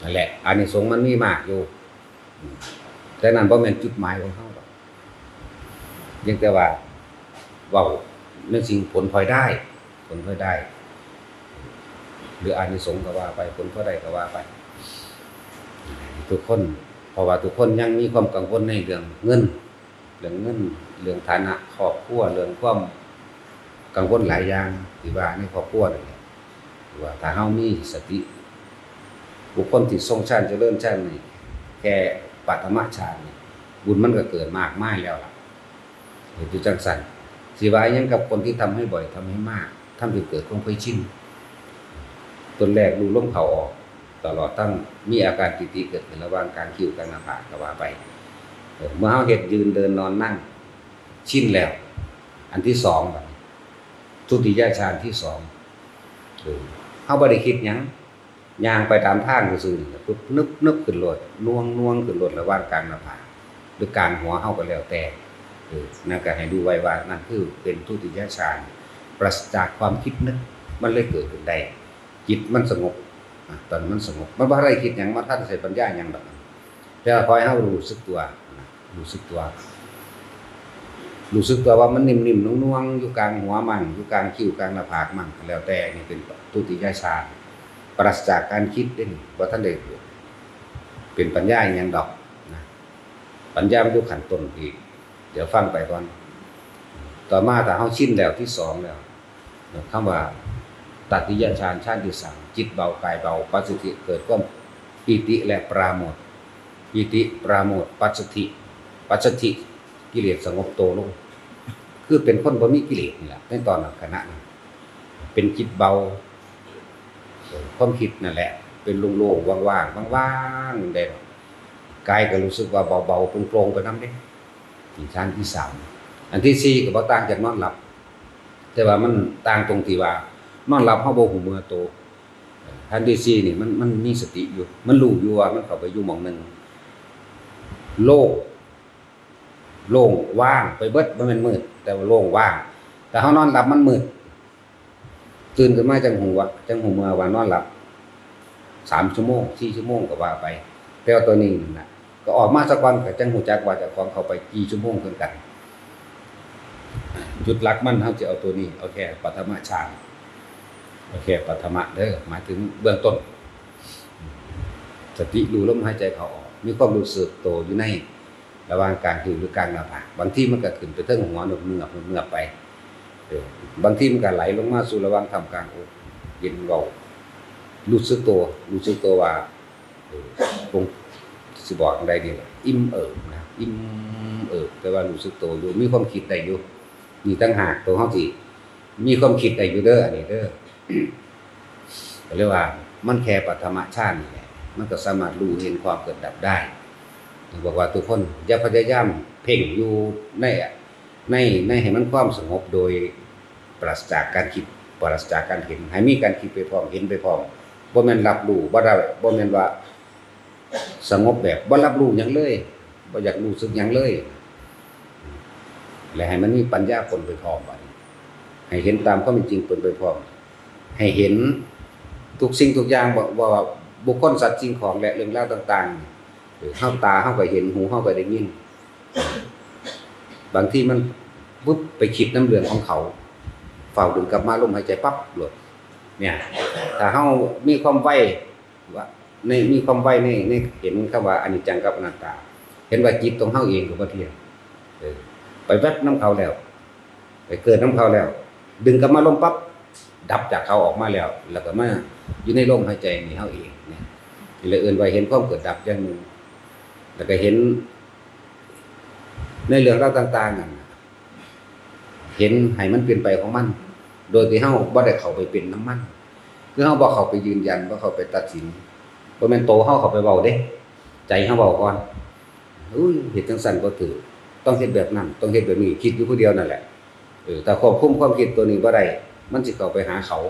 ນັ້ນແຫຼະ ອານິສົງມັນມີມາກຢູ່, ແຕ່ນັ້ນບໍ່ແມ່ນຈຸດໝາຍຂອງເຮົາດອກ. ພຽງແຕ່ວ່າເວົ້າໃນສິ່ງຜົນພອຍໄດ້, ຜົນພອຍໄດ້ ຫຼື ອານິສົງກໍວ່າໄປ, ຜົນພອຍໄດ້ກໍວ່າໄປ ທຸກຄົນ. ເພາະວ່າທຸກຄົນຍັງມີຄວາມກັງວົນໃນເລື່ອງເງິນ, ເລື່ອງເງິນ, ເລື່ອງຖານະຄອບຄົວ, ເລື່ອງຄວາມກັງວົນຫຼາຍຢ່າງທີ່ວ່າໃນຄອບຄົວນັ້ນແຫຼະ. ວ່າຖ້າເຮົາມີສະຕິ, ບຸກຄົນທີ່ຊົງຊານຈະເລີນຊານນີ້ ແຄ່ປະຖະມະຊານນີ້ ບຸນມັນກໍເກີດມາກມາຍແລ້ວລະ. ເຮັດຢູ່ຈັ່ງຊັ້ນ ຊິວ່າຫຍັງກັບຄົນທີ່ທຳໃຫ້ບ່ອຍ, ທຳໃຫ້ມາກ, ທຳໃຫ້ເກີດຄວາມເຄີຍຊິນ. ຕົ້ນແລກຮູ້ລົມເຂົ້າອອກ, ຕະຫຼອດທັງມີອາການປີຕິເກີດຂຶ້ນລະຫວ່າງກາງຄິ້ວກາງໜ້າຜາກກໍວ່າໄປ. ເອີ ເມື່ອເຮົາເຮັດ ຢືນ ເດີນ ນອນ ນັ່ງ ຊິນແລ້ວ, ອັນທີສອງ ບັດນີ້ ທຸຕິຍະຊານທີສອງ ເອີ ເຮົາບໍ່ໄດ້ຄິດຫຍັງ, ຍ່າງໄປຕາມທາງຊື່ໆ ປຶບ ນຶບໆ ຂຶ້ນໂລດ, ໜ່ວງໆ ຂຶ້ນໂລດ ລະຫວ່າງກາງໜ້າຜາກ ຫຼື ກາງຫົວເຮົາກໍແລ້ວແຕ່. ເອີ ນັ້ນກໍໃຫ້ຮູ້ໄວ້ວ່າ ນັ້ນຄືເປັນທຸຕິຍະຊານ, ປາສະຈາກຄວາມຄິດນຶກ, ມັນເລີຍເກີດຂຶ້ນໄດ້. ຈິດມັນສະຫງົບ, ອາ ຕອນມັນສະຫງົບ ມັນບໍ່ໄດ້ຄິດຫຍັງ, ບໍ່ທັນໃຊ້ປັນຍາຫຍັງດອກ, ແຕ່ວ່າຂໍໃຫ້ເຮົາຮູ້ສຶກຕົວນະ. ຮູ້ສຶກຕົວ, ຮູ້ສຶກຕົວວ່າມັນນິ່ມໆ ໜ່ວງໆ ຢູ່ກາງຫົວມັ່ງ, ຢູ່ກາງຄິ້ວກາງໜ້າຜາກມັ່ງ ແລ້ວແຕ່. ນີ້ເປັນທຸຕິຍະຊານ, ປາສະຈາກການຄິດເດ້ນີ້, ບໍ່ທັນໄດ້ເປັນປັນຍາອີ່ຫຍັງດອກນະ. ປັນຍາມັນຢູ່ຂັ້ນຕົ້ນອີກ, ດຽວຟັງໄປກ່ອນ. ຕໍ່ມາຖ້າເຮົາຊິນແລ້ວ, ທີສອງແລ້ວ, ຄຳວ່າຕະຕິຍະຊານ, ຊານທີສາມ ຈິດເບົາ ກາຍເບົາ, ປັດສະທິ ເກີດຄວາມປີຕິ ແລະ ປາໂມດ. ປີຕິ ປາໂມດ, ປັດສະທິ, ປັດສະທິ ກິເລດສະຫງົບໂຕລົງ, ຄືເປັນຄົນບໍ່ມີກິເລດນີ້ລະ ໃນຕອນນັ້ນ ຂະນະນັ້ນ ເປັນຈິດເບົາ. ຄວາມຄິດນັ້ນແຫຼະເປັນໂລ່ງໆ ວ່າງໆ ວ່າງໆ ແດ່, ກາຍກໍຮູ້ສຶກວ່າເບົາໆ ໂປ່ງໆ ໄປນຳເດ້. ນີ້ຊານທີສາມ. ອັນທີສີ່ກໍບໍ່ຕ່າງຈາກນອນຫຼັບ, ແຕ່ວ່າມັນຕ່າງຕົງທີ່ວ່າ ນອນຫຼັບເຮົາບໍ່ຮູ້ເມືອໂຕ. ເອີ ອັນທີສີ່ນີ້ ມັນ, ມັນມີສະຕິຢູ່, ມັນຮູ້ຢູ່ວ່າມັນເຂົ້າໄປຢູ່ໝ່ອງໜຶ່ງ, ໂລ່ງ, ໂລ່ງວ່າງໄປເບິດ, ບໍ່ແມ່ນມືດ, ແຕ່ວ່າໂລ່ງວ່າງ. ແຕ່ເຮົານອນຫຼັບມັນມືດ, ຕື່ນຂຶ້ນມາຈັ່ງຮູ້ວ່າ, ຈັ່ງຮູ້ເມືອວ່ານອນຫຼັບສາມຊົ່ວໂມງ, ສີ່ຊົ່ວໂມງກໍວ່າໄປ. ແຕ່ວ່າຕົວນີ້ນັ້ນນະ ກໍອອກມາສາກ່ອນ ກໍຈັ່ງຮູ້ຈັກວ່າເຈົ້າຂອງເຂົ້າໄປກີ່ຊົ່ວໂມງຄືກັນ. ຈຸດຫຼັກມັນ ເຮົາຈະເອົາຕົວນີ້, ເອົາແຄ່ປະຖະມະຊານ, ເອົາແຄ່ປະຖະມະເດີ, ໝາຍເຖິງເບື້ອງຕົ້ນ. ສະຕິຮູ້ລົມຫາຍໃຈເຂົ້າອອກ, ມີຄວາມຮູ້ສຶກໂຕຢູ່ໃນ ລະຫວ່າງກາງຄິ້ວ ຫຼື ກາງໜ້າຜາກ. ບາງທີມັນກໍຂຶ້ນໄປເທິງຫົວ ເໜືອບໆ ເໜືອບໆ ໄປ. ເອີ ບາງທີມັນກໍໄຫຼລົງມາສູ່ລະຫວ່າງຖ້ຳກາງອົກ, ເຢັນເບົາ. ຮູ້ສຶກໂຕ, ຮູ້ສຶກໂຕວ່າ, ເອີ ຄົງຊິບອກຈັ່ງໃດດີລະ, ອີ່ມເອີບນະ, ອີ່ມເອີບ ແຕ່ວ່າຮູ້ສຶກໂຕຢູ່ ມີຄວາມຄິດໄດ້ຢູ່. ນີ້ຕ່າງຫາກໂຕເຮົາຊິມີຄວາມຄິດໄດ້ຢູ່ເດີ ອັນນີ້ເດີ. ກໍເລີຍວ່າມັນແຄ່ປະຖະມະຊານນີ້ແຫຼະ ມັນກໍສາມາດຮູ້ເຫັນຄວາມເກີດດັບໄດ້. ບອກວ່າທຸກຄົນຢ່າພະຍາຍາມເພັ່ງຢູ່ໃນ ໃນ ໃນໃຫ້ມັນຄວາມສະຫງົບໂດຍປາສະຈາກການຄິດ ປາສະຈາກການເຫັນ ໃຫ້ມີການຄິດໄປພ້ອມ ເຫັນໄປພ້ອມ. ບໍ່ແມ່ນຮັບຮູ້ ບໍ່ໄດ້ ບໍ່ແມ່ນວ່າສະຫງົບແບບບໍ່ຮັບຮູ້ຫຍັງເລີຍ ບໍ່ຢາກຮູ້ສຶກຫຍັງເລີຍ ແລະ ໃຫ້ມັນມີປັນຍາປົນໄປພ້ອມ. ບາດນີ້ໃຫ້ເຫັນຕາມຄວາມເປັນຈິງປົນໄປພ້ອມ ໃຫ້ເຫັນທຸກສິ່ງທຸກຢ່າງ ບໍ່ ບໍ່ວ່າບຸກຄົນ ສັດ ສິ່ງຂອງ ແລະ ເລື່ອງລາວຕ່າງໆ. ເອີ ເຮົາ ຕາເຮົາກໍເຫັນ ຫູເຮົາກໍໄດ້ຍິນ ບາງທີມັນປຶບໄປຄິດນຳເລື່ອງຂອງເຂົາ ຟ້າວດຶງກັບມາລົມຫາຍໃຈປັບໂລດ. ເນີ້ຍ ຖ້າເຮົາມີຄວາມໄວ ວ່າ ໃນ ມີຄວາມໄວໃນ ໃນເຫັນຄຳວ່າອະນິດຈັງກັບອະນັດຕາ ເຫັນວ່າຈິດຂອງເຮົາເອງກໍບໍ່ທ່ຽງ ເອີ ໄປແວັບນຳເຂົາແລ້ວ ໄປເກີດນຳເຂົາແລ້ວ ດຶງກັບມາລົມປັບ ດັບຈາກເຂົາອອກມາແລ້ວ ແລ້ວກໍມາຢູ່ໃນລົມຫາຍໃຈນີ້ເຮົາເອງ. ນີ້ ນີ້ແຫຼະເອີ້ນວ່າເຫັນຄວາມເກີດດັບຢ່າງໜຶ່ງ ແລ້ວກໍເຫັນໃນເລື່ອງລາວຕ່າງໆນັ້ນ ເຫັນໃຫ້ມັນເປັນໄປຂອງມັນ ໂດຍທີ່ເຮົາບໍ່ໄດ້ເຂົ້າໄປເປັນນຳມັນ. ຄືເຮົາບໍ່ເຂົ້າໄປຢືນຢັນ ບໍ່ເຂົ້າໄປຕັດສິນ ບໍ່ແມ່ນໂຕເຮົາເຂົ້າໄປເວົ້າເດ້ ໃຈເຮົາເວົ້າກ່ອນ ອຸ້ຍ ເຮັດຈັ່ງຊັ້ນບໍ່ຖືກ ຕ້ອງເຮັດແບບນັ້ນ ຕ້ອງເຮັດແບບນີ້ ຄິດຢູ່ຜູ້ດຽວນັ້ນແຫຼະ. ເອີ ຖ້າຄວບຄຸມຄວາມຄິດໂຕນີ້ບໍ່ໄດ້ ມັນຊິເຂົ້າໄປຫາເຂົາ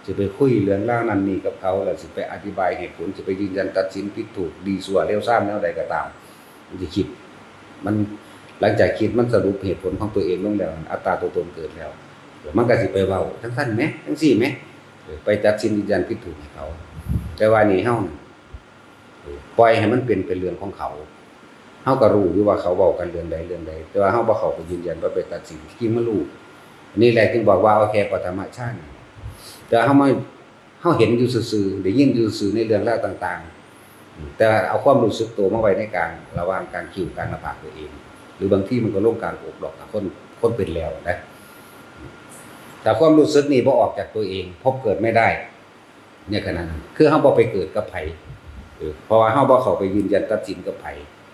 ຊິໄປຄຸຍເລື່ອງລາວນັ້ນນີ້ກັບເຂົາ ແລ້ວຊິໄປອະທິບາຍເຫດຜົນ ຊິໄປຢືນຢັນຕັດສິນຜິດຖືກ ດີຊົ່ວເລວຊາມແນວໃດກໍຕາມ ມັນຊິຄິດ ມັນ ຫຼັງຈາກຄິດ ມັນສະຫຼຸບເຫດຜົນຂອງຕົວເອງລົງແລ້ວ ອັດຕາຕົວຕົນເກີດແລ້ວ ມັນກໍຊິໄປເວົ້າ ຈັ່ງຊັ້ນແໝ ຈັ່ງຊີ້ແໝ ເອີ ໄປຕັດສິນຢືນຢັນຜິດຖືກໃຫ້ເຂົາ. ແຕ່ວ່ານີ້ເຮົາ ເອີ ປ່ອຍໃຫ້ມັນເປັນ ເປັນເລື່ອງຂອງເຂົາ ເຮົາກໍຮູ້ຢູ່ວ່າເຂົາເວົ້າກັນເລື່ອງໃດເລື່ອງໃດ ແຕ່ວ່າເຮົາບໍ່ເຂົ້າໄປຢືນຢັນ ບໍ່ໄປຕັດສິນ ທີ່ມາຮູ້. ອັນນີ້ແຫຼະຈຶ່ງບອກວ່າເອົາແຄ່ປະຖະມະຊານ ແຕ່ເຮົາມາ ເຮົາເຫັນຢູ່ຊື່ໆ ໄດ້ຍິນຢູ່ຊື່ໆ ໃນເລື່ອງລາວຕ່າງໆ ແຕ່ເອົາຄວາມຮູ້ສຶກໂຕມາໄວ້ໃນກາງ ລະຫວ່າງກາງຄິ້ວ ກາງໜ້າຜາກຕົວເອງ ຫຼືບາງທີມັນກໍລົງກາງອົກດອກ ຖ້າຄົນ ຄົນເປັນແລ້ວນະ. ຖ້າຄວາມຮູ້ສຶກນີ້ບໍ່ອອກຈາກຕົວເອງ ພົບເກີດໄມ່ໄດ້ໃນຂະນະນັ້ນ ຄືເຮົາບໍ່ໄປເກີດກັບໃຜ ເອີ ເພາະວ່າເຮົາບໍ່ເຂົ້າໄປຢືນຢັນຕັດສິນກັບໃຜ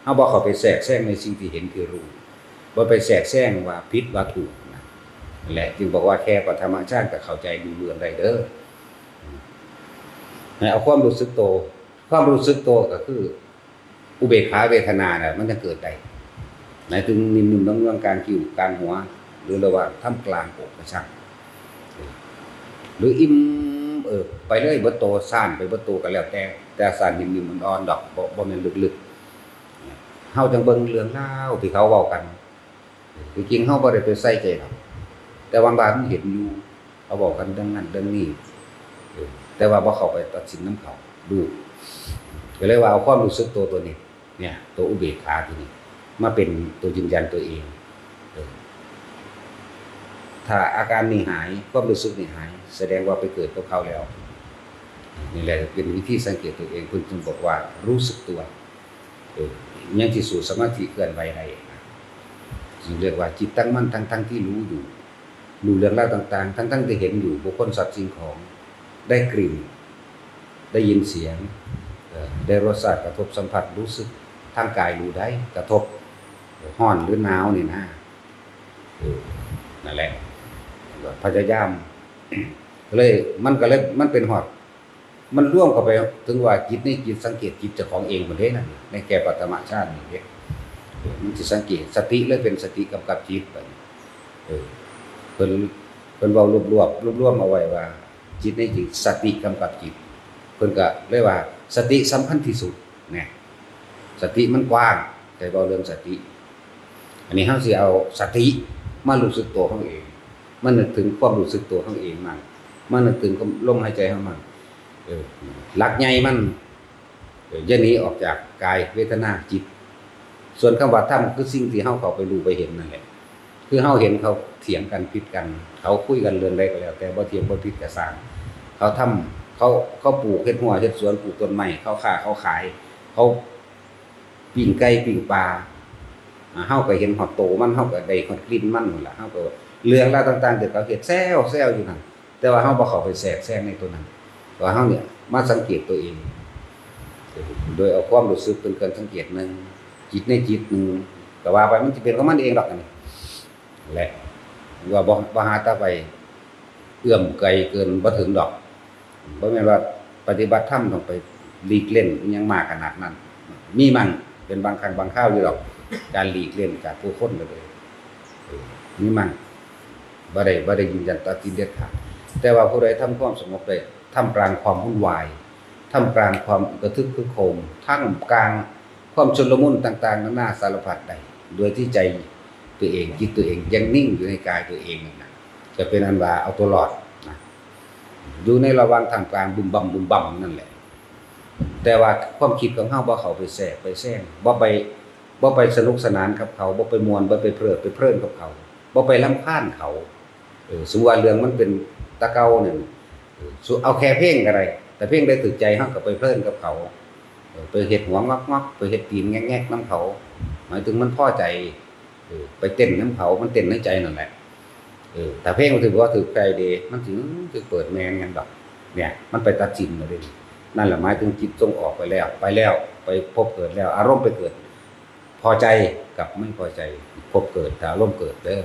ເຮົາບໍ່ເຂົ້າໄປແຊກແຊງໃນສິ່ງທີ່ເຫັນທີ່ຮູ້ ບໍ່ໄປແຊກແຊງວ່າຜິດວ່າຖືກນະ. ນັ້ນແຫຼະຈຶ່ງບອກວ່າແຄ່ປະຖະມະຊານກໍເຂົ້າໃຈຮູ້ເລື່ອງໄດ້ເດີ. ໃຫ້ເອົາຄວາມຮູ້ສຶກໂຕ ຄວາມຮູ້ສຶກໂຕກໍຄືອຸເບກຂາເວທະນານະ ມັນຈະເກີດໄດ້ ໝາຍເຖິງນິ້ມໆນວນໆ ກາງຄິ້ວ ກາງຫົວ ຫຼືລະຫວ່າງທ່າມກາງອົກກະຊັງ ຫຼືອີ່ມເອີບໄປເລີຍເບິດໂຕ ຊານໄປເບິດໂຕກໍແລ້ວແຕ່ ແຕ່ຊານນິ້ມໆອ່ອນໆດອກ ບໍ່ ບໍ່ແມ່ນເລິກໆ. ເຮົາຈັ່ງເບິ່ງເລື່ອງລາວທີ່ເຂົາເວົ້າກັນ ທີ່ຈິງເຮົາບໍ່ໄດ້ໄປໃສ່ໃຈດອກ ແຕ່ວ່າມັນເຫັນຢູ່ ເຂົາເວົ້າກັນເລື່ອງນັ້ນເລື່ອງນີ້ ເອີ ແຕ່ວ່າບໍ່ເຂົ້າໄປຕັດສິນນຳເຂົາ ຮູ້ ກໍເລີຍວ່າເອົາຄວາມຮູ້ສຶກໂຕ ໂຕນີ້ ເນີ້ຍ ໂຕອຸເບກຂາໂຕນີ້ ມາເປັນໂຕຢືນຢັນຕົວເອງ ເອີ ຖ້າອາການນີ້ຫາຍ ຄວາມຮູ້ສຶກນີ້ຫາຍ ສະແດງວ່າໄປເກີດກັບເຂົາແລ້ວ. ນີ້ແຫຼະເປັນວິທີສັງເກດຕົວເອງ ເພິ່ນຈຶ່ງບອກວ່າຮູ້ສຶກຕົວ ເອີ ຍັງຊິສູ້ສະມາທິເຄື່ອນໄຫວໄດ້ ຈຶ່ງເອີ້ນວ່າຈິດຕັ້ງໝັ້ນ ທັງໆທີ່ຮູ້ຢູ່ ຮູ້ເລື່ອງລາວຕ່າງໆ ທັງໆທີ່ເຫັນຢູ່ ບຸກຄົນ ສັດ ສິ່ງຂອງ ໄດ້ກິ່ນ ໄດ້ຍິນສຽງ ເອີ ໄດ້ລົດຊາດ ກະທົບສຳຜັດ ຮູ້ສຶກທາງກາຍ ຮູ້ໄດ້ ກະທົບ ເອີ ຮ້ອນ ຫຼື ໜາວນີ້ນະ ເອີ ນັ້ນແຫຼະ ພະຍາຍາມ ກໍເລີຍ ມັນກໍເລີຍ ມັນເປັນຮອດ ມັນລວມເຂົ້າໄປເຖິງວ່າຈິດໃນຈິດ ສັງເກດຈິດເຈົ້າຂອງເອງພຸ້ນເດ້ ນັ້ນໃນແກ່ປະຖະມະຊານນີ້ເດ້ ເອີ ມັນຊິສັງເກດ ສະຕິເລີຍເປັນສະຕິກຳກັບຈິດ ບາດນີ້ ເອີ ເພິ່ນ ເພິ່ນເວົ້າລວບໆ ລວບລວມເອົາໄວ້ວ່າ ຈິດໃນຈິດ ສະຕິກຳກັບຈິດ ເພິ່ນກໍເລີຍວ່າ ສະຕິສຳຄັນທີ່ສຸດ ແນ່ ສະຕິມັນກວ້າງ ແຕ່ເວົ້າເລື່ອງສະຕິ ອັນນີ້ເຮົາຊິເອົາສະຕິມາຮູ້ສຶກໂຕເຮົາເອງ ມານຶກເຖິງຄວາມຮູ້ສຶກໂຕເຮົາເອງມັ້ງ ມານຶກເຖິງຄວາມ ລົມຫາຍໃຈເຮົາມັ້ງ ເອີ ຫຼັກໃຫຍ່ມັນ ເອີ ຢ່າໜີອອກຈາກກາຍ ເວທະນາ ຈິດ. ສ່ວນຄຳວ່າທຳ ຄືສິ່ງທີ່ເຮົາເຂົ້າໄປຮູ້ໄປເຫັນນັ້ນແຫຼະ ຄືເຮົາເຫັນເຂົາຖຽງກັນ ຜິດກັນ ເຂົາຄຸຍກັນເລື່ອງໃດກໍແລ້ວແຕ່ ບໍ່ຖຽງບໍ່ຜິດກໍຊ່າງ ເຂົາທຳ ເຂົາ ເຂົາປູກເຮັດຮົ້ວເຮັດສວນ ປູກຕົ້ນໄມ້ ເຂົາຄ້າເຂົາຂາຍ ເຂົາ ປີ້ງໄກ່ປີ້ງປາ ອາ ເຮົາກໍເຫັນຮອດໂຕມັນ ເຮົາກໍໄດ້ຮອດກິ່ນມັນຫັ້ນລະ ເຮົາກໍເລື່ອງລາວຕ່າງໆທີ່ເຂົາເຮັດແຊວໆຢູ່ນັ້ນ ແຕ່ວ່າເຮົາບໍ່ເຂົ້າໄປແຊກແຊງໃນໂຕນັ້ນ ແຕ່ວ່າເຮົານີ້ມາສັງເກດໂຕເອງ ໂດຍເອົາຄວາມຮູ້ສຶກເປັນເຄື່ອງສັງເກດໜຶ່ງ ຈິດໃນຈິດໜຶ່ງ ກໍວ່າໄປ ມັນຊິເປັນຂອງມັນເອງດອກ ອັນນີ້ແຫຼະ ວ່າບໍ່ ບໍ່ຫາຕາໄປເອື້ອມໄກເກີນ ບໍ່ເຖິງດອກ. ບໍ່ແມ່ນວ່າປະຕິບັດທຳຕ້ອງໄປຫຼີກເວັ້ນອີ່ຫຍັງມາຂະໜາດນັ້ນ. ມີມັນເປັນບາງຄັ້ງບາງຄາວຢູ່ດອກ ການຫຼີກເວັ້ນຈາກຜູ້ຄົນກໍເລີຍ ເອີ ມີມັນ ບໍ່ໄດ້ ບໍ່ໄດ້ຢືນຢັນຕັດສິນເດັດຂາດ. ແຕ່ວ່າຜູ້ໃດທຳຄວາມສະຫງົບໄດ້ ທ່າມກາງຄວາມວຸ່ນວາຍ ທ່າມກາງຄວາມກະທຶກຄຶກໂຄມ ທ່າມກາງຄວາມຊຸນລະມຸນຕ່າງໆນານາສາລະພັດໄດ້ ໂດຍທີ່ໃຈຕົວເອງ ຈິດຕົວເອງຍັງນິ່ງຢູ່ໃນກາຍຕົວເອງນັ້ນນະ ຈະເປັນອັນວ່າເອົາຕົວລອດນະ ຢູ່ໃນລະຫວ່າງທ່າມກາງບຶມບຳບຶມບຳນັ້ນແຫຼະ. ແຕ່ວ່າຄວາມຄິດຂອງເຮົາບໍ່ເຂົ້າໄປແຊກໄປແຊງ ບໍ່ໄປ ບໍ່ໄປສະໜຸກສະໜານກັບເຂົາ ບໍ່ໄປມ່ວນ ບໍ່ໄປເພີດໄປເພີນກັບເຂົາ ບໍ່ໄປລຳຄານເຂົາ. ເອີ ສົມມຸດວ່າເລື່ອງມັນເປັນຕາເກົ່ານີ້ ເອີ ເອົາແຄ່ເພງກໍໄດ້ ແຕ່ເພງໃດຖືກໃຈເຮົາກໍໄປເພີນກັບເຂົາ ເອີ ໄປເຮັດຫົວງອກໆ ໄປເຮັດຕີນແງກໆນຳເຂົາ ໝາຍເຖິງມັນພໍໃຈ ເອີ ໄປເຕັ້ນນຳເຂົາ ມັນເຕັ້ນໃນໃຈນັ້ນແຫຼະ. ເອີ ຖ້າເພງມັນຖືກບໍ່ຖືກໃຈເດ ມັນຊິ ຊິເປີດແມ່ນຫຍັງດອກ ເນີ້ຍ ມັນໄປຕັດສິນແລ້ວເດ. ນັ້ນແຫຼະ ໝາຍເຖິງຈິດສົ່ງອອກໄປແລ້ວ ໄປແລ້ວ ໄປພົບເກີດແລ້ວ ອາລົມໄປເກີດ ພໍໃຈກັບໄມ່ພໍໃຈ ພົບເກີດ ຖ້າອາລົມເກີດເດີ.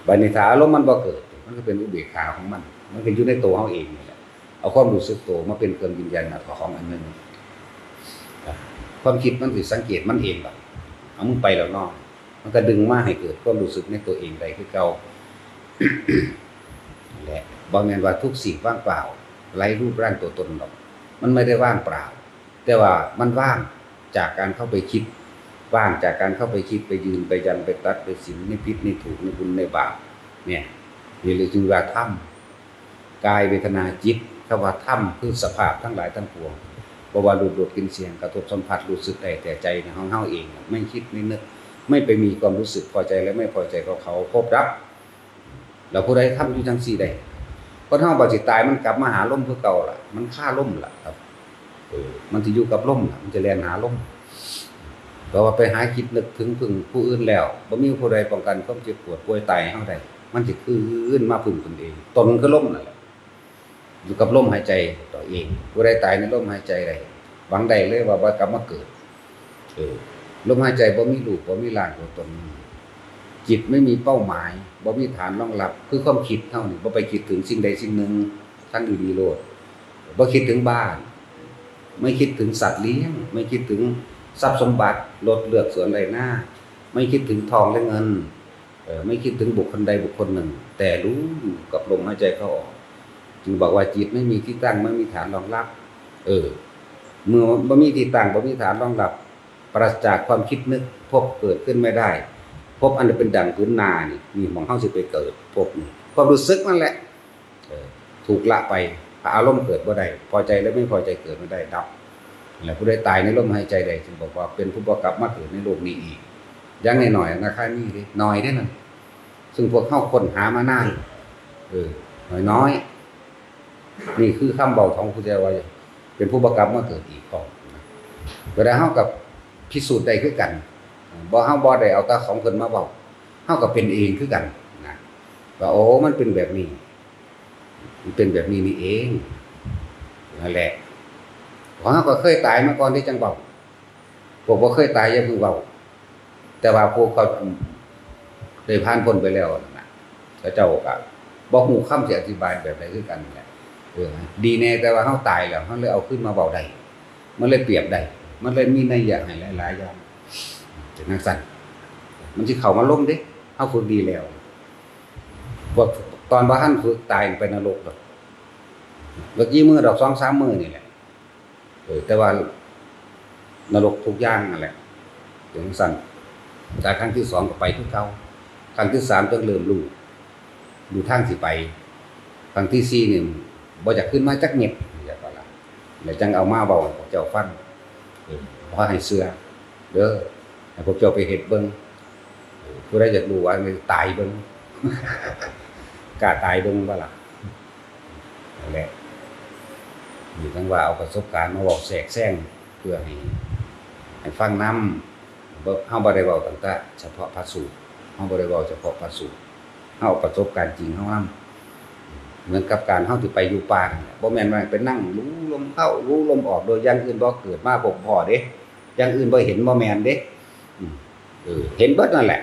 ບາດນີ້ຖ້າອາລົມມັນບໍ່ເກີດ ມັນກໍເປັນອຸເບກຂາຂອງມັນ ມັນກໍຢູ່ໃນໂຕເຮົາເອງນີ້ແຫຼະ. ເອົາຄວາມຮູ້ສຶກໂຕມາເປັນເຄື່ອງຢືນຢັນ ຂອງອັນໜຶ່ງ ຄວາມຄິດມັນຊິສັງເກດມັນເອງດອກ ເອົາ ມຶງໄປແລ້ວເນາະ ມັນກໍດຶງມາໃຫ້ເກີດຄວາມຮູ້ສຶກໃນຕົວເອງໄດ້ຄືເກົ່າ ແລະ ບໍ່ແມ່ນວ່າທຸກສິ່ງວ່າງເປົ່າ ໄຮ້ຮູບຮ່າງຕົວຕົນດອກ ມັນໄມ່ໄດ້ວ່າງເປົ່າ ແຕ່ວ່າມັນວ່າງຈາກການເຂົ້າໄປຄິດ ວ່າງຈາກການເຂົ້າໄປຄິດ ໄປຢືນ ໄປຢັນ ໄປຕັດ ໄປສິນ ໃນຜິດໃນຖືກ ໃນບຸນໃນບາບ ເນີ້ຍ ນີ້ແຫຼະຈຶ່ງວ່າທຳ ກາຍ ເວທະນາ ຈິດ. ຄຳວ່າທຳ ຄືສະພາບທັງຫຼາຍທັງປວງ ບໍ່ວ່າຮູບ ລົດ ກິ່ນ ສຽງ ກະທົບສຳຜັດ ຮູ້ສຶກໄດ້ແຕ່ໃຈຂອງເຮົາເອງ ໄມ່ຄິດໄມ່ນຶກ ໄມ່ໄປມີຄວາມຮູ້ສຶກພໍໃຈ ແລະ ໄມ່ພໍໃຈກັບເຂົາ ຄົບດັບ. ແລ້ວຜູ້ໃດທຳຢູ່ຈັ່ງຊີ້ໄດ້ ຄົນເຮົາບາດຊິຕາຍ ມັນກັບມາຫາລົມຄືເກົ່າລະ ມັນຄາລົມລະ ເອີ ມັນຊິຢູ່ກັບລົມລະ ມັນຈະແລ່ນຫາລົມ. ແປວ່າໄປຫາຄິດນຶກເຖິງເພິ່ງຜູ້ອື່ນແລ້ວ ບໍ່ມີຜູ້ໃດປ້ອງກັນຄວາມເຈັບປວດປ່ວຍຕາຍໃຫ້ເຮົາໄດ້ ມັນຊິຄືນມາເພິ່ງຕົນເອງ ຕົນຄືລົມນັ້ນແຫຼະ ຢູ່ກັບລົມຫາຍໃຈຕົວເອງ. ຜູ້ໃດຕາຍໃນລົມຫາຍໃຈໄດ້ ຫວັງໄດ້ເລີຍວ່າບໍ່ກັບມາເກີດ. ເອີ ລົມຫາຍໃຈບໍ່ມີຮູບ ບໍ່ມີຮ່າງຕົວຕົນ ຈິດໄມ່ມີເປົ້າໝາຍ ບໍ່ມີຖານຮອງຮັບ ຄືຄວາມຄິດເຮົານີ້ ບໍ່ໄປຄິດເຖິງສິ່ງໃດສິ່ງໜຶ່ງ ທັງຢູ່ນີ້ໂລດ ບໍ່ຄິດເຖິງບ້ານ ໄມ່ຄິດເຖິງສັດລ້ຽງ ໄມ່ຄິດເຖິງຊັບສົມບັດ ລົດ ເຮືອນ ສວນ ໄຮ່ນາ ໄມ່ຄິດເຖິງທອງ ແລະ ເງິນ ເອີ ໄມ່ຄິດເຖິງບຸກຄົນໃດບຸກຄົນໜຶ່ງ ແຕ່ຮູ້ຢູ່ກັບລົມຫາຍໃຈເຂົ້າອອກ ຈຶ່ງບອກວ່າຈິດໄມ່ມີທີ່ຕັ້ງ ໄມ່ມີຖານຮອງຮັບ. ເອີ ເມື່ອບໍ່ມີທີ່ຕັ້ງ ບໍ່ມີຖານຮອງຮັບ ປາສະຈາກຄວາມຄິດນຶກ ພົບເກີດຂຶ້ນໄມ່ໄດ້. ພົບອັນເປັນດັ່ງພື້ນໜ້ານີ້ ນີ້ໝ່ອງເຮົາຊິໄປເກີດ ພົບນີ້ ຄວາມຮູ້ສຶກນັ້ນແຫຼະ ເອີ ຖືກລະໄປ ຖ້າອາລົມເກີດບໍ່ໄດ້ ພໍໃຈ ແລະ ໄມ່ພໍໃຈເກີດບໍ່ໄດ້ ດັບ. ແລະ ຜູ້ໃດຕາຍໃນລົມຫາຍໃຈໄດ້ ຈຶ່ງບອກວ່າເປັນຜູ້ບໍ່ກັບມາເກີດໃນໂລກນີ້ອີກ. ຢ່າງໜ້ອຍໆ ນະ ຄາຍມີເດ້ ໜ້ອຍເດ້ນັ້ນ ຊຶ່ງພວກເຮົາຄົ້ນຫາມານານ ເອີ ໜ້ອຍໆ. ນີ້ຄືຄຳເວົ້າຂອງຜູ້ທີ່ວ່າເປັນຜູ້ບໍ່ກັບມາເກີດອີກພ້ອມນະ. ເວລາເຮົາກໍພິສູດໄດ້ຄືກັນ ບໍ່ ເຮົາບໍ່ໄດ້ເອົາແຕ່ຂອງເພິ່ນມາເວົ້າ ເຮົາກໍເປັນເອງຄືກັນນະ ວ່າ ໂອ້ ມັນເປັນແບບນີ້ ມັນເປັນແບບນີ້ນີ້ເອງ ນັ້ນແຫຼະ. ເຮົາກໍເຄີຍຕາຍມາກ່ອນທີ່ຈັ່ງເວົ້າ ພວກບໍ່ເຄີຍຕາຍຢ່າເພິ່ງເວົ້າ ແຕ່ວ່າພວກເຂົາໄດ້ຜ່ານພົ້ນໄປແລ້ວນັ້ນນະ ເຂົາເຈົ້າກໍບໍ່ຮູ້ຄຳຊິອະທິບາຍແບບໃດຄືກັນແຫຼະ. ເອີ ດີແດ່ແຕ່ວ່າເຮົາຕາຍແລ້ວ ເຮົາເລີຍເອົາຄືນມາເວົ້າໄດ້ ມັນເລີຍປຽບໄດ້ ມັນເລີຍມີໄນຍະໃຫ້ຫຼາຍໆຢ່າງ ເປັນຈັ່ງຊັ້ນ ມັນຊິເຂົ້າມາລົມເດ້ ເຮົາຝຶກດີແລ້ວ. ພວກຕອນບໍ່ທັນຝຶກຕາຍໄປນະລົກດອກ ບໍ່ກີ່ມື້ດອກ ສອງສາມມື້ນີ້ແຫຼະ. ເອີ ແຕ່ວ່ານະລົກທຸກຢ່າງນັ້ນແຫຼະ ເປັນຈັ່ງຊັ້ນ. ແຕ່ຄັ້ງທີສອງກໍໄປຄືເກົ່າ ຄັ້ງທີສາມຈຶ່ງເລີ່ມຮູ້ ຮູ້ທາງຊິໄປ. ຄັ້ງທີສີ່ນີ້ບໍ່ຢາກຄືນມາຈັກເມັດ ຢາກວ່າລະ ແລ້ວຈັ່ງເອົາມາເວົ້າໃຫ້ພວກເຈົ້າຟັງ ເອີ ຂໍໃຫ້ເຊື່ອເດີ ໃຫ້ພວກເຈົ້າໄປເຮັດເບິ່ງ. ເອີ ຜູ້ໃດຢາກຮູ້ວ່າຕາຍເບິ່ງ ກ້າຕາຍເບິ່ງບໍ່ລະ? ນັ້ນແຫຼະ ນີ້ຈັ່ງວ່າເອົາປະສົບການມາເວົ້າແຊກແຊງ ເພື່ອໃຫ້ ໃຫ້ຟັງນຳ. ບໍ່ ເຮົາບໍ່ໄດ້ເວົ້າຕັ້ງແຕ່ສະເພາະພະສູດ ເຮົາບໍ່ໄດ້ເວົ້າສະເພາະພະສູດ ເຮົາເອົາປະສົບການຈິງເຮົານຳ. ເໝືອນກັບການເຮົາທີ່ໄປຢູ່ປ່ານັ້ນແຫຼະ ບໍ່ແມ່ນວ່າໄປນັ່ງຮູ້ລົມເຂົ້າ ຮູ້ລົມອອກ ໂດຍຢ່າງອື່ນບໍ່ເກີດມາພົບພໍ້ເດ້ ຢ່າງອື່ນບໍ່ເຫັນ ບໍ່ແມ່ນເດ້. ອືມ ເອີ ເຫັນເບິດນັ້ນແຫຼະ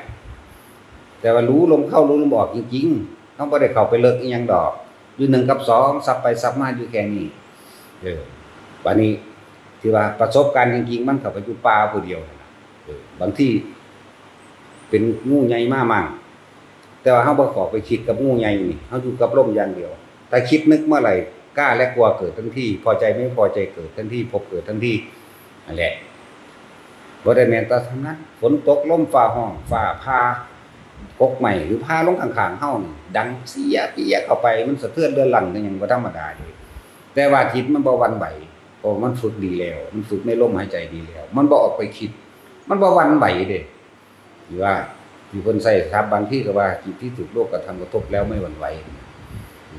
ແຕ່ວ່າຮູ້ລົມເຂົ້າ ຮູ້ລົມອອກຈິງໆ ເຮົາບໍ່ໄດ້ເຂົ້າໄປເລິກອີ່ຫຍັງດອກ ຢູ່ໜຶ່ງກັບສອງ ສັບໄປສັບມາຢູ່ແຄ່ນີ້. ເອີ ບາດນີ້ ທີ່ວ່າປະສົບການຈິງໆ ມັນເຂົ້າໄປຢູ່ປ່າຜູ້ດຽວນັ້ນນະ ເອີ ບາງທີເປັນງູໃຫຍ່ມາໝັ້ງ ແຕ່ວ່າເຮົາບໍ່ເຂົ້າໄປຄິດກັບງູໃຫຍ່ນີ້ ເຮົາຢູ່ກັບລົມຢ່າງດຽວ. ຖ້າຄິດນຶກເມື່ອໃດ ກ້າແລະກົວເກີດທັນທີ ພໍໃຈໄມ່ພໍໃຈເກີດທັນທີ ພົບເກີດທັນທີ ນັ້ນແຫຼະ. ບໍ່ໄດ້ແມ່ນແຕ່ເທົ່ານັ້ນ ຝົນຕົກ ລົມຟ້າຮ້ອງ ຟ້າຜ່າ ກົກໄມ້ ຫຼືຜ່າລົງຂ້າງໆເຮົານີ້ ດັງເສຍເປຍເຂົ້າໄປ ມັນສະເທືອນເຮືອນລັນ ກໍຍັງບໍ່ທຳມະດາເດ້. ແຕ່ວ່າຈິດມັນບໍ່ຫວັ່ນໄຫວ ເພາະມັນຝຶກດີແລ້ວ ມັນຝຶກໃນລົມຫາຍໃຈດີແລ້ວ ມັນບໍ່ອອກໄປຄິດ ມັນບໍ່ຫວັ່ນໄຫວເດ້. ທີ່ວ່າ ທີ່ເພິ່ນໃຊ້ສັບບາງທີກໍວ່າ ຈິດທີ່ຖືກໂລກະທຳກະທົບແລ້ວໄມ່ຫວັ່ນໄຫວ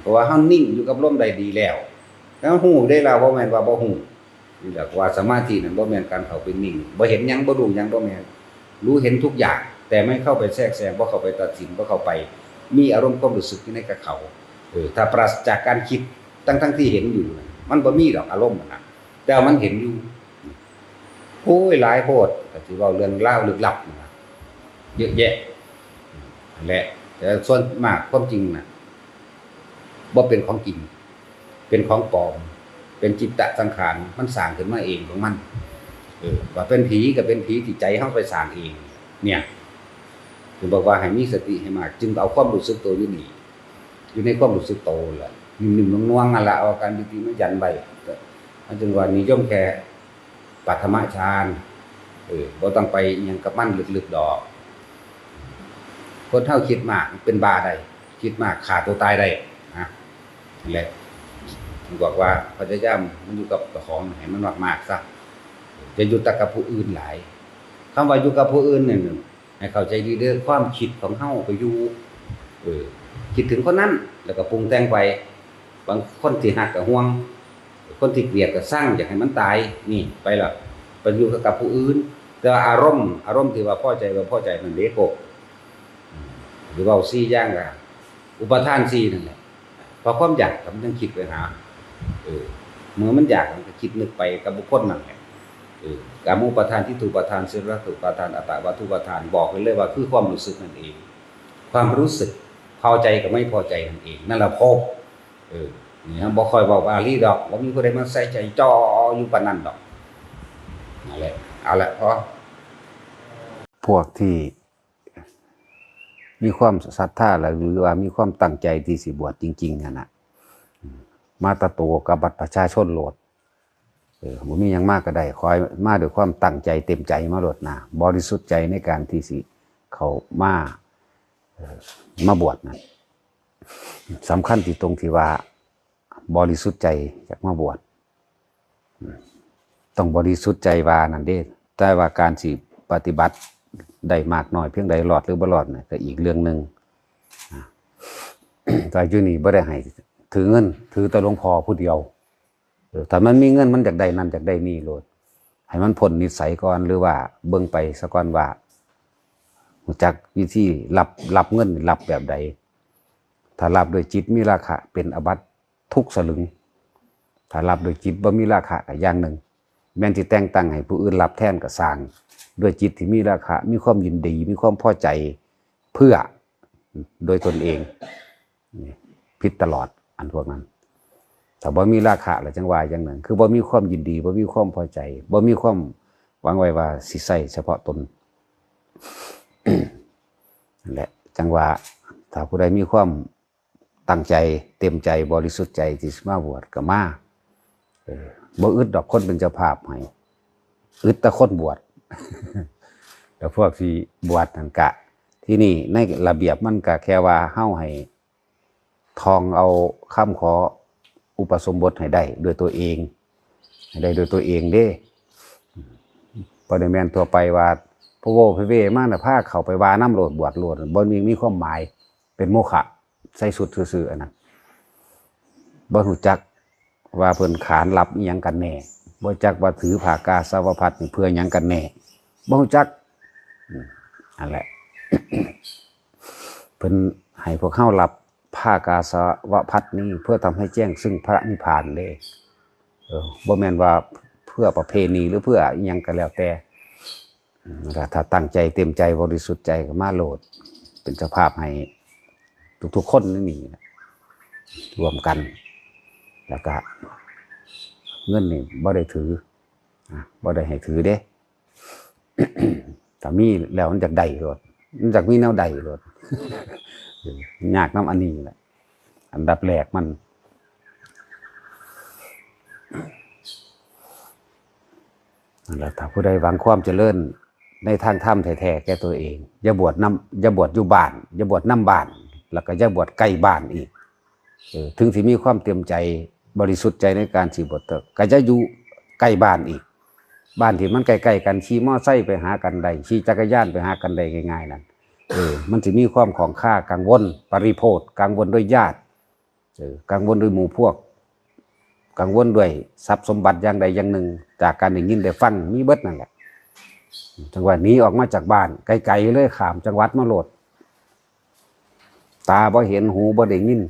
ເພາະວ່າເຮົານິ່ງຢູ່ກັບລົມໄດ້ດີແລ້ວ ແລ້ວຮູ້ເດ້ລະ ບໍ່ແມ່ນວ່າບໍ່ຮູ້. ນີ້ແຫຼະ ເພາະວ່າສະມາທິນັ້ນບໍ່ແມ່ນການເຂົ້າໄປນິ່ງ ບໍ່ເຫັນຫຍັງ ບໍ່ຮູ້ຫຍັງ ບໍ່ແມ່ນ ຮູ້ເຫັນທຸກຢ່າງ ແຕ່ໄມ່ເຂົ້າໄປແຊກແຊງ ບໍ່ເຂົ້າໄປຕັດສິນ ບໍ່ເຂົ້າໄປມີອາລົມຄວາມຮູ້ສຶກຢູ່ໃນກັບເຂົາ. ເອີ ຖ້າປາສະຈາກການຄິດ ທັງໆທີ່ເຫັນຢູ່ນັ້ນ ມັນບໍ່ມີດອກອາລົມຫັ້ນນະ ແຕ່ວ່າມັນເຫັນຢູ່. ໂອ້ຍ ຫຼາຍໂພດ ກໍຊິເວົ້າເລື່ອງລາວລຶກລັບນະ ເຍອະແຍະ ແຫຼະ ແຕ່ສ່ວນມາກຄວາມຈິງນະ ບໍ່ເປັນຂອງຈິງ ເປັນຂອງປອມ ເປັນຈິດຕະສັງຂານ ມັນສ້າງຂຶ້ນມາເອງຂອງມັນ. ເອີ ວ່າເປັນຜີກໍເປັນຜີທີ່ໃຈເຮົາໄປສ້າງເອງ ເນ່ຍ ເພິ່ນບອກວ່າໃຫ້ມີສະຕິໃຫ້ມາກ ຈຶ່ງເອົາຄວາມຮູ້ສຶກໂຕຢູ່ນີ້ ຢູ່ໃນຄວາມຮູ້ສຶກໂຕແຫຼະ ນຸ້ມໆນວງໆຫັ້ນລະ ເອົາການປີຕິມາຢັນໄວ້ ມັນຈຶ່ງວ່ານິຍົມແຄ່ປະຖະມະຈານ ເອີ ບໍ່ຕ້ອງໄປອີ່ຫຍັງກັບມັນເລິກໆດອກ. ຄົນເຮົາຄິດມາກເປັນບ້າໄດ້ ຄິດມາກຂ້າຕົວຕາຍໄດ້ນະ. ນັ້ນແຫຼະ ເພິ່ນບອກວ່າພະຍາຍາມມັນຢູ່ກັບເຈົ້າຂອງ ໃຫ້ມັນມາກໆຊະ ຢ່າຢູ່ແຕ່ກັບຜູ້ອື່ນຫຼາຍ. ຄຳວ່າຢູ່ກັບຜູ້ອື່ນນັ້ນ ໃຫ້ເຂົ້າໃຈດີເດີ ຄວາມຄິດຂອງເຮົາໄປຢູ່ ເອີ ຄິດເຖິງຄົນນັ້ນ ແລ້ວກໍປຸງແຕ່ງໄປ ບາງຄົນທີ່ຮັກກໍຫ່ວງ ຄົນທີ່ກຽດກໍຊັງ ຢາກໃຫ້ມັນຕາຍ ນີ້ໄປແລ້ວ ໄປຢູ່ກັບຜູ້ອື່ນ. ແຕ່ວ່າອາລົມ ອາລົມທີ່ວ່າພໍໃຈບໍ່ພໍໃຈນັ້ນເດ້ ພວກ ຫຼືເວົ້າສີ່ຢ່າງກໍອຸປະທານສີ່ນັ້ນແຫຼະ ເພາະຄວາມຢາກ ກໍມັນຈັ່ງຄິດໄປຫາ ເອີ ເມື່ອມັນຢາກ ມັນກໍຄິດນຶກໄປກັບບຸກຄົນນັ້ນແຫຼະ ເອີ ກາມະອຸປະທານ ທິດຖຸປະທານ ເສດຖະທານ ວັດຖຸປະທານ ອັດຕະວັດຖຸປະທານ ບອກໄປເລີຍວ່າຄືຄວາມຮູ້ສຶກນັ້ນເອງ ຄວາມຮູ້ສຶກພໍໃຈກັບໄມ່ພໍໃຈນັ້ນເອງ ນັ້ນລະພົບ. ເອີ ນີ້ເຮົາບໍ່ຄ່ອຍເວົ້າບາລີດອກ ບໍ່ມີຜູ້ໃດມາໃສ່ໃຈຈໍ່ຢູ່ປານນັ້ນດອກ. ນັ້ນແຫຼະ ເອົາລະ ພໍ. ພວກທີ່ ມີຄວາມສັດທາ ແລະ ຫຼືວ່າມີຄວາມຕັ້ງໃຈທີ່ຊິບວດຈິງໆຫັ້ນນະ ມາແຕ່ໂຕກັບບັດປະຊາຊົນໂລດ ເອີ ບໍ່ມີຫຍັງມາກໍໄດ້ ຂໍໃຫ້ມາດ້ວຍຄວາມຕັ້ງໃຈເຕັມໃຈມາໂລດນະ ບໍລິສຸດໃຈໃນການທີ່ຊິເຂົ້າມາ ເອີ ມາບວດນັ້ນ. ສຳຄັນທີ່ຕົງທີ່ວ່າ ບໍລິສຸດໃຈຢາກມາບວດ ຕ້ອງບໍລິສຸດໃຈວ່ານັ້ນເດ້ ແຕ່ວ່າການຊິປະຕິບັດໄດ້ມາກນ້ອຍພຽງໃດ ລອດຫຼືບໍ່ລອດນັ້ນກໍອີກເລື່ອງໜຶ່ງ. ແຕ່ຢູ່ນີ້ບໍ່ໄດ້ໃຫ້ຖືເງິນ ຖືແຕ່ຫຼວງພໍ່ຜູ້ດຽວ. ເອີ ຖ້າມັນມີເງິນ ມັນຢາກໄດ້ນັ້ນຢາກໄດ້ນີ້ໂລດ ໃຫ້ມັນພົ້ນນິດໄສກ່ອນ ຫຼືວ່າເບິ່ງໄປສາກ່ອນວ່າ ຮູ້ຈັກວິທີຮັບ ຮັບເງິນ ຮັບແບບໃດ. ຖ້າຮັບດ້ວຍຈິດມີລາຄະ ເປັນອາບັດທຸກສະລຶງ. ຖ້າຮັບດ້ວຍຈິດບໍ່ມີລາຄະກໍຢ່າງໜຶ່ງ ແມ່ນຊິແຕ່ງຕັ້ງໃຫ້ຜູ້ອື່ນຮັບແທນກໍຊ່າງ ດ້ວຍຈິດທີ່ມີລາຄະ ມີຄວາມຍິນດີ ມີຄວາມພໍໃຈ ເພື່ອໂດຍຕົນເອງ ນີ້ຜິດຕະຫຼອດ ອັນພວກນັ້ນ. ຖ້າບໍ່ມີລາຄະແລ້ວຈັ່ງວ່າຢ່າງໜຶ່ງ ຄືບໍ່ມີຄວາມຍິນດີ ບໍ່ມີຄວາມພໍໃຈ ບໍ່ມີຄວາມຫວັງໄວ້ວ່າຊິໃຊ້ສະເພາະຕົນ. ນັ້ນແຫຼະ ຈັ່ງວ່າຖ້າຜູ້ໃດມີຄວາມ ຕັ້ງໃຈເຕັມໃຈບໍລິສຸດໃຈທີ່ຊິມາບວດກໍມາ. ເອີ ບໍ່ອຶດດອກຄົນເປັນເຈົ້າພາບໃຫ້ ອຶດແຕ່ຄົນບວດ ແລ້ວພວກທີ່ບວດນັ້ນກະ ທີ່ນີ້ໃນລະບຽບມັນກະແຄ່ວ່າເຮົາໃຫ້ທ່ອງເອົາຄຳຂໍອຸປະສົມບົດໃຫ້ໄດ້ດ້ວຍຕົວເອງ ໃຫ້ໄດ້ດ້ວຍຕົວເອງເດ້. ບໍ່ໄດ້ແມ່ນທົ່ວໄປວ່າພະໂວພະເວມານະ ພາເຂົ້າໄປວ່ານຳໂລດ ບວດໂລດ ບໍ່ມີ ມີຄວາມໝາຍ ເປັນໂມຄະ ໃສ່ຊຸດຊື່ໆ ອັນນັ້ນ ບໍ່ຮູ້ຈັກວ່າເພິ່ນຂານຮັບອີ່ຫຍັງກັນແນ່, ບໍ່ຈັກວ່າຖືຜ້າກາສາວະພັດນີ້ເພື່ອຫຍັງກັນແນ່, ບໍ່ຮູ້ຈັກ. ອືມ ນັ້ນແຫຼະ ເພິ່ນໃຫ້ພວກເຮົາຮັບຜ້າກາສາວະພັດນີ້ເພື່ອທຳໃຫ້ແຈ້ງຊຶ່ງພະນິບພານເດ້. ເອີ ບໍ່ແມ່ນວ່າເພື່ອປະເພນີ ຫຼື ເພື່ອອີ່ຫຍັງກໍແລ້ວແຕ່. ແລ້ວຖ້າຕັ້ງໃຈເຕັມໃຈບໍລິສຸດໃຈກໍມາໂລດ ເປັນເຈົ້າພາບໃຫ້ທຸກໆຄົນໃນນີ້ລະ ຮ່ວມກັນ. ແລ້ວກະເງິນນີ້ບໍ່ໄດ້ຖື ອາ ບໍ່ໄດ້ໃຫ້ຖືເດ້. ຖ້າມີແລ້ວມັນຢາກໄດ້ໂລດ ມັນຢາກມີແນວໃດໂລດ ເອີ ຍາກນຳອັນນີ້ແຫຼະ ອັນດັບແລກມັນ. ແລ້ວຖ້າຜູ້ໃດຫວັງຄວາມຈະເລີນໃນທາງທຳແທ້ໆແກ່ຕົວເອງ, ຢ່າບວດນຳ, ຢ່າບວດຢູ່ບ້ານ, ຢ່າບວດນຳບ້ານ, ແລ້ວກໍຢ່າບວດໃກ້ບ້ານອີກ. ເອີ ເຖິງຊິມີຄວາມເຕັມໃຈ, ບໍລິສຸດໃຈໃນການຊິບວດ, ກໍຢ່າຢູ່ໃກ້ບ້ານອີກ. ບ້ານທີ່ມັນໃກ້ໆກັນ, ຂີ່ມໍໄຊໄປຫາກັນໄດ້, ຂີ່ຈັກກະຍານໄປຫາກັນໄດ້ງ່າຍໆນັ້ນ, ເອີ ມັນຊິມີຄວາມຂ້ອງຄາກັງວົນ, ປະລິໂພດ, ກັງວົນດ້ວຍຍາດ, ເອີ ກັງວົນດ້ວຍໝູ່ພວກ, ກັງວົນດ້ວຍຊັບສົມບັດຢ່າງໃດຢ່າງໜຶ່ງ, ຈາກການໄດ້ຍິນໄດ້ຟັງ, ມີເບິດນັ້ນແຫຼະ. ຈັ່ງວ່າໜີອອກມາຈາກບ້ານ, ໄກໆເລີຍ, ຂ້າມຈັງຫວັດມາໂລດ. ຕາບໍ່ເຫັນ, ຫູບໍ່ໄດ້ຍິນ,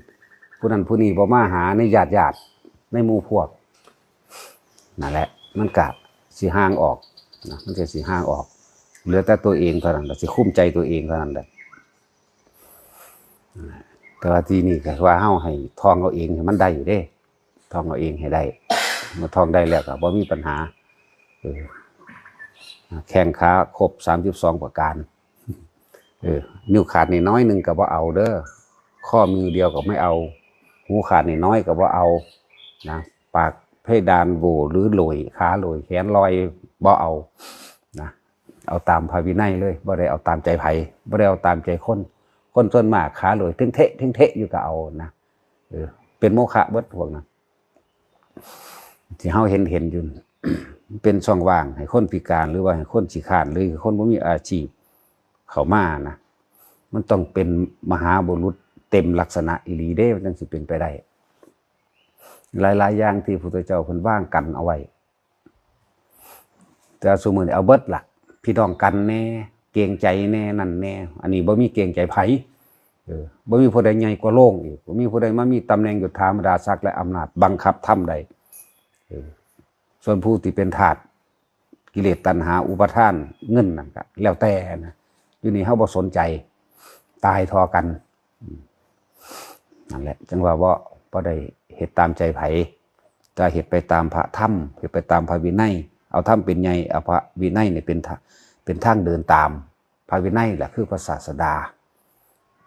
ຜູ້ນັ້ນຜູ້ນີ້ບໍ່ມາຫາໃນຍາດໆ ໃນໝູ່ພວກ. ນັ້ນແຫຼະ ມັນກະຊິຫ່າງອອກນະ, ມັນກະຊິຫ່າງອອກ, ເຫຼືອແຕ່ຕົວເອງເທົ່ານັ້ນລະ, ຊິຄຸມໃຈຕົວເອງເທົ່ານັ້ນແຫຼະ. ແຕ່ວ່າທີ່ນີ້ກໍວ່າເຮົາໃຫ້ທ່ອງເອົາເອງໃຫ້ມັນໄດ້ເດ້, ທ່ອງເອົາເອງໃຫ້ໄດ້. ເມື່ອທ່ອງໄດ້ແລ້ວກໍບໍ່ມີບັນຫາ. ເອີ ແຂ້ງຂາຄົບສາມສິບສອງປະການ. ເອີ ນິ້ວຂາດໜ້ອຍໆໜຶ່ງກໍບໍ່ເອົາເດີ, ຂໍ້ມືດຽວກໍບໍ່ເອົາ, ຫູຂາດໜ້ອຍໆກໍບໍ່ເອົານະ, ປາກເພດານໂຫວ່ຫຼືໂຫຼຍ, ຂາໂຫຼຍ, ແຂນລອຍ, ບໍ່ເອົານະ. ເອົາຕາມພະວິໄນເລີຍ, ບໍ່ໄດ້ເອົາຕາມໃຈໃຜ, ບໍ່ໄດ້ເອົາຕາມໃຈຄົນ. ຄົນສ່ວນມາກຂາໂຫຼຍ ເທັງເທະເທັງເທະຢູ່ກໍເອົານະ. ເອີ ເປັນໂມຄະເບິດພວກນັ້ນ. ທີ່ເຮົາເຫັນເຫັນຢູ່ ເປັນຊ່ອງວ່າງໃຫ້ຄົນພິການ ຫຼືວ່າໃຫ້ຄົນຂີ້ຄ້ານ ຫຼືຄົນບໍ່ມີອາຊີບເຂົ້າມານະ. ມັນຕ້ອງເປັນມະຫາບຸລຸດເຕັມລັກສະນະອີ່ຫຼີເດ້ ມັນຈັ່ງຊິເປັນໄປໄດ້. ຫຼາຍໆຢ່າງທີ່ພະພຸດທະເຈົ້າເພິ່ນວາງກັນເອົາໄວ້ ແຕ່ວ່າຊຸມື້ນີ້ເອົາເບິດລະ, ພີ່ນ້ອງກັນແດ່, ເກງໃຈແດ່, ນັ້ນແດ່. ອັນນີ້ບໍ່ມີເກງໃຈໃຜ, ເອີ ບໍ່ມີຜູ້ໃດໃຫຍ່ກວ່າໂລງອີກ, ບໍ່ມີຜູ້ໃດມາມີຕຳແໜ່ງຍົດຖາບັນດາສັກ ແລະ ອຳນາດບັງຄັບທຳໄດ້. ເອີ ສ່ວນຜູ້ທີ່ເປັນທາດກິເລດຕັນຫາອຸປາທານເງິນນັ້ນກະແລ້ວແຕ່ນະ, ຢູ່ນີ້ເຮົາບໍ່ສົນໃຈ, ຕາຍທໍ່ກັນ. ອືມ ນັ້ນແຫຼະ ຈັ່ງວ່າບໍ່ ບໍ່ໄດ້ເຮັດຕາມໃຈໃຜ, ແຕ່ເຮັດໄປຕາມພະທຳ, ເຮັດໄປຕາມພະວິໄນ, ເອົາທຳເປັນໃຫຍ່, ເອົາພະວິໄນນີ້ເປັນທະ ເປັນທາງເດີນຕາມ. ພະວິໄນລະຄືພະສາສະດາ.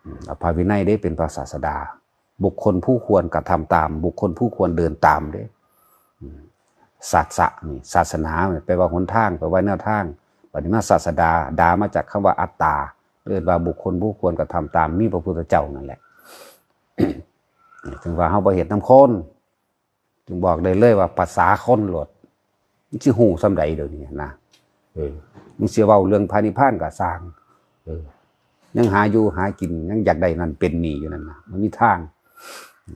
ອືມ ເອົາພະວິໄນເດ້ເປັນພະສາສະດາ. ບຸກຄົນຜູ້ຄວນກະທຳຕາມ, ບຸກຄົນຜູ້ຄວນເດີນຕາມເດ້. ອືມ ສາສະນີ້ ສາສະໜາແປວ່າຫົນທາງ, ແປວ່າແນວທາງ. ບາດນີ້ມາສາສະດາ, ດາມາຈາກຄຳວ່າອັດຕາ, ເອີ້ນວ່າບຸກຄົນຜູ້ຄວນກະທຳຕາມ, ມີພະພຸດທະເຈົ້ານັ້ນແຫຼະ. ເຖິງວ່າເຮົາບໍ່ເຮັດນຳຄົນ, ຈຶ່ງບອກໄດ້ເລີຍວ່າພາສາຄົນໂລດ, ມັນຊິຮູ້ສ່ຳໃດດຽວນີ້ນະ. ເອີ ມັນຊິເວົ້າເລື່ອງພະນິບພານກໍຊ່າງ, ເອີ ຍັງຫາຢູ່ຫາກິນ, ຍັງຢາກໄດ້ນັ້ນເປັນນີ້ຢູ່ນັ້ນນະ, ມັນມີທາງ.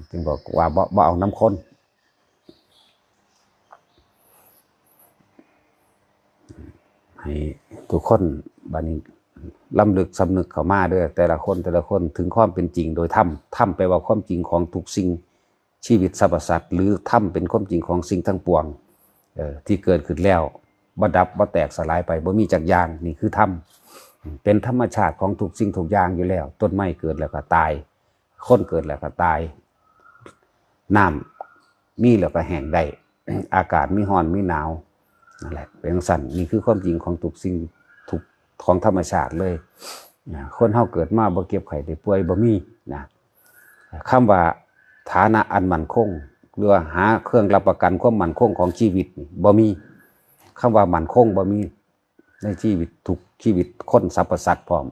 ຈຶ່ງບອກວ່າບໍ່ ບໍ່ເອົານຳຄົນ. ໃຫ້ທຸກຄົນບາດນີ້ລຳລຶກສຳນຶກເຂົ້າມາເດີ, ແຕ່ລະຄົນ ແຕ່ລະຄົນ ເຖິງຄວາມເປັນຈິງໂດຍທຳ. ທຳແປວ່າຄວາມຈິງຂອງທຸກສິ່ງ ຊີວິດສັບພະສັດ ຫຼື ທຳເປັນຄວາມຈິງຂອງສິ່ງທັງປວງ ເອີ ທີ່ເກີດຂຶ້ນແລ້ວ ບໍ່ດັບ ບໍ່ແຕກສະຫຼາຍໄປ ບໍ່ມີຈັກຢ່າງ. ນີ້ຄືທຳ ເປັນທຳມະຊາດຂອງທຸກສິ່ງທຸກຢ່າງຢູ່ແລ້ວ. ຕົ້ນໄມ້ເກີດແລ້ວກໍຕາຍ, ຄົນເກີດແລ້ວກໍຕາຍ, ນ້ຳມີແລ້ວກໍແຫ້ງໄດ້, ອາກາດມີຮ້ອນມີໜາວ, ນັ້ນແຫຼະ ເປັນຈັ່ງຊັ້ນ. ນີ້ຄືຄວາມຈິງຂອງທຸກສິ່ງທຸກ ຂອງທຳມະຊາດເລີຍ. ອາ ຄົນເຮົາເກີດມາບໍ່ເຈັບໄຂ້ໄດ້ປ່ວຍ ບໍ່ມີນະ. ຄຳວ່າຖານະອັນໝັ້ນຄົງ ຫຼືວ່າຫາເຄື່ອງຮັບປະກັນຄວາມໝັ້ນຄົງຂອງຊີວິດນີ້ ບໍ່ມີ. ຄຳວ່າໝັ້ນຄົງບໍ່ມີໃນຊີວິດທຸກຊີວິດຄົນສັບພະສັດພ້ອມ.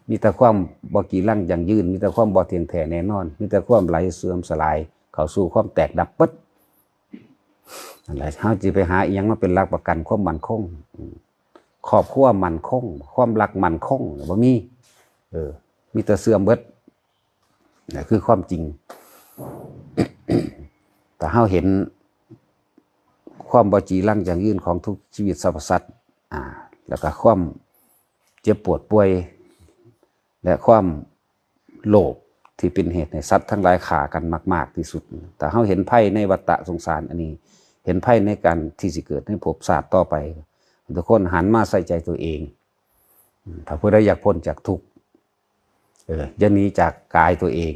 ມີແຕ່ຄວາມບໍ່ກີ່ລັງຢັ້ງຢືນ, ມີແຕ່ຄວາມບໍ່ທ່ຽງແທ້ແນ່ນອນ, ມີແຕ່ຄວາມໄຫຼເສື່ອມສະຫຼາຍ ເຂົ້າສູ່ຄວາມແຕກດັບເບິດ. ນັ້ນແຫຼະ ເຮົາຊິໄປຫາອີ່ຫຍັງມາເປັນຫຼັກປະກັນຄວາມໝັ້ນຄົງ? ອືມ ຄອບຄົວໝັ້ນຄົງ, ຄວາມລັກໝັ້ນຄົງ ບໍ່ມີ. ເອີ ມີແຕ່ເສື່ອມເບິດ. ນັ້ນຄືຄວາມຈິງ. ຖ້າເຮົາເຫັນຄວາມບໍ່ຈີລັງຢັ້ງຢືນຂອງທຸກຊີວິດສັບພະສັດ, ອາ ແລ້ວກໍຄວາມເຈັບປວດປ່ວຍ ແລະ ຄວາມໂລບທີ່ເປັນເຫດໃຫ້ສັດທັງຫຼາຍຂ້າກັນມາກໆທີ່ສຸດ. ຖ້າເຮົາເຫັນໄພໃນວັດຕະສົງສານອັນນີ້, ເຫັນໄພໃນການທີ່ຊິເກີດໃນພົບຊາດຕໍ່ໄປ, ທຸກຄົນຫັນມາໃສ່ໃຈຕົວເອງ. ຖ້າຜູ້ໃດຢາກພົ້ນຈາກທຸກ ເອີ ຢ່າໜີຈາກກາຍຕົວເອງ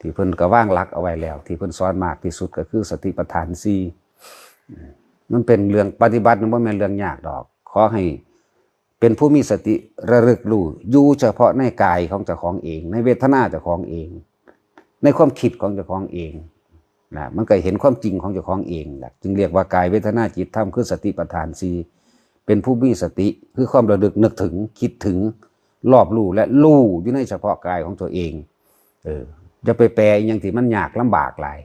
ທີ່ເພິ່ນກໍວາງຫຼັກເອົາໄວ້ແລ້ວ ທີ່ເພິ່ນສອນມາກທີ່ສຸດກໍຄືສະຕິປັດຖານສີ່. ມັນເປັນເລື່ອງປະຕິບັດ ມັນບໍ່ແມ່ນເລື່ອງຍາກດອກ. ຂໍໃຫ້ເປັນຜູ້ມີສະຕິລະລຶກຮູ້ຢູ່ສະເພາະໃນກາຍຂອງເຈົ້າຂອງເອງ, ໃນເວທະນາເຈົ້າຂອງເອງ, ໃນຄວາມຄິດຂອງເຈົ້າຂອງເອງນະ. ມັນກໍເຫັນຄວາມຈິງຂອງເຈົ້າຂອງເອງແຫຼະ ຈຶ່ງຮຽກວ່າກາຍ ເວທະນາ ຈິດ ທຳ ຄືສະຕິປັດຖານສີ່. ເປັນຜູ້ມີສະຕິ ຄືຄວາມລະລຶກນຶກເຖິງ, ຄິດເຖິງ, ລອບຮູ້ ແລະ ຮູ້ຢູ່ໃນສະເພາະກາຍຂອງຕົວເອງ. ເອີ ຢ່າໄປແປອີ່ຫຍັງທີ່ມັນຍາກລຳບາກຫຼາຍ.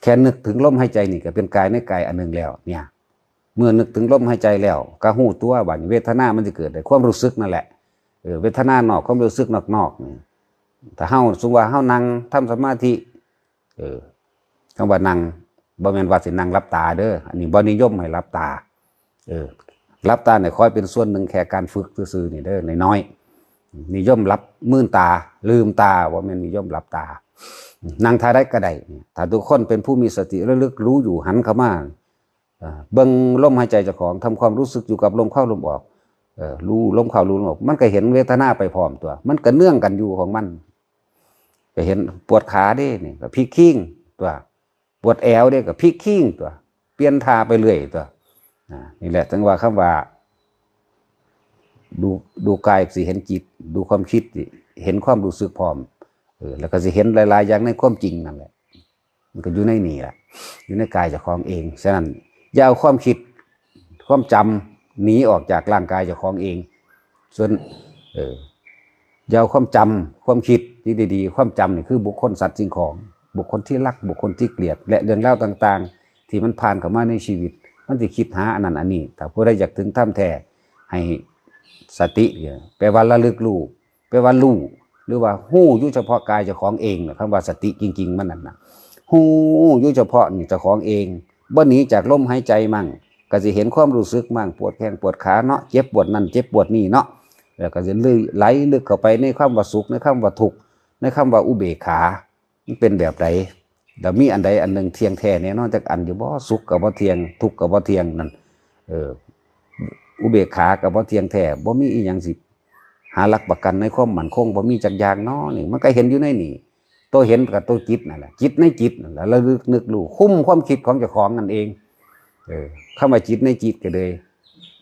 ແຄ່ນຶກເຖິງລົມຫາຍໃຈນີ້ກໍເປັນກາຍໃນກາຍອັນໜຶ່ງແລ້ວ. ເມື່ອນຶກເຖິງລົມຫາຍໃຈແລ້ວ ກໍຮູ້ຕົວ. ບາດນີ້ເວທະນາມັນຊິເກີດໄດ້ ຄວາມຮູ້ສຶກນັ້ນແຫຼະ. ເອີ ເວທະນານອກ ຄວາມຮູ້ສຶກນອກໆນີ້ ຖ້າເຮົາ ສົມມຸດວ່າເຮົານັ່ງທຳສະມາທິ ເອີ ຄຳວ່ານັ່ງ ບໍ່ແມ່ນວ່າຊິນັ່ງຫຼັບຕາເດີ. ອັນນີ້ບໍ່ນິຍົມໃຫ້ຫຼັບຕາ. ເອີ ຫຼັບຕານີ້ຄ່ອຍເປັນສ່ວນໜຶ່ງແຄ່ການຝຶກຊື່ໆນີ້ເດີ ນ້ອຍໆ. ນິຍົມຫຼັບ ມືນຕາ ລືມຕາ ບໍ່ແມ່ນນິຍົມຫຼັບຕາ. ນັ່ງທ່າໃດກໍໄດ້ ຖ້າທຸກຄົນເປັນຜູ້ມີສະຕິລະລຶກຮູ້ຢູ່ ຫັນເຂົ້າມາ ເອີ ເບິ່ງລົມຫາຍໃຈເຈົ້າຂອງ ທຳຄວາມຮູ້ສຶກຢູ່ກັບລົມເຂົ້າລົມອອກ. ເອີ ຮູ້ລົມເຂົ້າ ຮູ້ລົມອອກ ມັນກໍເຫັນເວທະນາໄປພ້ອມຕົວະ ມັນກໍເນື່ອງກັນຢູ່ຂອງມັນ. ກໍເຫັນປວດຂາເດ້ ນີ້ກໍພິກຄີງຕົວະ, ປວດແອວເດ້ ກໍພິກຄີງຕົວະ, ປ່ຽນທ່າໄປເລື້ອຍຕົວະ. ນີ້ແຫຼະ ເຖິງວ່າຄຳວ່າ ດູ ດູກາຍຊິເຫັນຈິດ, ດູຄວາມຄິດຊິເຫັນຄວາມຮູ້ສຶກພ້ອມ. ເອີ ແລ້ວກໍຊິເຫັນຫຼາຍໆຢ່າງໃນຄວາມຈິງນັ້ນແຫຼະ. ມັນກໍຢູ່ໃນນີ້ແຫຼະ ຢູ່ໃນກາຍເຈົ້າຂອງເອງ. ສະນັ້ນ ຢ່າເອົາຄວາມຄິດ ຄວາມຈຳໜີອອກຈາກຮ່າງກາຍເຈົ້າຂອງເອງ. ສ່ວນ ເອີ ຢ່າເອົາຄວາມຈຳ ຄວາມຄິດທີ່ດີໆ. ຄວາມຈຳນີ້ຄືບຸກຄົນ ສັດ ສິ່ງຂອງ, ບຸກຄົນທີ່ຮັກ, ບຸກຄົນທີ່ເກລີຍດ ແລະ ເລື່ອງລາວຕ່າງໆ ທີ່ມັນຜ່ານເຂົ້າມາໃນຊີວິດ, ມັນຊິຄິດຫາອັນນັ້ນອັນນີ້. ຖ້າຜູ້ໃດຢາກເຖິງທຳແທ້ ໃຫ້ສະຕິ ແປວ່າລະລຶກຮູ້ ແປວ່າຮູ້ ຫຼືວ່າຮູ້ຢູ່ສະເພາະກາຍເຈົ້າຂອງເອງນະ. ຄຳວ່າສະຕິຈິງໆມັນນັ້ນນະ ຮູ້ຢູ່ສະເພາະນີ້ເຈົ້າຂອງເອງ, ບໍ່ໜີຈາກລົມຫາຍໃຈມັ້ງ, ກໍຊິເຫັນຄວາມຮູ້ສຶກມັ້ງ ປວດແຂ້ງປວດຂາເນາະ, ເຈັບປວດນັ້ນເຈັບປວດນີ້ເນາະ, ແລ້ວກໍຊິໄຫຼລຶກເຂົ້າໄປໃນຄຳວ່າສຸກ, ໃນຄຳວ່າທຸກ, ໃນຄຳວ່າອຸເບກຂາ. ມັນເປັນແບບໃດ? ແລ້ວມີອັນໃດອັນໜຶ່ງທ່ຽງແທ້ແນ່ນອນຈັກອັນຢູ່ບໍ່? ສຸກກໍບໍ່ທ່ຽງ, ທຸກກໍບໍ່ທ່ຽງນັ້ນ. ເອີ ອຸເບກຂາກໍບໍ່ທ່ຽງແທ້, ບໍ່ມີອີ່ຫຍັງຊິຫາຫຼັກປະກັນໃນຄວາມໝັ້ນຄົງ ບໍ່ມີຈັກຢ່າງເນາະ. ນີ້ມັນກໍເຫັນຢູ່ໃນນີ້, ໂຕເຫັນກໍໂຕຈິດນັ້ນແຫຼະ, ຈິດໃນຈິດນັ້ນແຫຼະ, ລະລຶກນຶກຮູ້, ຄຸມຄວາມຄິດຂອງເຈົ້າຂອງນັ້ນເອງ. ເອີ ຄຳວ່າຈິດໃນຈິດກໍເລີຍ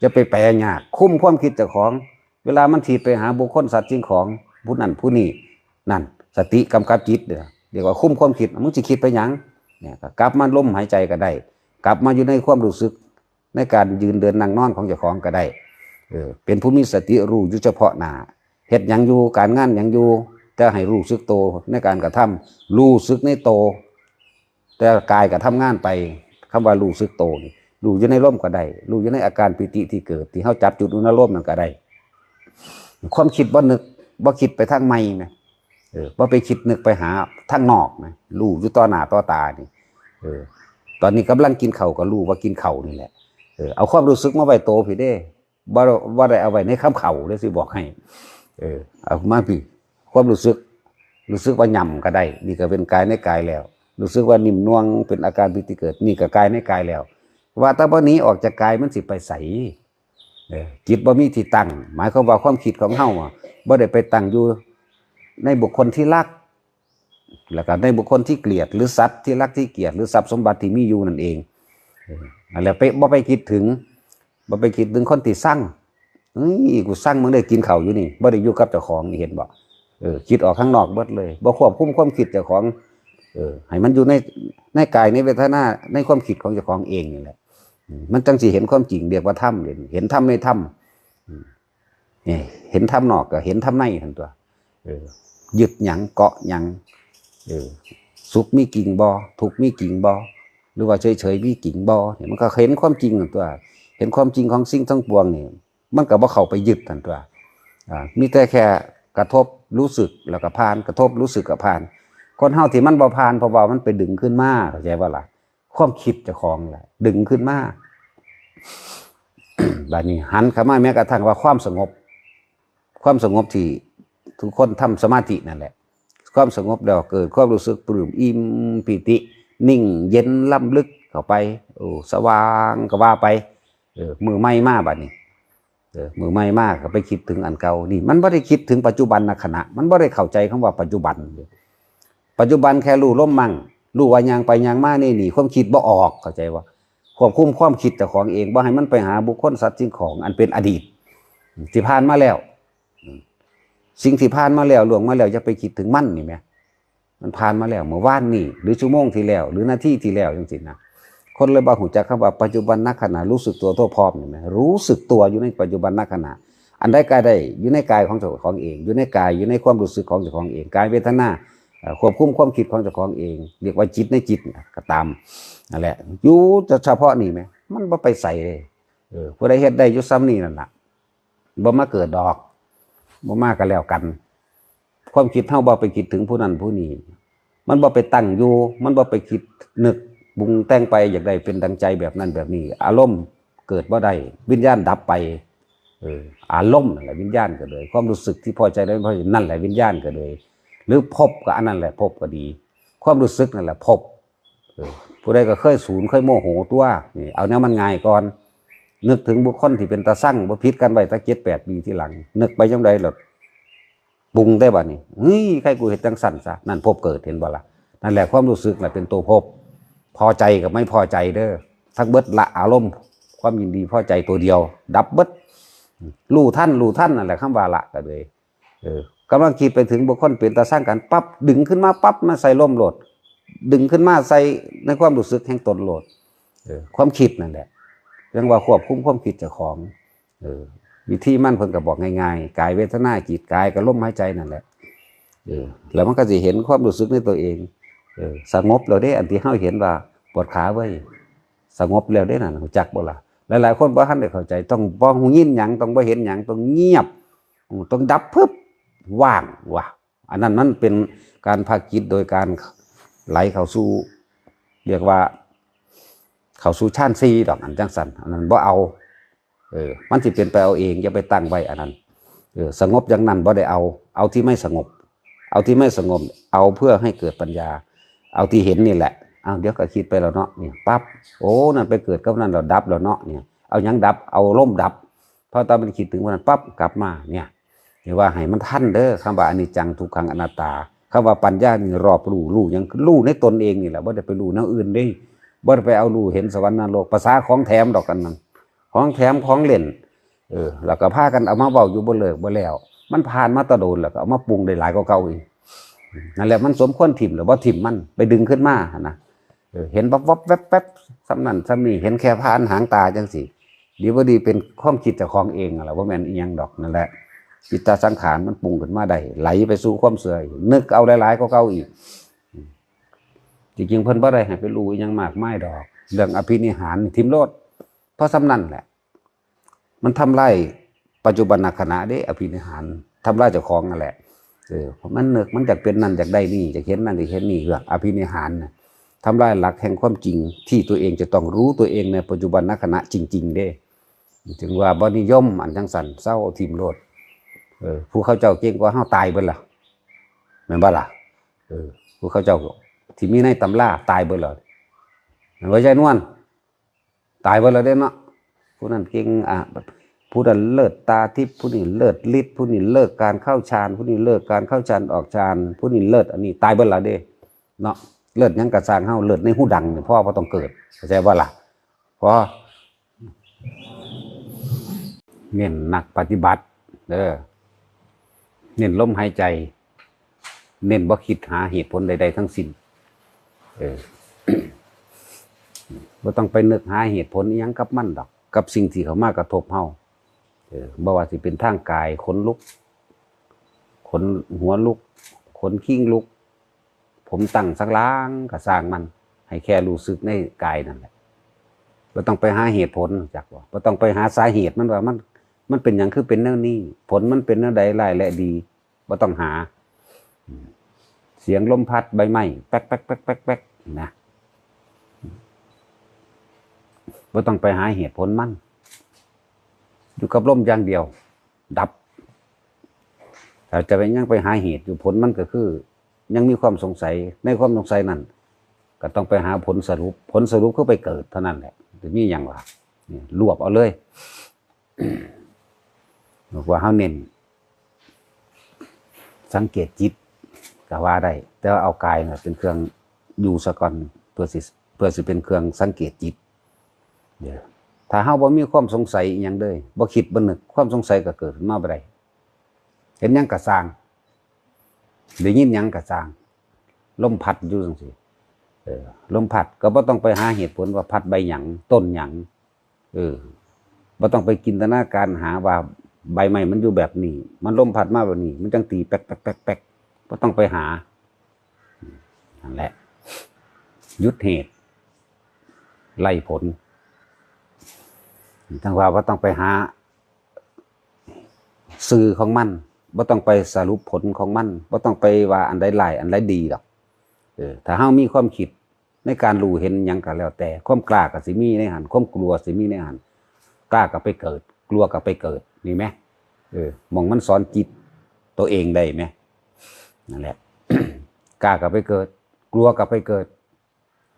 ຢ່າໄປແປຍາກ, ຄຸມຄວາມຄິດເຈົ້າຂອງ. ເວລາມັນທີດໄປຫາບຸກຄົນ ສັດ ສິ່ງຂອງ ຜູ້ນັ້ນຜູ້ນີ້, ນັ້ນ ສະຕິກຳກັບຈິດເດີ, ຮຽກວ່າຄຸມຄວາມຄິດ. ມຶງຊິຄິດໄປຫຍັງ? ເນຍ ກໍກັບມາລົມຫາຍໃຈກໍໄດ້, ກັບມາຢູ່ໃນຄວາມຮູ້ສຶກ ໃນການຢືນເດີນນັ່ງນອນຂອງເຈົ້າຂອງກໍໄດ້. ເອີ ເປັນຜູ້ມີສະຕິຮູ້ຢູ່ສະເພາະໜ້າ, ເຮັດຫຍັງຢູ່, ການງານຫຍັງຢູ່, ແຕ່ໃຫ້ຮູ້ສຶກໂຕໃນການກະທຳ, ຮູ້ສຶກໃນໂຕ. ແຕ່ກາຍກໍທຳງານໄປ. ຄຳວ່າຮູ້ສຶກໂຕນີ້ ຮູ້ຢູ່ໃນລົມກໍໄດ້, ຮູ້ຢູ່ໃນອາການປີຕິທີ່ເກີດ ທີ່ເຮົາຈັບຈຸດອຸນາໂລມນັ້ນກໍໄດ້. ຄວາມຄິດບໍ່ນຶກ, ບໍ່ຄິດໄປທາງໃໝ່ນະ, ເອີ ບໍ່ໄປຄິດນຶກໄປຫາທາງນອກນະ, ຮູ້ຢູ່ຕໍ່ໜ້າຕໍ່ຕານີ້. ເອີ ຕອນນີ້ກຳລັງກິນເຂົ້າ ກໍຮູ້ວ່າກິນເຂົ້ານີ້ແຫຼະ. ເອີ ເອົາຄວາມຮູ້ສຶກມາໄວ້ໂຕພີ້ເດ້. ບໍ່ ບໍ່ໄດ້ເອົາໄວ້ໃນຄຳເຂົ້າເດ້ ຊິບອກໃຫ້. ເອີ ເອົາມາພີ້ ຄວາມຮູ້ສຶກ, ຮູ້ສຶກວ່າຫຍ້ຳກໍໄດ້, ນີ້ກໍເປັນກາຍໃນກາຍແລ້ວ. ຮູ້ສຶກວ່າໜິ່ມໜ່ວງ ເປັນອາການປີຕິເກີດ, ນີ້ກໍກາຍໃນກາຍແລ້ວ. ວ່າແຕ່ບໍ່ໜີອອກຈາກກາຍ ມັນຊິໄປໃສ? ເອີ ຈິດບໍ່ມີທີ່ຕັ້ງ, ໝາຍຄວາມວ່າຄວາມຄິດຂອງເຮົາອະ ບໍ່ໄດ້ໄປຕັ້ງຢູ່ໃນບຸກຄົນທີ່ຮັກ ແລ້ວກໍໃນບຸກຄົນທີ່ເກລີຍດ ຫຼື ສັດທີ່ຮັກທີ່ກຽດ ຫຼື ຊັບສົມບັດທີ່ມີຢູ່ນັ້ນເອງ. ເອີ ນັ້ນແຫຼະ ໄປ ບໍ່ໄປຄິດເຖິງ, ບໍ່ໄປຄິດເຖິງຄົນທີ່ຊັງ. ເອີຍ ກູຊັງ ມຶງໄດ້ກິນເຂົ້າຢູ່ນີ້, ບໍ່ໄດ້ຢູ່ກັບເຈົ້າຂອງນີ້, ເຫັນບໍ່? ເອີ ຄິດອອກທາງນອກເບິດເລີຍ, ບໍ່ຄວບຄຸມຄວາມຄິດເຈົ້າຂອງ. ເອີ ໃຫ້ມັນຢູ່ໃນ ໃນກາຍ ໃນເວທະນາ ໃນຄວາມຄິດຂອງເຈົ້າຂອງເອງນີ້ແຫຼະ. ອືມ ມັນຈັ່ງຊິເຫັນຄວາມຈິງ, ຮຽກວ່າທຳ, ເຫັນ ເຫັນທຳໃນທຳ. ອືມ ນີ້ ເຫັນທຳນອກກໍເຫັນທຳໃນຫັ້ນຕົວະ. ເອີ ຍຶດຫຍັງ ເກາະຫຍັງ? ເອີ ສຸກມີຈິງບໍ່? ທຸກມີຈິງບໍ່? ຫຼືວ່າເສີຍໆມີຈິງບໍ່? ນີ້ມັນກໍເຫັນຄວາມຈິງຫັ້ນຕົວະ, ເຫັນຄວາມຈິງຂອງສິ່ງທັງປວງນີ້, ມັນກໍບໍ່ເຂົ້າໄປຍຶດຫັ້ນຕົວະ. ອາ ມີແຕ່ແຄ່ກະທົບ ຮູ້ສຶກ ແລ້ວກໍຜ່ານ, ກະທົບ ຮູ້ສຶກ ກໍຜ່ານ. ຄົນເຮົາທີ່ມັນບໍ່ຜ່ານ ເພາະວ່າມັນໄປດຶງຂຶ້ນມາ, ເຂົ້າໃຈບໍ່ລະ? ຄວາມຄິດເຈົ້າຂອງແຫຼະດຶງຂຶ້ນມາ. ບາດນີ້ຫັນເຂົ້າມາແມ້ກະທັ່ງວ່າຄວາມສະຫງົບ, ຄວາມສະຫງົບທີ່ທຸກຄົນທຳສະມາທິນັ້ນແຫຼະ, ຄວາມສະຫງົບແລ້ວເກີດຄວາມຮູ້ສຶກປຶ້ມອີ່ມ ປີຕິ ນິ່ງ ເຢັນ ລ້ຳເລິກເຂົ້າໄປ, ໂອ້ ສະຫວ່າງກໍວ່າໄປ. ເອີ ມື້ໃໝ່ມາບັດນີ້ ເອີ ມື້ໃໝ່ມາກໍໄປຄິດເຖິງອັນເກົ່າ. ນີ້ມັນບໍ່ໄດ້ຄິດເຖິງປັດຈຸບັນນະຂະນະ ມັນບໍ່ໄດ້ເຂົ້າໃຈຄຳວ່າປັດຈຸບັນ. ປັດຈຸບັນແຄ່ຮູ້ລົມໝັ້ງ ຮູ້ວ່າຍ່າງໄປຍ່າງມານີ້ ໜີຄວາມຄິດບໍ່ອອກ ເຂົ້າໃຈບໍ່? ຄວບຄຸມຄວາມຄິດເຈົ້າຂອງເອງ ບໍ່ໃຫ້ມັນໄປຫາບຸກຄົນ ສັດ ສິ່ງຂອງອັນເປັນອະດີດ ທີ່ຜ່ານມາແລ້ວ. ສິ່ງທີ່ຜ່ານມາແລ້ວ ລ່ວງມາແລ້ວ ຢ່າໄປຄິດເຖິງມັນນີ້ແໝ. ມັນຜ່ານມາແລ້ວ ເມື່ອວານນີ້ ຫຼື ຊົ່ວໂມງທີ່ແລ້ວ ຫຼື ນາທີທີ່ແລ້ວ ຈັ່ງຊີ້ນະ. ຄົນເລີຍບໍ່ຮູ້ຈັກຄຳວ່າປັດຈຸບັນນະຂະນະ ຮູ້ສຶກຕົວທົ່ວພ້ອມນີ້ແໝ ຮູ້ສຶກຕົວຢູ່ໃນປັດຈຸບັນນະຂະນະ. ອັນໃດກໍໄດ້ ຢູ່ໃນກາຍຂອງເຈົ້າຂອງເອງ ຢູ່ໃນກາຍ ຢູ່ໃນຄວາມຮູ້ສຶກຂອງເຈົ້າຂອງເອງ ກາຍເວທະນາ ເອີ ຄວບຄຸມຄວາມຄິດຂອງເຈົ້າຂອງເອງ ຮຽກວ່າຈິດໃນຈິດກໍຕາມ ນັ້ນແຫຼະ ຢູ່ແຕ່ສະເພາະນີ້ແໝ ມັນບໍ່ໄປໃສເດ້. ເອີ ຜູ້ໃດເຮັດໄດ້ຢູ່ສ່ຳນີ້ນັ້ນລະ ບໍ່ມາເກີດດອກ ບໍ່ມາກໍແລ້ວກັນ. ຄວາມຄິດເຮົາບໍ່ໄປຄິດເຖິງຜູ້ນັ້ນຜູ້ນີ້ ມັນບໍ່ໄປຕັ້ງຢູ່ ມັນບໍ່ໄປຄິດນຶກປຸງແຕ່ງໄປ ຢາກໄດ້ເປັນດັ່ງໃຈແບບນັ້ນແບບນີ້ ອາລົມເກີດບໍ່ໄດ້ ວິນຍານດັບໄປ. ເອີ ອາລົມນັ້ນແຫຼະວິນຍານກໍເລີຍ ຄວາມຮູ້ສຶກທີ່ພໍໃຈ ແລະ ບໍ່ພໍໃຈນັ້ນແຫຼະວິນຍານກໍເລີຍ ຫຼື ພົບກໍອັນນັ້ນແຫຼະ ພົບກໍດີ ຄວາມຮູ້ສຶກນັ້ນແຫຼະພົບ. ເອີ ຜູ້ໃດກໍເຄີຍສູນ ເຄີຍໂມໂຫຕົວະ ນີ້ ເອົາແນວມັນງ່າຍກ່ອນ. ນຶກເຖິງບຸກຄົນທີ່ເປັນຕາຊັງ ບໍ່ຜິດກັນໄວ້ແຕ່ເຈັດແປດປີທີຫຼັງ ນຶກໄປຍາມໃດລະປຸງແຕ່ບັດນີ້ ເຮີ້ຍ ໃຄກູເຮັດຈັ່ງຊັ້ນຊະ ນັ້ນພົບເກີດ ເຫັນບໍ່ລະ? ນັ້ນແຫຼະ ຄວາມຮູ້ສຶກລະເປັນໂຕພົບ. ພໍໃຈກັບໄມ່ພໍໃຈເດີ ທັງເບິດລະ ອາລົມ ຄວາມຍິນດີພໍໃຈໂຕດຽວ ດັບເບິດ. ຮູ້ທັນ ຮູ້ທັນ ນັ້ນແຫຼະຄຳວ່າລະກໍເລີຍ ເອີ ກຳລັງຄິດໄປເຖິງບຸກຄົນເປັນຕາຊັງກັນ ປັບ ດຶງຂຶ້ນມາປັບ ມາໃສ່ລົມໂລດ ດຶງຂຶ້ນມາໃສ່ໃນຄວາມຮູ້ສຶກແຫ່ງຕົນໂລດ. ເອີ ຄວາມຄິດນັ້ນແຫຼະ ຈັ່ງວ່າຄວບຄຸມຄວາມຄິດເຈົ້າຂອງ. ເອີ ວິທີມັນເພິ່ນກໍບອກງ່າຍໆ ກາຍເວທະນາຈິດ ກາຍກັບລົມຫາຍໃຈນັ້ນແຫຼະ. ເອີ ແລ້ວມັນກໍຊິເຫັນຄວາມຮູ້ສຶກໃນຕົວເອງ. ເອີ ສະຫງົບແລ້ວເດ້ ອັນທີ່ເຮົາເຫັນວ່າປວດຂາເວີຍ ສະຫງົບແລ້ວເດ້ນັ້ນ ຮູ້ຈັກບໍ່ລະ? ຫຼາຍໆຄົນບໍ່ທັນໄດ້ເຂົ້າໃຈ ຕ້ອງບໍ່ຮູ້ຍິນຫຍັງ ຕ້ອງບໍ່ເຫັນຫຍັງ ຕ້ອງງຽບ ອືມ ຕ້ອງດັບ ປຶບ ວ່າງ ວ່າ ອັນນັ້ນມັນເປັນການພັກຈິດໂດຍການໄຫຼເຂົ້າສູ່ ຮຽກວ່າເຂົ້າສູ່ຊານສີ່ດອກ ອັນຈັ່ງຊັ້ນ ອັນນັ້ນບໍ່ເອົາ. ເອີ ມັນຊິເປັນໄປເອົາເອງ ຢ່າໄປຕັ້ງໄວ້ອັນນັ້ນ. ເອີ ສະຫງົບຢ່າງນັ້ນບໍ່ໄດ້ເອົາ ເອົາທີ່ໄມ່ສະຫງົບ ເອົາທີ່ໄມ່ສະຫງົບ ເອົາເພື່ອໃຫ້ເກີດປັນຍາ ເອົາທີ່ເຫັນນີ້ແຫຼະ. ອ້າວ ດຽວກໍຄິດໄປແລ້ວເນາະ ນີ້ ປັບ ໂອ້ ນັ້ນໄປເກີດກັບນັ້ນແລ້ວ ດັບແລ້ວເນາະ ນີ້ ເອົາຫຍັງດັບ? ເອົາລົມດັບ. ພໍຕາມັນຄິດເຖິງຜູ້ນັ້ນປັບ ກັບມາ ນີ້ ເອີ້ນວ່າໃຫ້ມັນທັນເດີ ຄຳວ່າອະນິດຈັງ ທຸກຂັງ ອະນັດຕາ. ຄຳວ່າປັນຍານີ້ ຮອບຮູ້ ຮູ້ຫຍັງ? ຮູ້ໃນຕົນເອງນີ້ແຫຼະ ບໍ່ໄດ້ໄປຮູ້ແນວອື່ນເດ້ ບໍ່ໄດ້ໄປເອົາຮູ້ເຫັນສະຫວັນນະລົກ. ພາສາຂອງແຖມດອກ ອັນນັ້ນ ຂອງແຖມ ຂອງຫຼິ້ນ. ເອີ ແລ້ວກໍພາກັນເອົາມາເວົ້າຢູ່ບໍ່ເລີກບໍ່ແລ້ວ. ມັນຜ່ານມາແຕ່ດົນແລ້ວ ກໍເອົາມາປຸງໄດ້ຫຼາຍກວ່າເກົ່າອີກ. ນັ້ນແຫຼະ ມັນສົມຄວນຖິ້ມ ແລ້ວບໍ່ຖິ້ມມັນ ໄປດຶງຂຶ້ນມາຫັ້ນນະ. ເອີ ເຫັນວັບໆແວັບໆ ສ່ຳນັ້ນສ່ຳນີ້ ເຫັນແຄ່ຜ່ານຫາງຕາຈັ່ງຊີ້. ດີບໍ່ດີເປັນຄວາມຄິດເຈົ້າຂອງເອງຫັ້ນລະ ບໍ່ແມ່ນອີ່ຫຍັງດອກ. ນັ້ນແຫຼະ ຈິດຕະສັງຂານມັນປຸງຂຶ້ນມາໄດ້ ໄຫຼໄປສູ່ຄວາມເຊື່ອອີກ ນຶກເອົາຫຼາຍໆກວ່າເກົ່າອີກ. ທີ່ຈິງເພິ່ນບໍ່ໄດ້ໃຫ້ໄປຮູ້ອີ່ຫຍັງມາກມາຍດອກ ເລື່ອງອະພິນິຫານນີ້ຖິ້ມໂລດ ເພາະສ່ຳນັ້ນແຫຼະ. ມັນທຳລາຍປັດຈຸບັນນະຂະນະເດ້ ອະພິນິຫານ ທຳລາຍເຈົ້າຂອງນັ້ນແຫຼະ. ເອີ ເພາະມັນນຶກ ມັນຢາກເປັນນັ້ນ ຢາກໄດ້ນີ້ ຢາກເຫັນນັ້ນ ຢາກເຫັນນີ້ ເລື່ອງອະພິນິຫານນະ ທຳລາຍຫຼັກແຫ່ງຄວາມຈິງທີ່ຕົວເອງຈະຕ້ອງຮູ້ຕົວເອງໃນປັດຈຸບັນນະຂະນະຈິງໆເດ້. ຈຶ່ງວ່າບໍ່ນິຍົມອັນຈັ່ງຊັ້ນ ເຊົາ ຖິ້ມໂລດ. ເອີ ຜູ້ເຂົາເຈົ້າເກັ່ງກວ່າເຮົາຕາຍເບິດລະ ແມ່ນບໍ່ລະ? ເອີ ຜູ້ເຂົາເຈົ້າທີ່ມີໃນຕຳລາຕາຍເບິດລະ ແມ່ນບໍ່ ຍາຍນວນ? ຕາຍເບິດແລ້ວເດ້ເນາະ. ຜູ້ນັ້ນເກັ່ງ ອາ ຜູ້ນັ້ນເລີດຕາທິບ ຜູ້ນີ້ເລີດລິດ ຜູ້ນີ້ເລີກການເຂົ້າฌານ ຜູ້ນີ້ເລີກການເຂົ້າฌານອອກฌານ ຜູ້ນີ້ເລີດອັນນີ້ ຕາຍເບິດແລ້ວເດ້ເນາະ. ເລີດຫຍັງກໍຊ່າງເຮົາ ເລີດໃນຫູດັງນີ້ພໍ ບໍ່ຕ້ອງເກີດ ເຂົ້າໃຈບໍ່ລະ? ພໍ ເນັ້ນນັກປະຕິບັດເດີ ເນັ້ນລົມຫາຍໃຈ ເນັ້ນບໍ່ຄິດຫາເຫດຜົນໃດໆທັງສິ້ນ. ເອີ ບໍ່ຕ້ອງໄປນຶກຫາເຫດຜົນອີ່ຫຍັງກັບມັນດອກ ກັບສິ່ງທີ່ເຂົ້າມາກະທົບເຮົາ. ເອີ ບໍ່ວ່າຊິເປັນທາງກາຍ ຂົນລຸກ ຂົນຫົວລຸກ ຂົນຄີງລຸກ ຜົມຕັ້ງສັນຫຼາງກໍຊ່າງມັນ ໃຫ້ແຄ່ຮູ້ສຶກໃນກາຍນັ້ນແຫຼະ. ບໍ່ຕ້ອງໄປຫາເຫດຜົນ ຮູ້ຈັກບໍ່? ບໍ່ຕ້ອງໄປຫາສາເຫດມັນວ່າມັນ ມັນເປັນຫຍັງຄືເປັນແນວນີ້ ຜົນມັນເປັນແນວໃດ ຮ້າຍ ແລະ ດີ ບໍ່ຕ້ອງຫາ. ອືມ ສຽງລົມພັດໃບໄມ້ແປັກໆໆໆນະ ບໍ່ຕ້ອງໄປຫາເຫດຜົນມັນ ຢູ່ກັບລົມຢ່າງດຽວ ດັບ. ຖ້າຈະໄປ ຍັງໄປຫາເຫດຢູ່ ຜົນມັນກໍຄືຍັງມີຄວາມສົງໄສ ໃນຄວາມສົງໄສນັ້ນກໍຕ້ອງໄປຫາຜົນສະຫຼຸບ ຜົນສະຫຼຸບຄືໄປເກີດເທົ່ານັ້ນແຫຼະ ຈະມີຫຍັງລະ? ນີ້ລວບເອົາເລີຍ ບອກວ່າເຮົາເນັ້ນສັງເກດຈິດກໍວ່າໄດ້ ແຕ່ວ່າເອົາກາຍເປັນເຄື່ອງຢູ່ສາກ່ອນ ເພື່ອຊິ ເພື່ອຊິເປັນເຄື່ອງສັງເກດຈິດ. ເດີ ຖ້າເຮົາບໍ່ມີຄວາມສົງໄສອີ່ຫຍັງເລີຍ ບໍ່ຄິດບໍ່ນຶກ ຄວາມສົງໄສກໍເກີດຂຶ້ນມາບໍ່ໄດ້. ເຫັນຫຍັງກໍຊ່າງ ໄດ້ຍິນຫຍັງກໍຊ່າງ ລົມພັດຢູ່ຈັ່ງຊີ້ ເອີ ລົມພັດກໍບໍ່ຕ້ອງໄປຫາເຫດຜົນວ່າພັດໃບຫຍັງ ຕົ້ນຫຍັງ ເອີ ບໍ່ຕ້ອງໄປຈິນຕະນາການຫາວ່າໃບໄມ້ມັນຢູ່ແບບນີ້ ມັນລົມພັດມາແບບນີ້ ມັນຈັ່ງຕີແປັກໆໆໆ ບໍ່ຕ້ອງໄປຫາ. ນັ້ນແຫຼະ ຢຸດເຫດໄລ່ຜົນ ຈັ່ງວ່າບໍ່ຕ້ອງໄປຫາ ຊື່ຂອງມັນ ບໍ່ຕ້ອງໄປສະຫຼຸບຜົນຂອງມັນ ບໍ່ຕ້ອງໄປວ່າອັນໃດຮ້າຍອັນໃດດີດອກ. ເອີ ຖ້າເຮົາມີຄວາມຄິດໃນການຮູ້ເຫັນຫຍັງກໍແລ້ວແຕ່ ຄວາມກ້າກໍຊິມີໃນຫັ້ນ ຄວາມກົວຊິມີໃນຫັ້ນ ກ້າກໍໄປເກີດ ກົວກໍໄປເກີດ ນີ້ແມ ເອີ ໝ່ອງມັນສອນຈິດໂຕເອງໄດ້ແມ ນັ້ນແຫຼະ ກ້າກໍໄປເກີດ ກົວກໍໄປເກີດ.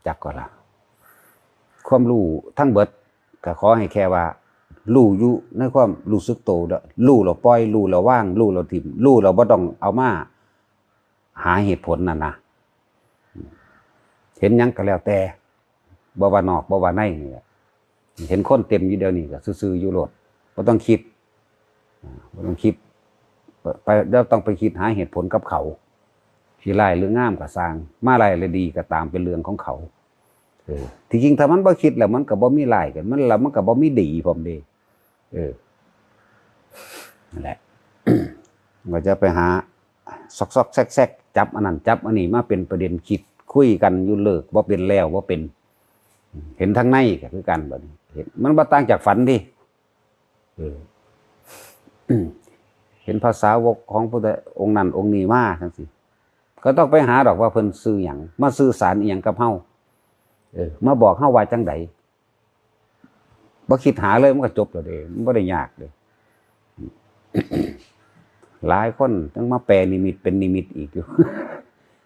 ຈັກກໍລະ ຄວາມຮູ້ທັງເບິດ ກໍຂໍໃຫ້ແຄ່ວ່າ ຮູ້ຢູ່ໃນຄວາມຮູ້ສຶກໂຕ ແລ້ວ ຮູ້ແລ້ວປ່ອຍ ຮູ້ແລ້ວວາງ ຮູ້ແລ້ວຖິ້ມ ຮູ້ແລ້ວບໍ່ຕ້ອງເອົາມາຫາເຫດຜົນນັ້ນນະ. ເຫັນຫຍັງກໍແລ້ວແຕ່ ບໍ່ວ່ານອກ ບໍ່ວ່າໃນນີ້ແຫຼະ ເຫັນຄົນເຕັມຢູ່ດຽວນີ້ກໍຊື່ໆຢູ່ໂລດ ບໍ່ຕ້ອງຄິດ ອ່າ ບໍ່ຕ້ອງຄິດ ໄປ ບໍ່ຕ້ອງໄປຄິດຫາເຫດຜົນກັບເຂົາ ຊິຮ້າຍຫຼືງາມກໍຊ່າງ ມາຮ້າຍຫຼືດີກໍຕາມ ເປັນເລື່ອງຂອງເຂົາ. ເອີ ທີ່ຈິງຖ້າມັນບໍ່ຄິດແລ້ວ ມັນກໍບໍ່ມີຮ້າຍກັນ ມັນ ແລ້ວມັນກໍບໍ່ມີດີພ້ອມເດ້. ເອີ ນັ້ນແຫຼະ ກໍຈະໄປຫາ ຊອກໆແຊກໆ ຈັບອັນນັ້ນຈັບອັນນີ້ມາເປັນປະເດັນຄິດ ຄຸຍກັນຢູ່ເລີກບໍ່ເປັນແລ້ວບໍ່ເປັນ. ເຫັນທາງໃນກໍຄືກັນ ບັດນີ້ເຫັນ ມັນບໍ່ຕ່າງຈາກຝັນເດ້. ເອີ ເຫັນພາສາວົກຂອງພຸດທະອົງນັ້ນອົງນີ້ມາຈັ່ງຊີ້ ກໍຕ້ອງໄປຫາດອກວ່າເພິ່ນຊື່ຫຍັງ ມາສື່ສານອີ່ຫຍັງກັບເຮົາ ເອີ ມາບອກເຮົາວ່າຈັ່ງໃດ. ບໍ່ຄິດຫາເລີຍ ມັນກໍຈົບແລ້ວເດ້ ມັນບໍ່ໄດ້ຍາກເດ້. ຫຼາຍຄົນຍັງມາແປນິມິດເປັນນິມິດອີກຢູ່.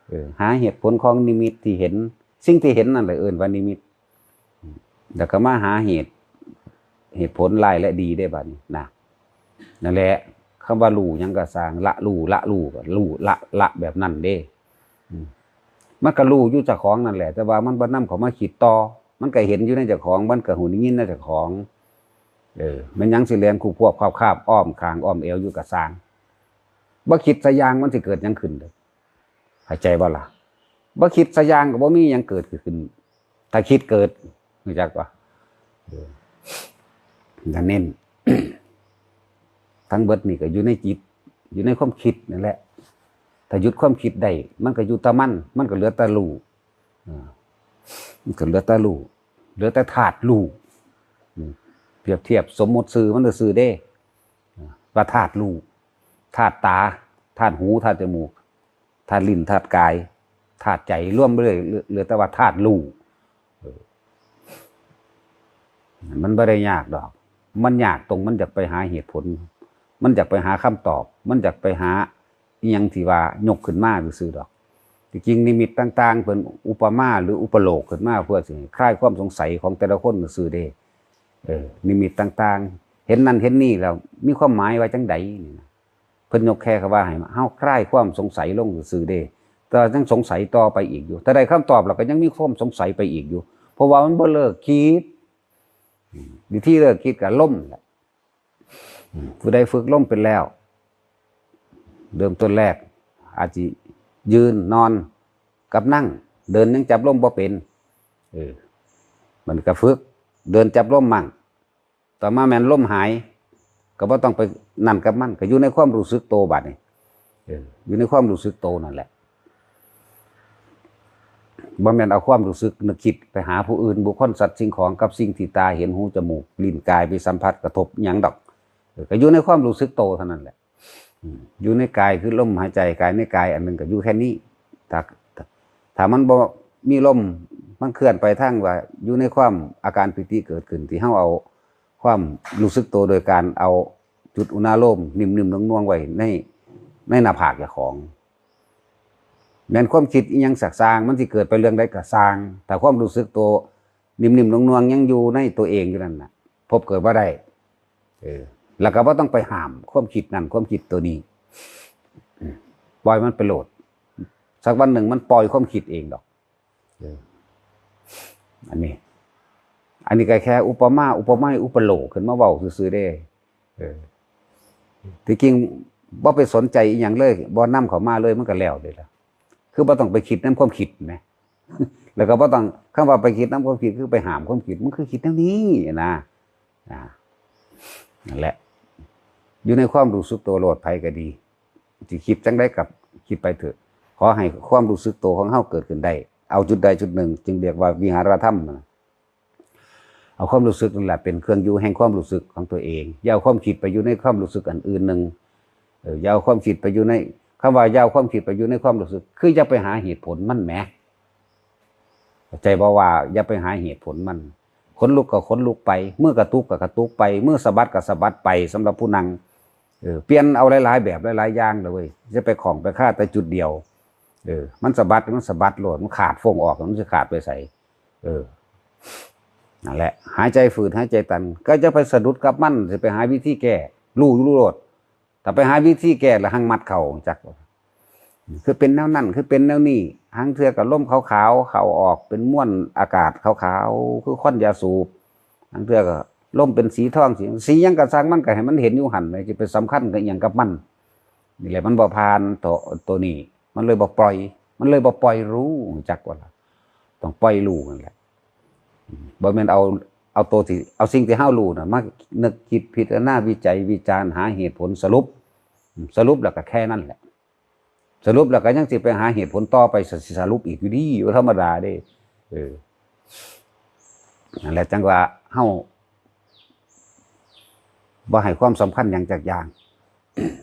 ເອີ ຫາເຫດຜົນຂອງນິມິດທີ່ເຫັນ ສິ່ງທີ່ເຫັນນັ້ນແຫຼະເອີ້ນວ່ານິມິດ ແລ້ວກໍມາຫາເຫດ ເຫດຜົນຮ້າຍແລະດີເດ້ບັດນີ້ນະ. ນັ້ນແຫຼະ ຄຳວ່າຮູ້ຫຍັງກໍຊ່າງ ລະຮູ້ ລະຮູ້ ກໍຮູ້ ລະ ລະແບບນັ້ນເດ້. ອືມ ມັນກໍຮູ້ຢູ່ເຈົ້າຂອງນັ້ນແຫຼະ ແຕ່ວ່າມັນບໍ່ນຳເຂົ້າມາຄິດຕໍ່ ມັນກໍເຫັນຢູ່ໃນເຈົ້າຂອງ ມັນກໍຮູ້ໄດ້ຍິນໃນເຈົ້າຂອງ. ເອີ ແມ່ນຫຍັງຊິແລ່ນຄູບຄວບຄາບຄາບອ້ອມຂ້າງອ້ອມແອວຢູ່ກໍຊ່າງ ບໍ່ຄິດຊະຢ່າງ ມັນຊິເກີດຫຍັງຂຶ້ນເດີ ເຂົ້າໃຈບໍ່ລະ? ບໍ່ຄິດຊະຢ່າງກໍບໍ່ມີຫຍັງເກີດຂຶ້ນ ຖ້າຄິດເກີດ ຮູ້ຈັກບໍ່? ເອີ ກໍເນັ້ນ ທັງເບິດນີ້ກໍຢູ່ໃນຈິດ ຢູ່ໃນຄວາມຄິດນັ້ນແຫຼະ. ຖ້າຢຸດຄວາມຄິດໄດ້ ມັນກໍຢູ່ແຕ່ມັນ ມັນກໍເຫຼືອແຕ່ຮູ້ ເອີ ມັນກໍເຫຼືອແຕ່ຮູ້ ເຫຼືອແຕ່ທາດຮູ້. ອືມ ປຽບທຽບສົມມຸດຊື່ມັນຊື່ໆເດ້ ເອີ ວ່າທາດຮູ້ ທາດຕາ ທາດຫູ ທາດຈະມູກ ທາດລີ້ນ ທາດກາຍ ທາດໃຈ ລວມໄປເລີຍ ເຫຼືອ ເຫຼືອແຕ່ວ່າທາດຮູ້. ເອີ ມັນບໍ່ໄດ້ຍາກດອກ ມັນຍາກຕົງມັນຢາກໄປຫາເຫດຜົນ ມັນຢາກໄປຫາຄຳຕອບ ມັນຢາກໄປຫາອີ່ຫຍັງທີ່ວ່າຍົກຂຶ້ນມາຊື່ໆດອກ. ທີ່ຈິງນິມິດຕ່າງໆ ເພິ່ນອຸປະມາ ຫຼື ອຸປະໂລກຂຶ້ນມາ ເພື່ອຊິໃຫ້ຄາຍຄວາມສົງໄສຂອງແຕ່ລະຄົນຊື່ໆເດ້. ເອີ ນິມິດຕ່າງໆ ເຫັນນັ້ນເຫັນນີ້ແລ້ວມີຄວາມໝາຍວ່າຈັ່ງໃດນີ້ນະ? ເພິ່ນຍົກແຄ່ຄຳວ່າໃຫ້ເຮົາຄາຍຄວາມສົງໄສລົງຊື່ໆເດ້ ແຕ່ວ່າຍັງສົງໄສຕໍ່ໄປອີກຢູ່. ຖ້າໄດ້ຄຳຕອບແລ້ວກໍຍັງມີຄວາມສົງໄສໄປອີກຢູ່ ເພາະວ່າມັນບໍ່ເລີກຄິດ. ອືມ ວິທີເລີກຄິດກໍລົມແຫຼະ. ອືມ ຜູ້ໃດຝຶກລົມເປັນແລ້ວ ເລີ່ມຕົ້ນແລກອາດຊິຢືນ ນອນ ກັບນັ່ງ ເດີນຍັງຈັບລົມບໍ່ເປັນ. ເອີ ມັນກໍຝຶກເດີນຈັບລົມໝັ່ງ ຕໍ່ມາແມ່ນລົມຫາຍ ກໍບໍ່ຕ້ອງໄປນັ້ນກັບມັນ ກໍຢູ່ໃນຄວາມຮູ້ສຶກໂຕບາດນີ້. ເອີ ຢູ່ໃນຄວາມຮູ້ສຶກໂຕນັ້ນແຫຼະ ບໍ່ແມ່ນເອົາຄວາມຮູ້ສຶກນຶກຄິດໄປຫາຜູ້ອື່ນ ບຸກຄົນ ສັດ ສິ່ງຂອງ ກັບສິ່ງທີ່ຕາເຫັນ ຫູ ຈະມູກ ລີ້ນ ກາຍ ໄປສຳຜັດກະທົບຫຍັງດອກ. ເອີ ກໍຢູ່ໃນຄວາມຮູ້ສຶກໂຕເທົ່ານັ້ນແຫຼະ. ອືມ ຢູ່ໃນກາຍຄືລົມຫາຍໃຈ ກາຍໃນກາຍອັນໜຶ່ງກໍຢູ່ແຄ່ນີ້. ຖ້າ ຖ້າມັນບໍ່ມີລົມ ມັນເຄື່ອນໄປທາງວ່າ ຢູ່ໃນຄວາມອາການປີຕິເກີດຂຶ້ນ ທີ່ເຮົາເອົາຄວາມຮູ້ສຶກໂຕໂດຍການເອົາຈຸດອຸນາໂລມນິ່ມໆໜ່ວງໆໄວ້ໃນ ໃນໜ້າຜາກເຈົ້າຂອງ. ແມ່ນຄວາມຄິດອີ່ຫຍັງສັກຊ່າງ ມັນຊິເກີດໄປເລື່ອງໃດກໍຊ່າງ ຖ້າຄວາມຮູ້ສຶກໂຕ ນິ່ມໆໜ່ວງໆຍັງຢູ່ໃນຕົວເອງຢູ່ນັ້ນນະ ພົບເກີດບໍ່ໄດ້. ເອີ ແລ້ວກໍບໍ່ຕ້ອງໄປຫ້າມຄວາມຄິດນັ້ນຄວາມຄິດໂຕນີ້ ອືມ ປ່ອຍມັນໄປໂລດ. ສັກວັນໜຶ່ງມັນປ່ອຍຄວາມຄິດເອງດອກ. ເອີ ອັນນີ້ ອັນນີ້ກໍແຄ່ອຸປະມາ ອຸປະໄມ ອຸປະໂລກຂຶ້ນມາເວົ້າຊື່ໆເດ້. ເອີ ທີ່ຈິງບໍ່ໄປສົນໃຈອີ່ຫຍັງເລີຍ ບໍ່ນຳເຂົ້າມາເລີຍ ມັນກໍແລ້ວເດ້ລະ. ຄືບໍ່ຕ້ອງໄປຄິດນຳຄວາມຄິດແໝ ແລ້ວກໍບໍ່ຕ້ອງ ຄຳວ່າໄປຄິດນຳຄວາມຄິດ ຄືໄປຫ້າມຄວາມຄິດ ມັນຄືຄິດແນວນີ້ນະ. ອ່າ ນັ້ນແຫຼະ ຢູ່ໃນຄວາມຮູ້ສຶກໂຕໂລດ ໃຜກໍດີ ຊິຄິດຈັ່ງໃດກໍຄິດໄປເຖາະ ຂໍໃຫ້ຄວາມຮູ້ສຶກໂຕຂອງເຮົາເກີດຂຶ້ນໄດ້. ເອົາຈຸດໃດຈຸດໜຶ່ງ ຈຶ່ງຮຽກວ່າວິຫາລະທຳນະ. ເອົາຄວາມຮູ້ສຶກນັ້ນແຫຼະເປັນເຄື່ອງຢູ່ແຫ່ງຄວາມຮູ້ສຶກຂອງຕົວເອງ. ຢ່າເອົາຄວາມຄິດໄປຢູ່ໃນຄວາມຮູ້ສຶກອັນອື່ນໜຶ່ງ. ເອີ ຢ່າເອົາຄວາມຄິດໄປຢູ່ໃນ ຄຳວ່າຢ່າເອົາຄວາມຄິດໄປຢູ່ໃນຄວາມຮູ້ສຶກ ຄືຢ່າໄປຫາເຫດຜົນມັນແໝ. ເຂົ້າໃຈບໍ່ວ່າຢ່າໄປຫາເຫດຜົນມັນ. ຂົນລຸກກໍຂົນລຸກໄປ, ມືກະຕຸກກໍກະຕຸກໄປ, ມືສະບັດກໍສະບັດໄປ. ສຳລັບຜູ້ນັ່ງ ເອີ ປ່ຽນເອົາຫຼາຍໆແບບຫຼາຍໆຢ່າງເລີຍເວີຍ. ຢ່າໄປຂ້ອງໄປຄາແຕ່ຈຸດດຽວ. ເອີ ມັນສະບັດ ມັນສະບັດໂລດ, ມັນຂາດຟົງອອກ, ມັນຊິຂາດໄປໃສ? ເອີ ນັ້ນແຫຼະ ຫາຍໃຈຝືດ ຫາຍໃຈຕັນ ກໍຢ່າໄປສະດຸດກັບມັນ, ຊິໄປຫາວິທີແກ້ ຮູ້ຢູ່ໂລດ. ຖ້າໄປຫາວິທີແກ້ລະຫັງມັດເຂົ້າ ຮູ້ຈັກບໍ່? ຄືເປັນແນວນັ້ນ ຄືເປັນແນວນີ້. ຫາງເທື່ອກໍລົມຂາວໆເຂົ້າອອກ ເປັນມວນອາກາດຂາວໆ ຄືຄວັນຢາສູບ. ຫາງເທື່ອກໍລົມເປັນສີທອງ ສີ ສີຫຍັງກໍຊ່າງມັນ ກໍໃຫ້ມັນເຫັນຢູ່ຫັ້ນແຫຼະ ຈະໄປສຳຄັນກັບຫຍັງກັບມັນ. ນີ້ແຫຼະ ມັນບໍ່ຜ່ານໂຕ ໂຕນີ້ ມັນເລີຍບໍ່ປ່ອຍ ມັນເລີຍບໍ່ປ່ອຍຮູ້ ຮູ້ຈັກບໍ່ລະ? ຕ້ອງປ່ອຍຮູ້ຫັ້ນແຫຼະ. ບໍ່ແມ່ນເອົາ ເອົາໂຕທີ່ ເອົາສິ່ງທີ່ເຮົາຮູ້ນະ ມານຶກຄິດພິຈາລະນາ ວິໄຈວິຈານ ຫາເຫດຜົນ ສະຫຼຸບ ສະຫຼຸບແລ້ວກໍແຄ່ນັ້ນແຫຼະ. ສະຫຼຸບແລ້ວກໍຍັງຊິໄປຫາເຫດຜົນຕໍ່ໄປ ສະ ສະຫຼຸບອີກຢູ່ດີ ບໍ່ທຳມະດາເດ້. ເອີ ນັ້ນແຫຼະ ຈັ່ງວ່າເຮົາ ບໍ່ໃຫ້ຄວາມສຳຄັນຫຍັງຈັກຢ່າງ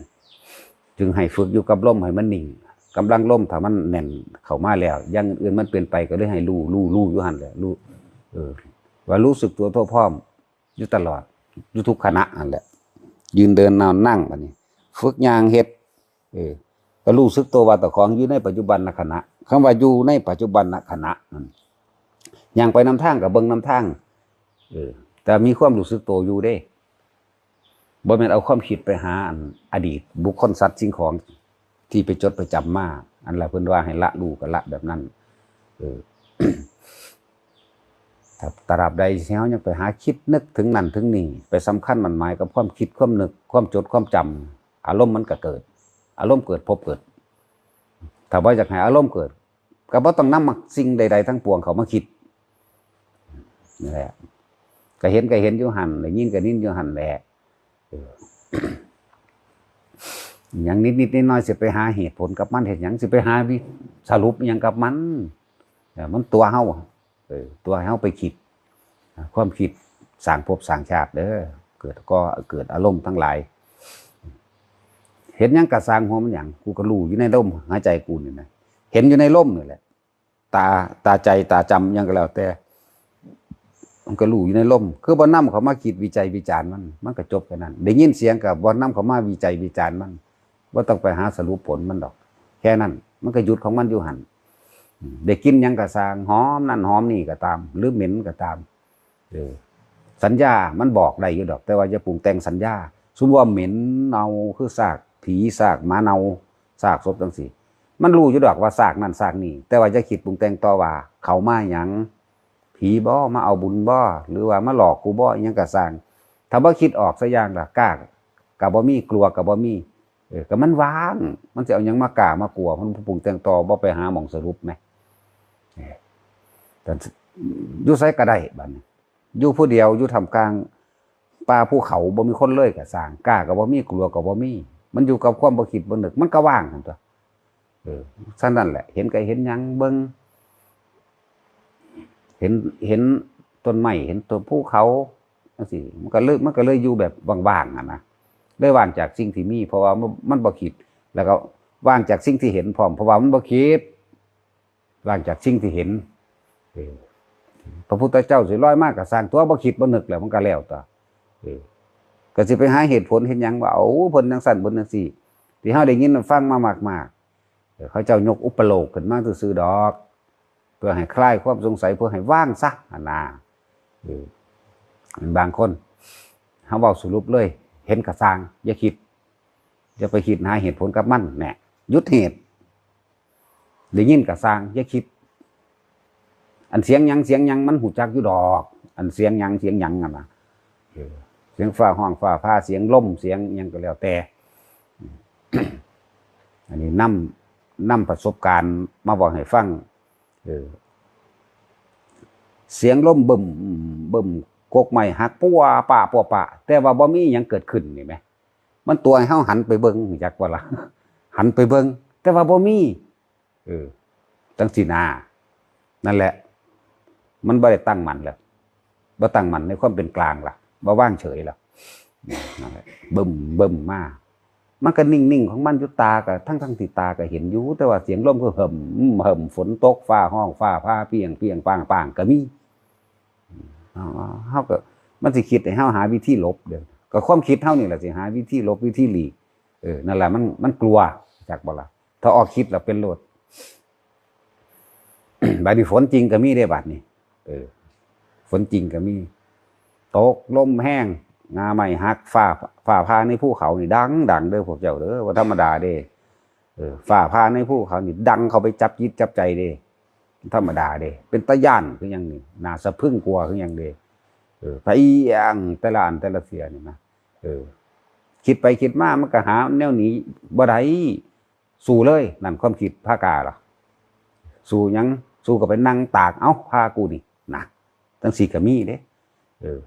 ຈຶ່ງໃຫ້ຝຶກຢູ່ກັບລົມໃຫ້ມັນນິ່ງ. ກຳລັງລົມຖ້າມັນແໜ້ນເຂົ້າມາແລ້ວ ຢ່າງອື່ນມັນເປັນໄປ ກໍເລີຍໃຫ້ຮູ້ ຮູ້ ຮູ້ຢູ່ຫັ້ນແຫຼະ ຮູ້ ເອີ ວ່າຮູ້ສຶກຕົວທົ່ວພ້ອມຢູ່ຕະຫຼອດ ຢູ່ທຸກຂະນະຫັ້ນແຫຼະ. ຢືນເດີນນອນນັ່ງ ບາດນີ້ຝຶກຍ່າງເຮັດ ເອີ ກໍຮູ້ສຶກຕົວວ່າເຈົ້າຂອງຢູ່ໃນປັດຈຸບັນນະຂະນະ. ຄຳວ່າຢູ່ໃນປັດຈຸບັນນະຂະນະນັ້ນ ຍ່າງໄປນຳທາງກໍເບິ່ງນຳທາງ ເອີ ແຕ່ມີຄວາມຮູ້ສຶກໂຕຢູ່ເດ້. ບໍ່ແມ່ນເອົາຄວາມຄິດໄປຫາອັນອະດີດ ບຸກຄົນ ສັດ ສິ່ງຂອງທີ່ໄປຈົດໄປຈຳມາ. ອັນລະເພິ່ນວ່າໃຫ້ລະ ຮູ້ກໍລະແບບນັ້ນ. ເອີ ຖ້າຕະລາບໃດທີ່ເຮົາຍັງໄປຫາຄິດນຶກເຖິງນັ້ນເຖິງນີ້ ໄປສຳຄັນໝັ້ນໝາຍກັບຄວາມຄິດ ຄວາມນຶກ ຄວາມຈົດ ຄວາມຈຳ ອາລົມມັນກໍເກີດ ອາລົມເກີດ ພົບເກີດ. ຖ້າບໍ່ຢາກໃຫ້ອາລົມເກີດ ກໍບໍ່ຕ້ອງນຳມັກສິ່ງໃດໆທັງປວງເຂົ້າມາຄິດ. ນີ້ແຫຼະ ກໍເຫັນກໍເຫັນຢູ່ຫັ້ນ ໄດ້ຍິນກໍໄດ້ຍິນຢູ່ຫັ້ນແຫຼະ. ເອີ ຫຍັງນິດໆນ້ອຍໆ ຊິໄປຫາເຫດຜົນກັບມັນເຮັດຫຍັງ? ຊິໄປຫາວິ ສະຫຼຸບອີ່ຫຍັງກັບມັນ? ເອີ ມັນຕົວະເຮົາ ເອີ ຕົວະໃຫ້ເຮົາໄປຄິດ. ຄວາມຄິດສ້າງພົບສ້າງຊາດເດີ. ເກີດກໍເກີດອາລົມທັງຫຼາຍ ເຮັດຫຍັງກໍຊ່າງຫົວມັນຫຍັງ ກູກໍຮູ້ຢູ່ໃນລົມຫາຍໃຈກູນີ້ນະ ເຫັນຢູ່ໃນລົມນີ້ແຫຼະ. ຕາ ຕາໃຈ ຕາຈຳຫຍັງກໍແລ້ວແຕ່ ມັນກໍຮູ້ຢູ່ໃນລົມ. ຄືບໍ່ນຳເຂົ້າມາຄິດວິໄຈວິຈານມັນ ມັນກໍຈົບແຄ່ນັ້ນ. ໄດ້ຍິນສຽງກໍບໍ່ນຳເຂົ້າມາວິໄຈວິຈານມັນ ບໍ່ຕ້ອງໄປຫາສະຫຼຸບຜົນມັນດອກ ແຄ່ນັ້ນ ມັນກໍຢຸດຂອງມັນຢູ່ຫັ້ນ. ອືມ ໄດ້ກິນຫຍັງກໍຊ່າງ ຫອມນັ້ນຫອມນີ້ກໍຕາມ ຫຼືເໝັນກໍຕາມ ເອີ ສັນຍາມັນບອກໄດ້ຢູ່ດອກ ແຕ່ວ່າຢ່າປຸງແຕ່ງສັນຍາ. ສົມມຸດວ່າເໝັນເນົ່າ ຄືຊາກຜີ ຊາກໝາເນົ່າ ຊາກສົບຈັ່ງຊີ້ ມັນຮູ້ຢູ່ດອກວ່າຊາກນັ້ນຊາກນີ້ ແຕ່ວ່າຢ່າຄິດປຸງແຕ່ງຕໍ່ວ່າເຂົາມາຫຍັງ ຜີບໍ ມາເອົາບຸນບໍ ຫຼືວ່າມາຫຼອກກູບໍ ອີ່ຫຍັງກໍຊ່າງ. ຖ້າບໍ່ຄິດອອກສັກຢ່າງລະ ກ້າກໍບໍ່ມີ ກົວກໍບໍ່ມີ. ເອີ ກໍມັນວ່າງ ມັນຊິເອົາຫຍັງມາກ້າມາກົວ? ມັນບໍ່ປຸງແຕ່ງຕໍ່ ບໍ່ໄປຫາໝ່ອງສະຫຼຸບແໝ. ເອີ ຢູ່ໃສກໍໄດ້ບາດນີ້ ຢູ່ຜູ້ດຽວ ຢູ່ທ່າມກາງປ່າພູເຂົາ ບໍ່ມີຄົນເລີຍກໍຊ່າງ ກ້າກໍບໍ່ມີ ກົວກໍບໍ່ມີ. ມັນຢູ່ກັບຄວາມບໍ່ຄິດບໍ່ນຶກ ມັນກໍວ່າງຫັ້ນຕົວະ. ເອີ ຊັ້ນນັ້ນແຫຼະ ເຫັນກໍເຫັນຫຍັງເບິ່ງ ເຫັນ ເຫັນຕົ້ນໄມ້ ເຫັນຕົ້ນພູເຂົາຈັ່ງຊີ້ ມັນກໍເລີຍ ມັນກໍເລີຍຢູ່ແບບວ່າງໆຫັ້ນນະ ເລີຍວ່າງຈາກສິ່ງທີ່ມີ ເພາະວ່າມັນ ມັນບໍ່ຄິດ ແລ້ວກໍວ່າງຈາກສິ່ງທີ່ເຫັນພ້ອມ ເພາະວ່າມັນບໍ່ຄິດ ວ່າງຈາກສິ່ງທີ່ເຫັນ. ເອີ ພະພຸດທະເຈົ້າຊິລອຍມາກໍຊ່າງຕົວະ ບໍ່ຄິດບໍ່ນຶກແລ້ວ ມັນກໍແລ້ວຕົວະ. ເອີ ກໍຊິໄປຫາເຫດຜົນເຮັດຫຍັງວ່າ ໂອ້ ເພິ່ນຈັ່ງຊັ້ນ ເພິ່ນຈັ່ງຊີ້ ທີ່ເຮົາໄດ້ຍິນໄດ້ຟັງມາມາກໆ. ເອີ ເຂົາເຈົ້າຍົກອຸປະໂລກຂຶ້ນມາຊື່ໆດອກ ເພື່ອໃຫ້ຄລາຍຄວາມສົງໄສ ເພື່ອໃຫ້ວ່າງຊະຫັ້ນນາ. ເອີ ບາງຄົນ ເຮົາເວົ້າສະຫຼຸບເລີຍ ເຫັນກະຊ່າງ ຢ່າຄິດ ຢ່າໄປຄິດຫາເຫດຜົນກັບມັນ ແນ່ ຢຸດເຫດ ໄດ້ຍິນກະຊ່າງ ຢ່າຄິດ ອັນສຽງຫຍັງ ສຽງຫຍັງ ມັນຮູ້ຈັກຢູ່ດອກ ອັນສຽງຫຍັງ ສຽງຫຍັງຫັ້ນນະ ເອີ ສຽງຟ້າຮ້ອງຟ້າຜ່າ ສຽງລົມ ສຽງຫຍັງກໍແລ້ວແຕ່ ອັນນີ້ນຳ ນຳປະສົບການມາເວົ້າໃຫ້ຟັງ ເອີ ສຽງລົມບຶ້ມບຶ້ມ ກົກໄມ້ຫັກປົວປາປົວປາ ແຕ່ວ່າບໍ່ມີຫຍັງເກີດຂຶ້ນ ເຫັນໄໝ? ມັນຕົວະໃຫ້ເຮົາຫັນໄປເບິ່ງ ຮູ້ຈັກບໍ່ລະ? ຫັນໄປເບິ່ງ ແຕ່ວ່າບໍ່ມີ ເອີ ຈັ່ງຊີ້ນາ ນັ້ນແຫຼະ ມັນບໍ່ໄດ້ຕັ້ງໝັ້ນແລ້ວ ບໍ່ຕັ້ງໝັ້ນໃນຄວາມເປັນກາງລະ ບໍ່ວາງເສີຍລະ ນັ້ນແຫຼະ ບຶ້ມບຶ້ມມາ ມັນກໍນິ່ງໆຂອງມັນຢູ່ ຕາກໍ ທັງໆທີ່ຕາກໍເຫັນຢູ່ ແຕ່ວ່າສຽງລົມຄືເຫິ່ມເຫິ່ມ ຝົນຕົກ ຟ້າຮ້ອງຟ້າຜ່າ ປຽງປຽງປາງປາງກໍມີ ເຮົາ ເຮົາກໍ ມັນຊິຄິດໃຫ້ເຮົາຫາວິທີຫຼົບເດ້ ກໍຄວາມຄິດເຮົານີ້ແຫຼະຊິຫາວິທີຫຼົບ ວິທີຫຼີກ ເອີ ນັ້ນລະ ມັນ ມັນກົວ ຈັກບໍ່ລະ? ຖ້າອອກຄິດແລ້ວເປັນໂລດ ບາດນີ້ຝົນຈິງກໍມີເດ້ ບາດນີ້ ເອີ ຝົນຈິງກໍມີ ຕົກລົມແຮງ ງາໄມ້ຫັກ ຟ້າ ຟ້າຜ່າໃນພູເຂົານີ້ດັງໆເດີພວກເຈົ້າເດີ ບໍ່ທຳມະດາເດ້ ເອີ ຟ້າຜ່າໃນພູເຂົານີ້ດັງເຂົ້າໄປຈັບຈິດຈັບໃຈເດ້ ທຳມະດາເດ້ ເປັນຕາຢ້ານຄືຫຍັງນີ້ ໜ້າສະພຶງກົວຄືຫຍັງເດ້ ເອີ ພະອີ່ຫຍັງແຕ່ລະອັນແຕ່ລະເທື່ອນີ້ນະ ເອີ ຄິດໄປຄິດມາມັນກໍຫາແນວໜີບໍ່ໄດ້ ສູ້ເລີຍ ນັ້ນຄວາມຄິດພາກ້າລະ ສູ້ຫຍັງ? ສູ້ກໍໄປນັ່ງຕາກ ເອົ້າ ພາກູນີ້ນະ ຈັ່ງຊີ້ກໍມີເດ້ ເອີ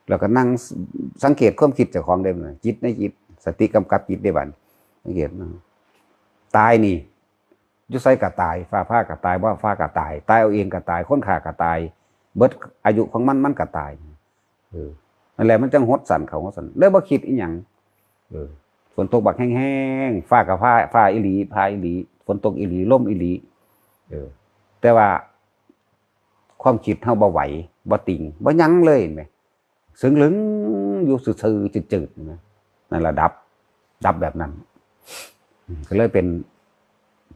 ແລ້ວກໍນັ່ງ ສ- ສັງເກດຄວາມຄິດເຈົ້າຂອງເດ້ ຈິດໃນຈິດ ສະຕິກຳກັບຈິດເດ້ ບາດນີ້ ສັງເກດ ຕາຍນີ້ ຢູ່ໃສກໍຕາຍ ຟ້າຜ່າກໍຕາຍ ບໍ່ຟ້າກໍຕາຍ ຕາຍເອົາເອງກໍຕາຍ ຄົນຂ້າກໍຕາຍ ເບິດອາຍຸຂອງມັນ ມັນກໍຕາຍ ເອີ ນັ້ນແຫຼະ ມັນຈັ່ງຫົດສັ້ນເຂົ້າຫົດສັ້ນ ເລີຍບໍ່ຄິດອີ່ຫຍັງ ເອີ ຝົນຕົກບັກແຮງໆ ຟ້າກໍຜ່າ ຟ້າອີ່ຫຼີ ຜ່າອີ່ຫຼີ ຝົນຕົກອີ່ຫຼີ ລົມອີ່ຫຼີ ເອີ ແຕ່ວ່າຄວາມຄິດເຮົາບໍ່ໄຫວ ບໍ່ຕິງ ບໍ່ຫຍັງເລີຍ ເຫັນໄໝ? ເຊິ່ງລຶ້ງຢູ່ຊື່ໆ ຈືດໆ ເຫັນໄໝ? ນັ້ນລະດັບ ດັບແບບນັ້ນ ກໍເລີຍເປັນ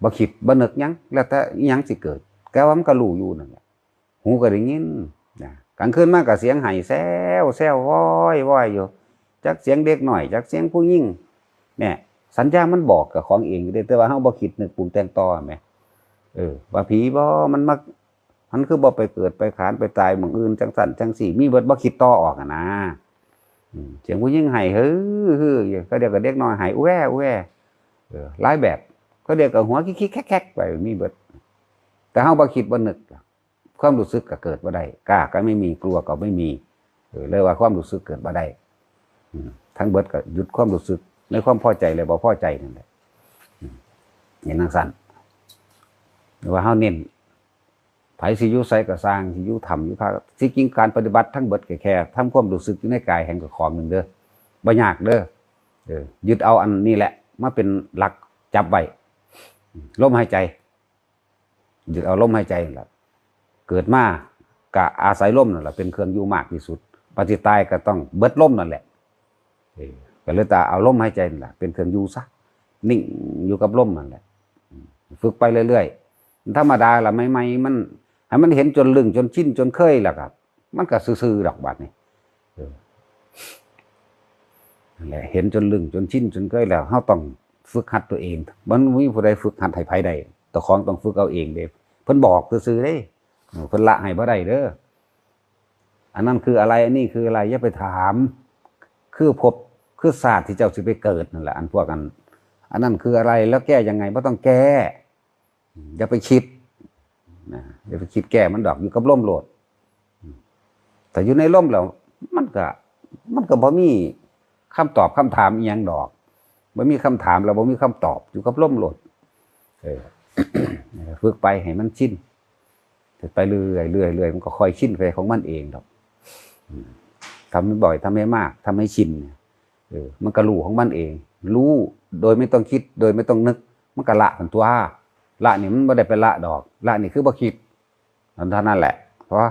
ບໍ່ຄິດ ບໍ່ນຶກຫຍັງ ແລ້ວແຕ່ອີ່ຫຍັງຊິເກີດ ແຕ່ວ່າມັນກໍຮູ້ຢູ່ນັ້ນແຫຼະ ຫູກໍໄດ້ຍິນນະ ກາງຄືນມາກໍສຽງໄຫ້ແຊວໆ ວອຍໆ ຢູ່ ຈັກສຽງເດັກນ້ອຍ ຈັກສຽງຜູ້ຍິງ ແນ່ ສັນຍາມັນບອກເຈົ້າຂອງເອງຢູ່ເດ້ ແຕ່ວ່າເຮົາບໍ່ຄິດນຶກປຸງແຕ່ງຕໍ່ແໝ ເອີ ວ່າຜີບໍ່ ມັນມາ ມັນຄືບໍ່ໄປເກີດໄປຂານໄປຕາຍໝ່ອງອື່ນ ຈັ່ງຊັ້ນຈັ່ງຊີ້ ມີເບິດ ບໍ່ຄິດຕໍ່ອອກຫັ້ນນາ ອືມ ສຽງຜູ້ຍິງໄຫ້ ຮືໆ ຢູ່ ຄາວດຽວກໍເດັກນ້ອຍໄຫ້ ອູແວ ອູແວ ເອີ ຫຼາຍແບບ ຄາວດຽວກໍຫົວຄິກໆແຄກໆໄປ ມີເບິດ ແຕ່ເຮົາບໍ່ຄິດບໍ່ນຶກ ຄວາມຮູ້ສຶກກໍເກີດບໍ່ໄດ້ ກ້າກໍໄມ່ມີ ກົວກໍໄມ່ມີ ເອີ ເລີຍວ່າຄວາມຮູ້ສຶກເກີດບໍ່ໄດ້ ອືມ ທັງເບິດກໍຢຸດຄວາມຮູ້ສຶກໃນຄວາມພໍໃຈ ແລະ ບໍ່ພໍໃຈນັ້ນແຫຼະ ອືມ ເຫັນຈັ່ງຊັ້ນ ຫຼືວ່າເຮົາເນັ້ນ ໃຜຊິຢູ່ໃສກໍຊ່າງ ຊິຢູ່ຖ້ຳຢູ່ຜາ ທີ່ຈິງການປະຕິບັດທັງເບິດກໍແຄ່ທຳຄວາມຮູ້ສຶກຢູ່ໃນກາຍແຫ່ງເຈົ້າຂອງໜຶ່ງເດີ ບໍ່ຍາກເດີ ເອີ ຍຶດເອົາອັນນີ້ແຫຼະມາເປັນຫຼັກຈັບໄວ້ ອືມ ລົມຫາຍໃຈ ຍຶດເອົາລົມຫາຍໃຈນັ້ນລະ ເກີດມາກະອາໄສລົມນັ້ນລະເປັນເຄື່ອງຢູ່ມາກທີ່ສຸດ ປານຊິຕາຍກໍຕ້ອງເບິດລົມນັ້ນແຫຼະ ເອີ ກໍເລີຍຕາເອົາລົມຫາຍໃຈນັ້ນລະເປັນເຄື່ອງຢູ່ຊະ ນິ່ງຢູ່ກັບລົມນັ້ນແຫຼະ ຝຶກໄປເລື້ອຍໆ ທຳມະດາລະ ໃໝ່ໆ ມັນ ໃຫ້ມັນເຫັນຈົນລຶ້ງ ຈົນຊິນ ຈົນເຄີຍ ແລ້ວກໍມັນກໍຊື່ໆດອກບາດນີ້ ເອີ ນັ້ນແຫຼະ ເຫັນຈົນລຶ້ງ ຈົນຊິນ ຈົນເຄີຍແລ້ວ ເຮົາຕ້ອງຝຶກຫັດຕົວເອງ ມັນບໍ່ມີຜູ້ໃດຝຶກຫັດໃຫ້ໃຜໄດ້ ເຈົ້າຂອງຕ້ອງຝຶກເອົາເອງເດ້ ເພິ່ນບອກຊື່ໆເດ້ ເອີ ເພິ່ນລະໃຫ້ບໍ່ໄດ້ເດີ ອັນນັ້ນຄືອະໄລ ອັນນີ້ຄືອະໄລ ຢ່າໄປຖາມ ຄືພົບ ຄືຊາດທີ່ເຈົ້າຊິໄປເກີດນັ້ນແຫຼະ ອັນພວກອັນ ອັນນັ້ນຄືອະໄລ ແລ້ວແກ້ຍັງໄງ ບໍ່ຕ້ອງແກ້ ຢ່າໄປຄິດນະ ຢ່າໄປຄິດແກ້ມັນດອກ ຢູ່ກັບລົມໂລດ ຖ້າຢູ່ໃນລົມແລ້ວ ມັນກະ ມັນກະບໍ່ມີຄຳຕອບຄຳຖາມອີ່ຫຍັງດອກ ບໍ່ມີຄຳຖາມແລ້ວບໍ່ມີຄຳຕອບ ຢູ່ກັບລົມໂລດ ເອີ ຝຶກໄປໃຫ້ມັນຊິນ ເຮັດໄປເລື້ອຍໆ ເລື້ອຍໆ ມັນກໍຄ່ອຍຊິນໄປຂອງມັນເອງດອກ ອືມ ທຳໃຫ້ບ່ອຍ ທຳໃຫ້ມາກ ທຳໃຫ້ຊິນ ເອີ ມັນກໍຮູ້ຂອງມັນເອງ ຮູ້ໂດຍບໍ່ຕ້ອງຄິດ ໂດຍບໍ່ຕ້ອງນຶກ ມັນກໍລະຫັ້ນຕົວະ ລະນີ້ມັນບໍ່ໄດ້ໄປລະດອກ ລະນີ້ຄືບໍ່ຄິດ ເທົ່ານັ້ນແຫຼະ ເພາະ